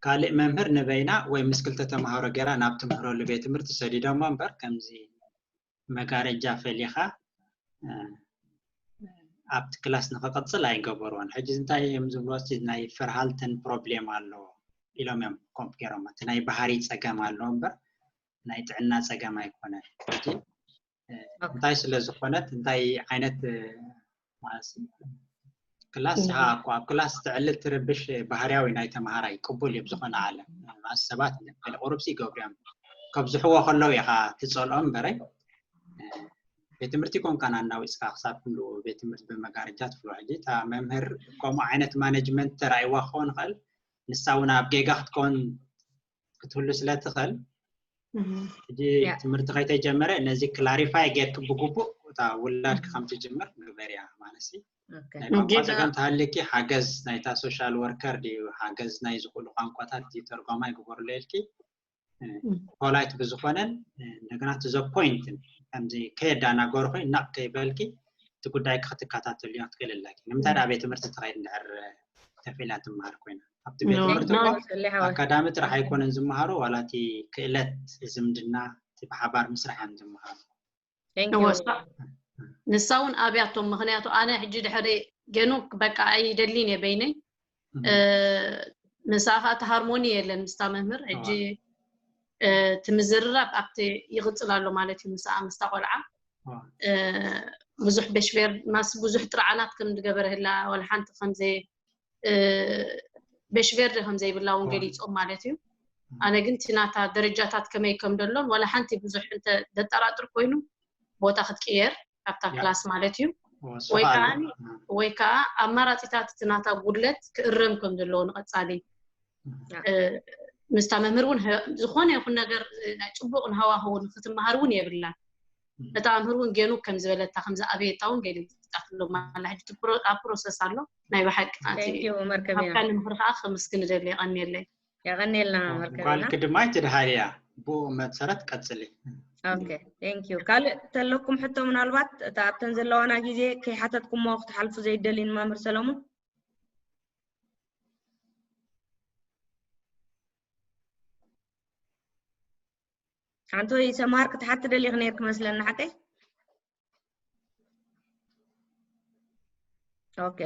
ካልእ መምህር ንበይና ወይ ምስ ክልተ ተምሃሮ ገይራ ናብ ትምህረሉ ቤት ትምህርቲ ሰዲደሞ እምበር ከምዚ መጋረጃ ፈሊኻ ኣብቲ ክላስ ንክቐፅል ኣይገበርዎን። ሕጂ እንታይ እዮም ዝብልዎ? ናይ ፈርሃልተን ፕሮብሌም ኣሎ ኢሎም እዮም ኮምፕ ገይሮም። እቲ ናይ ባህሪ ፀገም ኣሎ እምበር ናይ ጥዕና ፀገም ኣይኮነን። ሕጂ እንታይ ስለ ዝኾነት እንታይ ዓይነት ክላስ እኮ ኣብ ክላስ ትዕልል ትርብሽ ባህርያዊ ናይ ተምሃራይ ቅቡል እዩ ብዝኾነ ዓለም ሰባት ገለ ቁሩብሲ ይገብሩ እዮም ከብዝሕዎ ከለዉ ኢኻ ትፀልኦም እምበረ ቤት ትምህርቲ ኮንካ ናናዊፅካ ክሳብ ክንድኡ ቤት ትምህርቲ ብመጋረጃ ትፍሎ ሕጂ እታ መምህር ከምኡ ዓይነት ማነጅመንት ተራእይዋ ክኸውን ይኽእል ንሳ እውን ኣብ ጌጋ ክትከውን ክትህሉ ስለ ትኽእል ሕጂ ትምህርቲ ከይተጀመረ ነዚ ክላሪፋይ ጌርክ ብግቡእ እታ ውላድኪ ከም ትጅምር ግበርያ ማለት ሲ። ናይ ቋንቋ ጸገም ተሃልኪ ሓገዝ ናይታ ሶሻል ወርከር ድዩ፣ ሓገዝ ናይ ዝኽእሉ ቋንቋታት ድዩ፣ ተርጓማይ ግበሩለይ ኢልኪ ፖላይት ብዝኾነን እንደገና to the point ከምዚ ከየዳናገሩ ኮይኑ ናቕ ከይበልኪ እቲ ጉዳይ ክትከታተልዮ ክትክእል ኣለኪ። ንምንታይ ደኣ ቤት ትምህርቲ ትኸይድ እንድሕር ተፊላ ትመሃር ኮይና ኣብቲ ቤት ትምህርቲ እኮ ኣካዳሚ ጥራሕ ኣይኮነን ዝመሃሩ ዋላ እቲ ክእለት ዝምድና እቲ ብሓባር ምስራሕ እዮም ዝመሃሩ። ንሳ እውን ኣብያቶም ምክንያቱ ኣነ ሕጂ ድሕሪ ገኑ በቃ ኣይደሊን እየ በይነይ ምሳኻ እቲ ሃርሞኒ የለን ምስታ መምህር ሕጂ እቲ ምዝርራብ ኣብቲ ይቕፅል ኣሎ ማለት እዩ። ምስኣ ምስታ ቆልዓ ብዙሕ በሽቤር ማስ ብዙሕ ጥርዓናት ከም ዝገበረ ህላ ወላ ሓንቲ ከምዘይ በሽቤር ከም ዘይብላ እውን ገሊፆም ማለት እዩ። ኣነ ግን እቲ ናታ ደረጃታት ከመይ ከም ደሎን ዋላ ሓንቲ ብዙሕ እንተ ደጠራጥር ኮይኑ ቦታ ክትቅየር ኣብታ ክላስ ማለት እዩ። ወይ ከዓ ኣማራፂታት እቲ ናታ ጉድለት ክእረም ከም ዘለዎ ንቐፃሊ ምስታ መምህር እውን ዝኾነ ይኹን ነገር ናይ ፅቡቕ ንሃዋህው ንክትመሃር እውን የብላን። እታ መምህር እውን ገኑ ከም ዝበለታ ከም ዝኣበየታ እውን ገሊፃትሎም ኣላ። ሕጂ ኣብ ፕሮሰስ ኣሎ ናይ ብሓቂ መርከብካ ንምኽሪ ከዓ ከምስግን እደሊ። የቐንየለይ። የቐንየልና መርከብና። ድማ ኣይትድሃልያ ብኡ መሰረት ቀፅሊ። ኦኬ ቴንክ ዩ። ካልእ ተለኩም ሕቶ ምናልባት እታ ኣብተን ዘለዋና ግዜ ከይሓተትኩሞ ክትሓልፉ ዘይደልዩ ንመምህር ሰለሙን? ሓንቲ ወይ ሰምሃር ክትሓቲ ደሊኺ ነይርኪ መስለኒ ሓቀይ? ኦኬ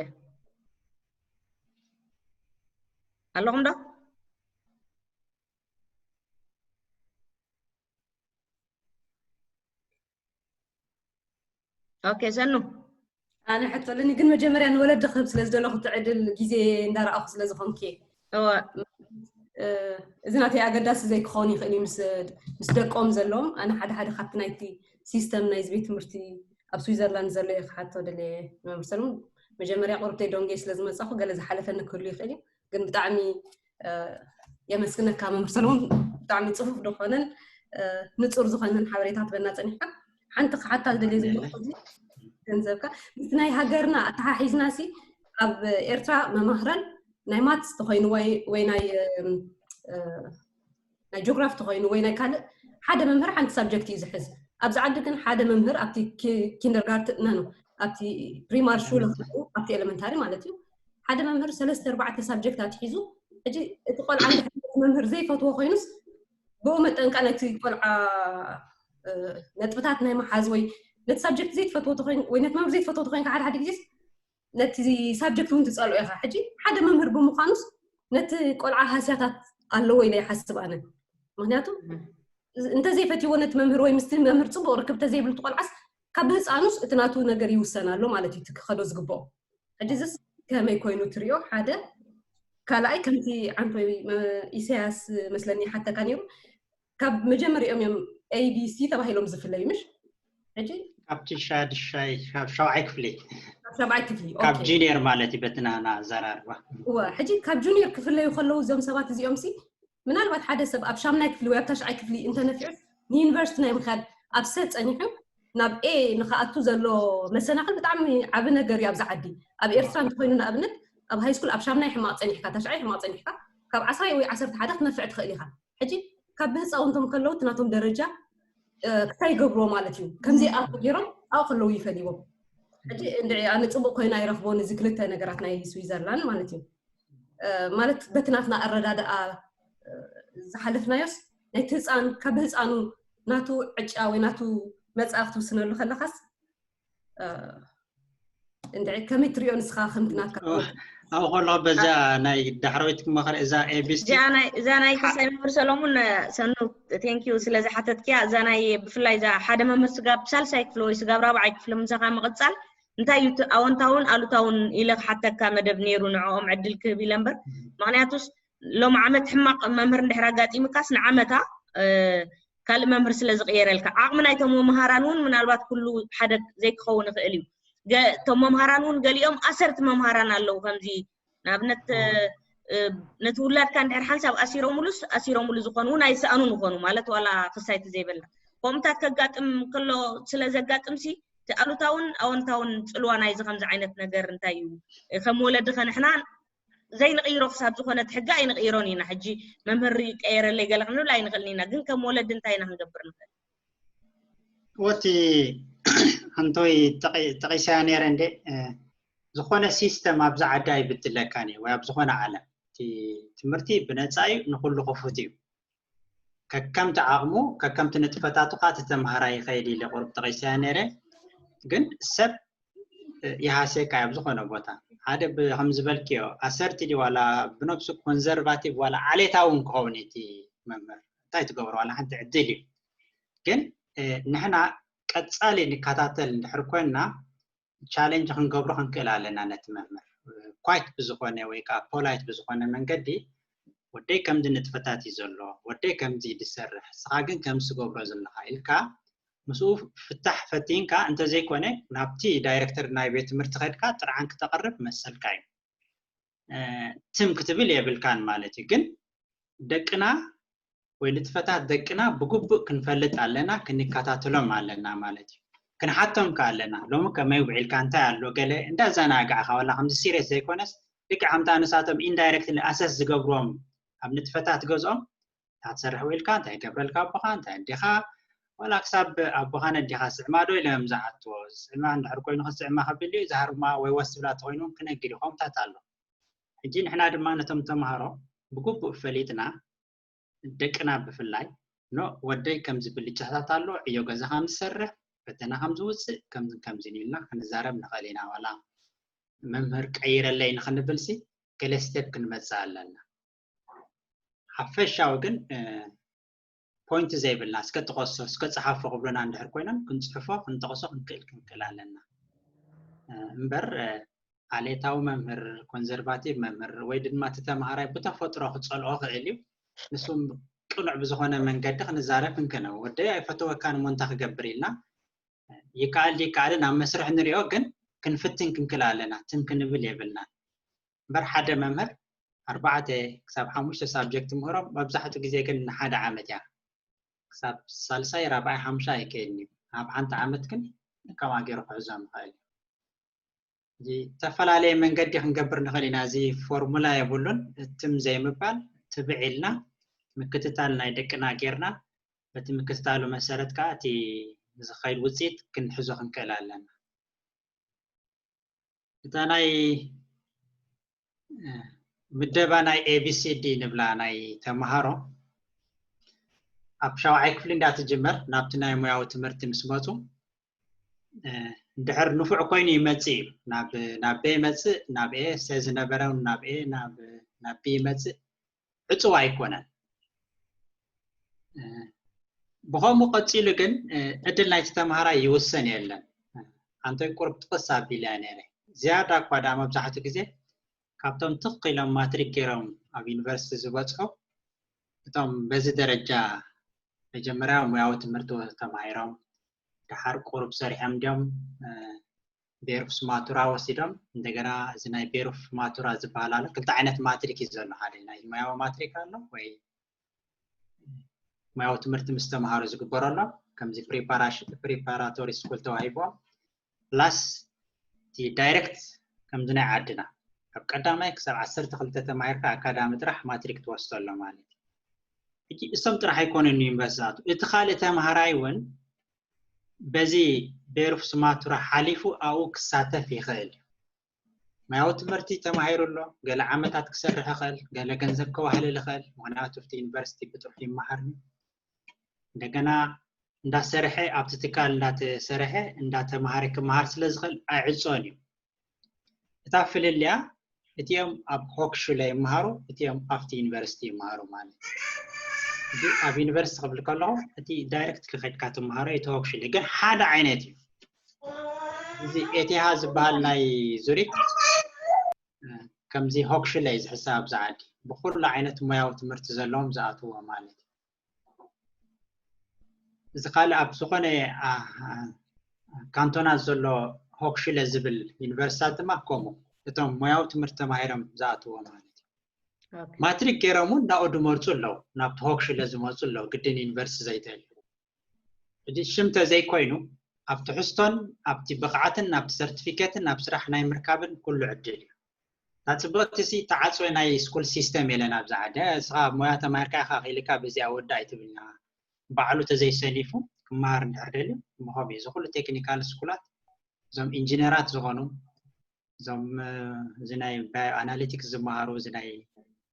ኣለኹም ዶ? ኦኬ ሰኑ ኣነ ሕቶ ኣለኒ ግን መጀመርያ ንወለዲ ክህብ ስለ ዝደለኹ እቲ ዕድል ግዜ እንዳረኣኹ ስለ ዝኾንኪ እወ እ፣ እዚ ናተይ ኣገዳሲ ዘይክኸውን ይኽእል እዩ ምስ ምስ ደቆም ዘለዎም ኣነ ሓደ ሓደ ካብቲ ናይቲ ሲስተም ናይዚ ቤት ትምህርቲ ኣብ ስዊዘርላንድ ዘሎ እየ ክሓቶ ደልየ ንመምህር ሰለሙን መጀመርያ ቁርብተይ ዶንጌ ስለ ዝመፃኹ ገለ ዝሓለፈኒ ክህሉ ይኽእል እዩ ግን ብጣዕሚ የመስግነካ መምህር ሰለሙን ብጣዕሚ ፅፉፍ ዝኾነን ንፁር ዝኾነን ሓበሬታ ትበና ፀኒሕካ ሓንቲ ክሓታ ዝደልየ ዘለኹ ሕዚ ገንዘብካ ምስ ናይ ሃገርና ኣተሓሒዝና ሲ ኣብ ኤርትራ መማህራን ናይ ማትስ ተኾይኑ ወይ ወይ ናይ ናይ ጂኦግራፊ ተኾይኑ ወይ ናይ ካልእ ሓደ መምህር ሓንቲ ሳብጀክት እዩ ዝሕዝ ኣብዚ ዓዲ ግን ሓደ መምህር ኣብቲ ኪንደርጋርትን ነ ኣብቲ ፕሪማሪ ሹለ ኣብቲ ኤሌመንታሪ ማለት እዩ ሓደ መምህር ሰለስተ ኣርባዕተ ሳብጀክታት ሒዙ ሕጂ እቲ ቆልዓ መምህር ዘይፈትዎ ኮይኑስ ብኡ መጠን ከዓ ነቲ ቆልዓ ነጥብታት ናይ መሓዝ ወይ ነቲ ሳብጀክት ዘይትፈትዎ ተኮይኑ ወይ ነቲ መምህር ዘይትፈትዎ ተኮይንካ ሓደ ሓደ ግዜስ ነቲ ሳብጀክት እውን ትፀልኦ ኢኻ ሕጂ ሓደ መምህር ብምዃኑስ ነቲ ቆልዓ ሃስያታት ኣለዎ ኢለ ይሓስብ ኣነ ምክንያቱ እንተዘይፈትዎ ነቲ መምህር ወይ ምስቲ መምህር ፅቡቅ ርክብ ተዘይብሉ ቆልዓስ ካብ ብህፃኑስ እቲ ናቱ ነገር ይውሰን ኣሎ ማለት እዩ ክኸዶ ዝግብኦ ሕጂ ዝስ ከመይ ኮይኑ ትሪኦ ሓደ ካልኣይ ከምቲ ዓንቶይ ኢሳያስ መስለኒ ሓተካ ነይሩ ካብ መጀመሪኦም እዮም ኤቢሲ ተባሂሎም ዝፍለዩ ምሽ ሕጂ ካብቲ ሻድሻይ ካብ ሻውዓይ ክፍሊ ካብ ሻብዓይ ክፍሊ ካብ ኦኬ። ጁኒየር ማለት እዩ በትናና ኣዘራርባ እወ ሕጂ ካብ ጁኒየር ክፍለዩ ከለዉ እዞም ሰባት እዚኦም ሲ ምናልባት ሓደ ሰብ ኣብ ሻምናይ ክፍሊ ወይ ኣብ ታሽዓይ ክፍሊ እንተነፊዑ ንዩኒቨርሲቲ ናይ ምካድ ኣብ ሰ ፀኒሑ ናብ ኤ ንክኣቱ ዘሎ መሰናክል ብጣዕሚ ዓቢ ነገር እዩ ኣብዚ ዓዲ ኣብ ኤርትራ እንተኮይኑ ንኣብነት ኣብ ሃይስኩል ኣብ ሻምናይ ሕማቅ ፀኒሕካ ታሽዓይ ሕማቅ ፀኒሕካ ካብ ዓስራይ ወይ ዓሰርተ ሓደ ክትነፍዕ ትኽእል ኢኻ ሕጂ ካብ ብህፃውንቶም ከለዉ እቲ ናቶም ደረጃ ክታይ ገብርዎ ማለት እዩ ከምዚ ኣርኩ ገይሮም ኣብኡ ከለዉ ይፈልይዎም ሕጂ እንድዒ ኣነ ፅቡቅ ኮይና ይረክቦ ነዚ ክልተ ነገራት ናይ ስዊዘርላንድ ማለት እዩ ማለት በቲ ናትና ኣረዳድኣ ዝሓለፍናዮስ ናይቲ ህፃን ካብ ህፃኑ ናቱ ዕጫ ወይ ናቱ መፅኣ ክትውስነሉ ከለካስ እንድዒ ከመይ ትሪኦ ንስኻ ከምቲ ናትካ ኣብኡ ከለኹ በዛ ናይ ዳሕረወይቲ ክመኸር እዛ ኤቢሲ እዚኣ ናይ እዛ ናይ ክሳይ መምህር ሰሎሙን ሰኑ ቴንኪዩ ስለ ዝሓተትክያ እዛ ናይ ብፍላይ እዛ ሓደ መምህር ስጋብ ሳልሳይ ክፍሊ ወይ ስጋብ ራብዓይ ክፍሊ ምሳኻ ምቕፃል እንታይ እዩ እቲ ኣወንታውን ኣሉታውን ኢለ ክሓተካ መደብ ነይሩ ንዕኦም ዕድል ክህብ ኢለ እምበር ምክንያቱስ ሎም ዓመት ሕማቕ መምህር እንድሕር ኣጋጢምካስ ንዓመታ ካልእ መምህር ስለ ዝቕየረልካ ዓቕሚ ናይቶም መምሃራን እውን ምናልባት ኩሉ ሓደ ዘይክኸውን ይኽእል እዩ እቶም መምሃራን እውን ገሊኦም ኣሰርቲ መምሃራን ኣለዉ ከምዚ ንኣብነት ነቲ ውላድካ እንድሕር ሓንሳብ ኣሲሮምሉስ ኣሲሮምሉ ዝኾኑ እውን ኣይሰኣኑን ይኾኑ ማለት ዋላ ክሳይቲ ዘይበልና ከምኡታት ከጋጥም ከሎ ስለ ዘጋጥምሲ እቲ ኣሉታውን ኣወንታውን ጽልዋ ናይዚ ከምዚ ዓይነት ነገር እንታይ እዩ? ከም ወለዲ ከ ንሕና ዘይንቕይሮ ክሳብ ዝኾነ እቲ ሕጊ ኣይንቕይሮን ኢና። ሕጂ መምህር ይቀየረለይ ገለ ክንብል ኣይንኽእልን ኢና። ግን ከም ወለዲ እንታይ ኢና ክንገብር ንኽእል? ወቲ ኣንቶይ ጠቒሰያ ነይረ እንዴ ዝኾነ ሲስተም ኣብዛ ዓዲ ኣይብድለካን እዩ ወይ ኣብ ዝኾነ ዓለም እቲ ትምህርቲ ብነፃ እዩ፣ ንኩሉ ክፉት እዩ። ከከምቲ ዓቕሙ ከከምቲ ንጥፈታቱ ከዓ እቲ ተምሃራይ ይኸይድ ኢለ ቁሩብ ጠቒሰያ ነይረ። ግን ሰብ ይሃስየካ ኣብ ዝኾነ ቦታ ሓደ ከም ዝበልክዮ ኣሰርት ድዩ ዋላ ብነብሱ ኮንዘርቫቲቭ ዋላ ዓሌታዊ እውን ክኸውን እቲ መምህር እንታይ ትገብሮ ዋላ ሓንቲ ዕድል እዩ። ግን ንሕና ቀፃሊ ንከታተል እንድሕር ኮይንና ቻሌንጅ ክንገብሮ ክንክእል ኣለና። ነቲ መምህር ኳይት ብዝኾነ ወይ ከዓ ፖላይት ብዝኾነ መንገዲ ወደይ ከምዚ ንጥፈታት እዩ ዘሎ፣ ወደይ ከምዚ እዩ ዝሰርሕ፣ ንስኻ ግን ከምዚ ትገብሮ ዘለኻ ኢልካ ምስኡ ፍታሕ ፈቲንካ እንተዘይኮነ ናብቲ ዳይሬክተር ናይ ቤት ትምህርቲ ከድካ ጥርዓን ክተቕርብ መሰልካ እዩ። ትም ክትብል የብልካን ማለት እዩ። ግን ደቅና ወይ ንጥፈታት ደቅና ብግቡእ ክንፈልጥ ኣለና፣ ክንከታተሎም ኣለና ማለት እዩ። ክንሓቶም ከ ኣለና ሎሚ ከመይ ውዒልካ እንታይ ኣሎ ገለ እንዳዘናጋዕካ ዋላ ከምዚ ሲሪየስ ዘይኮነስ ልክዕ ከምታ ንሳቶም ኢንዳይሬክትሊ ኣሰስ ዝገብርዎም ኣብ ንጥፈታት ገዝኦም እንታይ ትሰርሕ ውዒልካ እንታይ ይገብረልካ ኣቦኻ እንታይ ኣዴኻ ዋላ ክሳብ ኣቦኻን ኣዴኻ ስዕማ ዶ ኢሎም ዝሓትዎ ስዕማ እንድሕር ኮይኑ ክስዕማ ከብል እዩ ዝሃርማ ወይ ወስ ዝብላ ተኮይኑ ክነግድ ይኾምታት ኣሎ። ሕጂ ንሕና ድማ ነቶም ተምሃሮ ብግቡእ ፈሊጥና ደቅና ብፍላይ ኖ ወደይ ከምዚ ብልጫታት ኣሎ ዕዮ ገዛ ከም ዝሰርሕ ፈተና ከም ዝውፅእ ከምዚ ከምዚ ኢልና ክንዛረብ ንኽእል ኢና። ዋላ መምህር ቀይረለይ ንክንብል ሲ ገለ ስቴፕ ክንመፅእ ኣለና። ሓፈሻዊ ግን ፖይንት ዘይብልና እስከ ጥቐሶ እስከ ፀሓፎ ክብሉና እንድሕር ኮይኖም ክንፅሕፎ ክንጠቕሶ ክንክእል ክንክእል ኣለና። እምበር ዓሌታዊ መምህር፣ ኮንዘርቫቲቭ መምህር ወይ ድማ እቲ ተምሃራይ ብተፈጥሮ ክፀልኦ ክእል እዩ። ንሱ ቅኑዕ ብዝኾነ መንገዲ ክንዛረብ ክንክነው ወደይ ኣይፈተወካን እሞ እንታይ ክገብር ኢልና ይከኣል ይከኣልን ኣብ መስርሕ ንሪኦ ግን ክንፍትን ክንክል ኣለና። ትም ክንብል የብልና። እምበር ሓደ መምህር ኣርባዕተ ክሳብ ሓሙሽተ ሳብጀክት ምህሮም መብዛሕትኡ ግዜ ግን ንሓደ ዓመት እያ ክሳብ ሳልሳይ ራብዓይ ሓሙሻይ ኣይከይድን እዩ። ኣብ ሓንቲ ዓመት ግን ከማ ገይሩ ክሕዞም ይኽእል እዩ። ዝተፈላለየ መንገዲ ክንገብር ንኽእል ኢና። እዚ ፎርሙላ የብሉን። ትም ዘይምባል ትብዕ ኢልና ምክትታል ናይ ደቅና ጌርና በቲ ምክትታሉ መሰረት ከዓ እቲ ዝኸይድ ውፅኢት ክንሕዞ ክንክእል ኣለና። እታ ናይ ምደባ ናይ ኤቢሲዲ ንብላ ናይ ተምሃሮ ኣብ ሻውዓይ ክፍሊ እንዳትጅመር ናብቲ ናይ ሙያዊ ትምህርቲ ምስ መፁ እንድሕር ንፉዕ ኮይኑ ይመፅእ እዩ። ናብ ናብ ቤ ይመፅእ ናብ ኤ ሰ ዝነበረ ናብ ኤ ናብ ናብ ቢ ይመፅእ ዕፅዋ ኣይኮነን። ብኸምኡ ቀፂሉ ግን ዕድል ናይቲ ተምሃራይ ይውሰን የለን። ኣንቶይ ቁሩብ ጥቕስ ኣቢለያ ነይረ። ዝያዳ እኳ ደኣ መብዛሕትኡ ግዜ ካብቶም ትኽ ኢሎም ማትሪክ ገይሮም ኣብ ዩኒቨርሲቲ ዝበፅሑ እቶም በዚ ደረጃ መጀመርያ ሙያዊ ትምህርቲ ተማሂሮም ደሓር ቁሩብ ሰሪሖም እንዲዮም ቤሩፍ ስማቱራ ወሲዶም እንደገና እዚ ናይ ቤሩፍ ማቱራ ዝበሃል ኣሎ። ክልተ ዓይነት ማትሪክ እዩ ዘሎ። ሓደ ናይ ሙያዊ ማትሪክ ኣሎ ወይ ሙያዊ ትምህርቲ ምስ ተምሃሮ ዝግበረሎም ከምዚ ፕሪፓራቶሪ ስኩል ተዋሂቦም ፕላስ እቲ ዳይሬክት ከምዚ ናይ ዓድና ካብ ቀዳማይ ክሳብ ዓሰርተ ክልተ ተማሂርካ ኣካዳሚ ጥራሕ ማትሪክ ትወስዶ ኣሎ ማለት እዩ። ሕጂ እሶም ጥራሕ ኣይኮነን ዩኒቨርሲቲ ዝኣትዉ እቲ ካልእ ተምሃራይ እውን በዚ ቤሩፍ ስማቱራ ሓሊፉ ኣብኡ ክሳተፍ ይኽእል እዩ። ሙያዊ ትምህርቲ ተማሂሩ ኣሎ፣ ገለ ዓመታት ክሰርሕ ይኽእል፣ ገለ ገንዘብ ከዋህልል ይኽእል፣ ምኽንያቱ ኣብቲ ዩኒቨርሲቲ ብጥርሑ ይመሃር እዩ። እንደገና እንዳሰርሐ ኣብቲ ትካል እንዳተሰርሐ እንዳተማሃረ ክመሃር ስለ ዝኽእል ኣይዕፆን እዩ። እታ ፍልልያ እቲኦም ኣብ ሆክሹለ ይመሃሩ እቲኦም ኣብቲ ዩኒቨርሲቲ ይመሃሩ ማለት እዩ። ኣብ ዩኒቨርሲቲ ክብል ከለኹ እቲ ዳይሬክት ክኸድካ ትመሃሮ እቲ ሆክሹለ ግን ሓደ ዓይነት እዩ። እዚ ኤቲሃ ዝበሃል ናይ ዙሪክ ከምዚ ሆክሹለ እዩ ዝሕሳብ ኣብዚ ዓዲ ብኩሉ ዓይነት ሞያዊ ትምህርቲ ዘለዎም ዝኣትዎ ማለት እዩ። እዚ ካልእ ኣብ ዝኾነ ካንቶናት ዘሎ ሆክሽለ ዝብል ዩኒቨርሲታት ድማ ከምኡ እቶም ሞያዊ ትምህርቲ ተማሂሮም ዝኣትዎ ማለት እዩ። ማትሪክ ገይሮም እውን ናብኡ ዝመርፁ ኣለዉ፣ ናብቲ ሆክሽለ ዝመፁ ኣለዉ፣ ግድን ዩኒቨርሲቲ ዘይተልዩ። ሕጂ ሽም ተዘይኮይኑ ኣብ ትሕዝቶን ኣብቲ ብቕዓትን ኣብቲ ሰርቲፊኬትን ኣብ ስራሕ ናይ ምርካብን ኩሉ ዕድል እዩ። እታ ፅብቕቲ ሲ ተዓፅወ ናይ ስኩል ሲስተም የለን ኣብዚ ዓዲ። እስኻ ሞያ ተማሂርካ ኢኻ ኢልካ በዚኣ ወዲ ኣይትብልና። ባዕሉ ተዘይሰኒፉ ክመሃር እንድሕር ደልዩ ምኸም እዩ። እዚ ኩሉ ቴክኒካል ስኩላት እዞም ኢንጂነራት ዝኾኑ እዞም እዚ ናይ ባዮ ኣናሊቲክስ ዝመሃሩ እዚ ናይ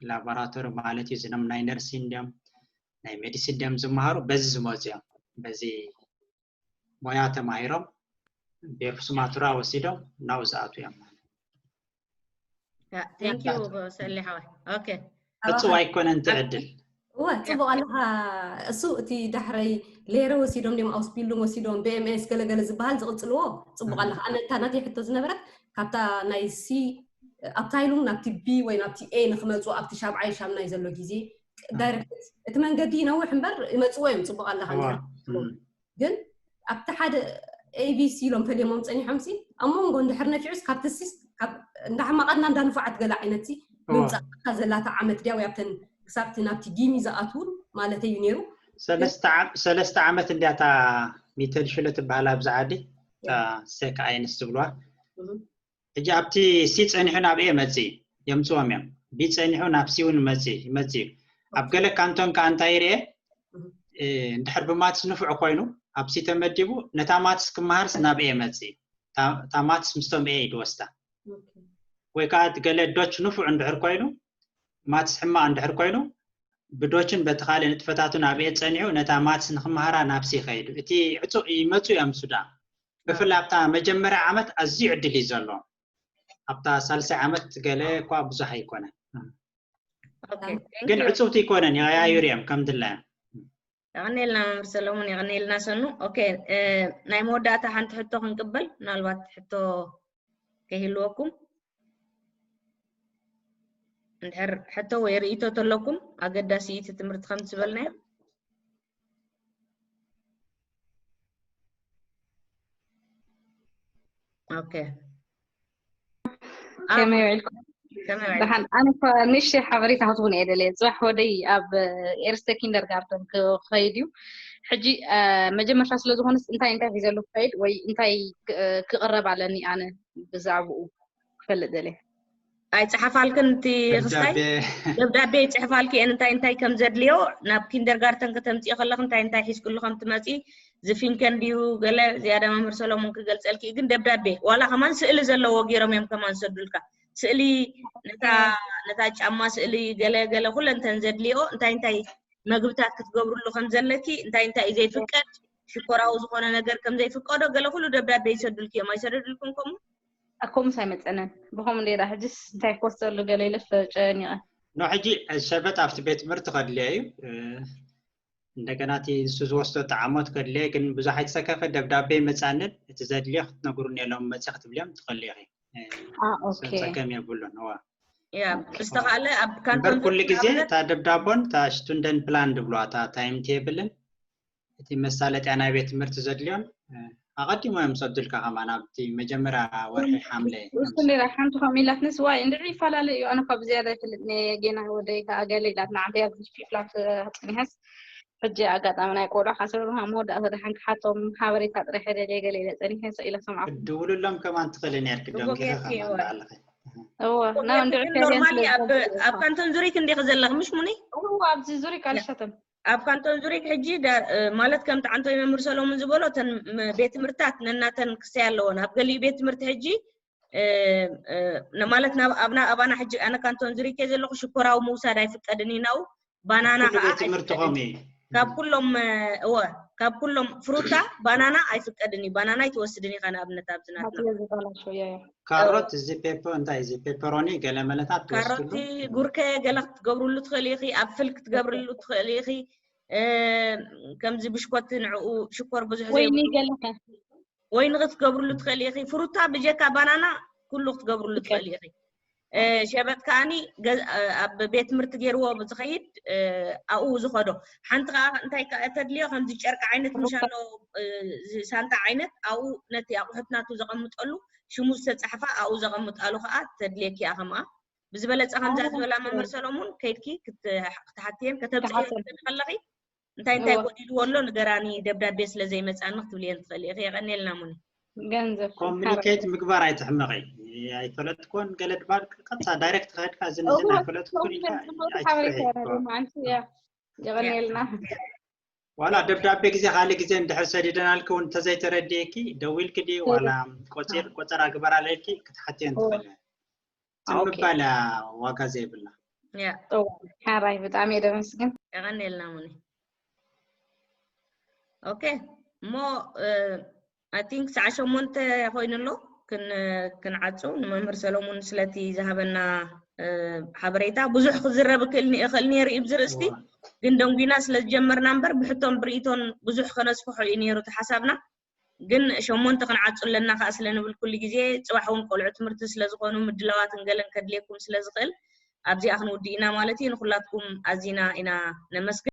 ላቦራቶሪ ማለት እዩ። እዚኖም ናይ ነርሲን ድዮም ናይ ሜዲሲን ድዮም ዝመሃሩ በዚ ዝመፁ እዮም። በዚ ሞያ ተማሂሮም ቤርኩስማቱራ ወሲዶም ናብኡ ዝኣቱ እዮም። Thank you ሰሊ ሓወይ። Okay ዕፅው ኣይኮነን ትዕድል እወ ፅቡቅ ኣለካ። እሱ እቲ ዳሕረይ ሌረ ወሲዶም ዲም ኣውስቢልዱም ወሲዶም ብኤምኤስ ገለገለ ዝበሃል ዝቕፅልዎ ፅቡቅ ኣለካ። ኣነ እታ ናተይ ሕቶ ዝነበረት ካብታ ናይ ሲ ኣብታ ኢሉም ናብቲ ቢ ወይ ናብቲ ኤ ንክመፁ ኣብቲ ሻብዓይ ሻምናይ ዘሎ ግዜ ዳይሬክት እቲ መንገዲ ይነውሕ እምበር ይመፅዎ እዮም። ፅቡቅ ኣለካ ግን ኣብቲ ሓደ ኤቢሲ ኢሎም ፈሊሞም ፀኒሖም ሲ ኣብ መንጎ እንድሕር ነፊዑስ ካብቲ ሲስ እንዳሓማቐና እንዳንፉዓት ገለ ዓይነት ሲ ምምፃእ ዘላታ ዓመት ድያ ወይ ኣብተን ክሳብቲ ናብቲ ጊሚ ዝኣትውን ማለተይ እዩ ነይሩ። ሰለስተ ዓመት እንዲያታ ሚተል ሽሎ ትበሃል ኣብዚ ዓዲ ሴክ ኣይንስ ዝብልዋ ሕጂ ኣብቲ ሲ ፀኒሑ ናብ ኤ መፅእ የምፅዎም እዮም። ቢ ፀኒሑ ናብ ሲ እውን መፅእ ይመፅእ እዩ። ኣብ ገለ ካንቶን ከዓ እንታይ ይርኤ እንድሕር ብማትስ ንፉዕ ኮይኑ ኣብ ሲ ተመዲቡ ነታ ማትስ ክመሃርስ ናብ ኤ መፅእ እታ ማትስ ምስቶም ኤ ድወስዳ ወይ ከዓ ገለ ዶች ንፉዕ እንድሕር ኮይኑ ማትስ ሕማቕ እንድሕር ኮይኑ ብዶችን በቲ ካልእ ንጥፈታቱ ናብ ኤ ፀኒሑ ነታ ማትስ ንክመሃራ ናብ ሲ ይኸይዱ። እቲ ዕፁቕ ይመፁ እዮም ሱዳን ብፍላይ ኣብታ መጀመርያ ዓመት ኣዝዩ ዕድል እዩ ዘሎ። ኣብታ ሳልሳይ ዓመት ገለ እኳ ብዙሕ ኣይኮነን ግን ዕፁብቲ ይኮነን ይቀያይሩ እዮም ከም ድላዮም። የቐኔልና መምህር ሰለሙን የቐኔልና ሰኑ። ኦኬ ናይ መወዳእታ ሓንቲ ሕቶ ክንቅበል ምናልባት ሕቶ ከይህልወኩም እንድሕር ሕቶ ወይ ርእይቶ ተለኩም ኣገዳሲ እቲ ትምህርቲ ከም ዝበልናዮ ኦኬ ከመይ ውዒልኩም? ደሓን። ኣነ እኳ ንእሽተይ ሓበሬታ ክትቡን እየ ደልየ። ፅባሕ ወደይ ኣብ ኤርስተ ኪንደርጋርተን ክኸይድ እዩ። ሕጂ መጀመርታ ስለ ዝኾነስ እንታይ እንታይ ሒዘ ኣለኩ ክኸይድ ወይ እንታይ ክቕረብ ኣለኒ ኣነ ብዛዕባኡ ክፈልጥ ደልየ። ኣይፅሓፋልክን እቲ ክስታይ ደብዳቤ ይፅሕፋልኪ እየን እንታይ እንታይ ከም ዘድልዮ ናብ ኪንደርጋርተን ከተምፅኢ ከለክ እንታይ እንታይ ሒዝክሉ ከም ትመፂ ዝፊንከን ድዩ ገለ ዝያዳ መምህር ሰሎሞን ክገልፀልኪ ግን ደብዳቤ ዋላ ከማን ስእሊ ዘለዎ ገይሮም እዮም ከማን ዝሰዱልካ ስእሊ ነታ ነታ ጫማ ስእሊ ገለ ገለ ኩለንተን ዘድልዮ እንታይ እንታይ መግብታት ክትገብርሉ ከም ዘለኪ እንታይ እንታይ እዩ ዘይፍቀድ ሽኮራዊ ዝኾነ ነገር ከም ዘይፍቀዶ ገለ ኩሉ ደብዳቤ ይሰዱልኪ እዮም ኣይሰደዱልኩም ከምኡ ከምኡስ ኣይመፀነን ብከምኡ እንደ ሕጅስ እንታይ ክወስደሉ ገለ ኢለስ ተጨኒቐ ኖ ሕጂ ሸበጥ ኣብቲ ቤት ትምህርቲ ከድልያ እዩ እንደገና እቲ ንሱ ዝወስዶ ጣዕሞት ከድልየ ግን ብዙሕ ኣይተሰከፈ ደብዳቤ ይመፃንን እቲ ዘድልዮ ክትነግሩኒ የሎም መፅእ ክትብልዮም ትኽእሉ ኢኺ ፀገም የብሉን እዋ ያ ብዝተኻለ ኣብ እምበር ኩሉ ግዜ እታ ደብዳቦን እታ student plan ድብልዋ እታ ታይም ቴብልን እቲ መሳለጥያ ናይ ቤት ትምህርቲ ዘድልዮን ኣቐዲሞ እዮም ሰዱልካ ከማን ኣብቲ መጀመርያ ወርሒ ሓምለ ውስን ሌላ ሓንቲ ከምኡ ኢላትንስ ዋይ እንድዒ ይፈላለ እዩ ኣነ ካብ ዝያዳ ይፈልጥ ነ ጌና ወደይ ከዓ ገለ ኢላትና ዓንተ ኣብዚ ፊፍላ ክፅኒሐስ ሕጂ ኣጋጣሚ ናይ ቆልዑ ሓሰሩ መወዳእታ ደሓን ክሓቶም ሓበሬታ ጥራሕ ደልየ ገለ ኢለ ፀኒሐ ሰ ኢለ ሰምዓ ክድውልሎም ከማን ትኽእሊ ነርክ ዶም ጌርካ ባዕልኸ እወ ናብ እንድዒ ኖርማሊ ኣብ ካንቶን ዙሪክ እንዲኺ ዘለኽ ምሽ ሙኒ ኣብዚ ዙሪክ ኣልሸተም ኣብ ካንቶን ዙሪክ ሕጂ ማለት ከምቲ ዓንቶይ መምህር ሰሎሙን ዝበሎ እተን ቤት ትምህርታት ነናተን ክሰያ ኣለዎን ኣብ ገሊኡ ቤት ትምህርቲ ሕጂ ማለት ኣብና ኣባና ሕጂ ኣነ ካንቶን ዙሪክ ዘለኹ ሽኮራዊ ምውሳድ ኣይፍቀድን እዩ ናው ባናና ቤት ትምህርቲ ከምኡ እዩ ካብ ኩሎም እወ ካብ ኩሎም ፍሩታ ባናና ኣይፍቀድን እዩ ባናና ኣይትወስድን ኢኻ ንኣብነት ኣብዝናትና ካሮት እዚ ፔፐ እንታይ እዚ ፔፐሮኒ ገለ መለታት ካሮቲ ጉርከ ገለ ክትገብርሉ ትኽእል ኢኺ ኣፕል ክትገብርሉ ትኽእል ኢኺ ከምዚ ብሽኮቲ ንዕኡ ሽኮር ብዙሕ ወይኒ ገለኸ ወይኒ ክትገብርሉ ትኽእል ኢኺ ፍሩታ ብጀካ ባናና ኩሉ ክትገብርሉ ትኽእል ኢኺ ሸበጥ ከዓኒ ኣብ ቤት ትምህርቲ ገይርዎ ዝኸይድ ኣብኡ ዝኸዶ ሓንቲ ከዓ እንታይ ተድልዮ ከምዚ ጨርቂ ዓይነት ምሻሎ ሳንጣ ዓይነት ኣብኡ ነቲ ኣቑሑት ናቱ ዘቐምጠሉ ሽሙ ዝተፃሕፋ ኣብኡ ዘቐምጣሉ ከዓ ተድልየኪ እያ ከምኣ ብዝበለፀ ከምዛ ዝበላ መምህር ሰሎሙን ከይድኪ ክትሓትየን ከተብፅሐን ከለኺ እንታይ እንታይ ጎዲልዎ ኣሎ ንገራኒ፣ ደብዳቤ ስለ ዘይመጻኒ ክትብልየን ትኽእል ኢኺ። የቐንየልና ሙኒ። ገንዘብ ኮሚኒኬት ምግባር ኣይትሕመቂ። ኣይፈለጥኩን ገለ ድባል ቀጥታ ዳይሬክት ከድካ እዚ ነዚ ኣይፈለጥኩን ኢልካ ሓበሬታ ደሞ ኣንቲ እያ። የቐንየልና። ዋላ ደብዳቤ ግዜ ካልእ ግዜ እንድሕር ሰዲደናልኪ እውን እንተዘይተረድየኪ ደዊልኪ ድዩ ዋላ ቆፂር ቆፀራ ግበራለኪ ክትሓትየን ትኽእል። ዝም ምባል ዋጋ ዘይብላ። ያ ጥሩ ሓራይ ብጣዕሚ እየ ደመስግን። የቐንየልና ሙኒ። ኦኬ እሞ I think ሰዓ ሸሞንተ ኮይኑ ኣሎ። ክን ክንዓጹ ንመምህር ሰሎሙን ስለቲ ዝሃበና ሓበሬታ። ብዙሕ ክዝረብ ክእል ይኽእል ነይሩ እዩ ብዚ ርእስቲ፣ ግን ደንጉና ስለ ዝጀመርና እምበር ብሕቶን ብርእይቶን ብዙሕ ከነስፍሖ እዩ ነይሩ እቲ ሓሳብና። ግን ሸሞንተ ክንዓጹ ኣለና ከዓ ስለ ንብል ኩሉ ግዜ ጽባሕ እውን ቆልዑ ትምህርቲ ስለ ዝኾኑ ምድላዋትን ገለን ከድልየኩም ስለ ዝኽእል ኣብዚኣ ክንውድእ ኢና ማለት እዩ። ንኩላትኩም ኣዚና ኢና ነመስግን።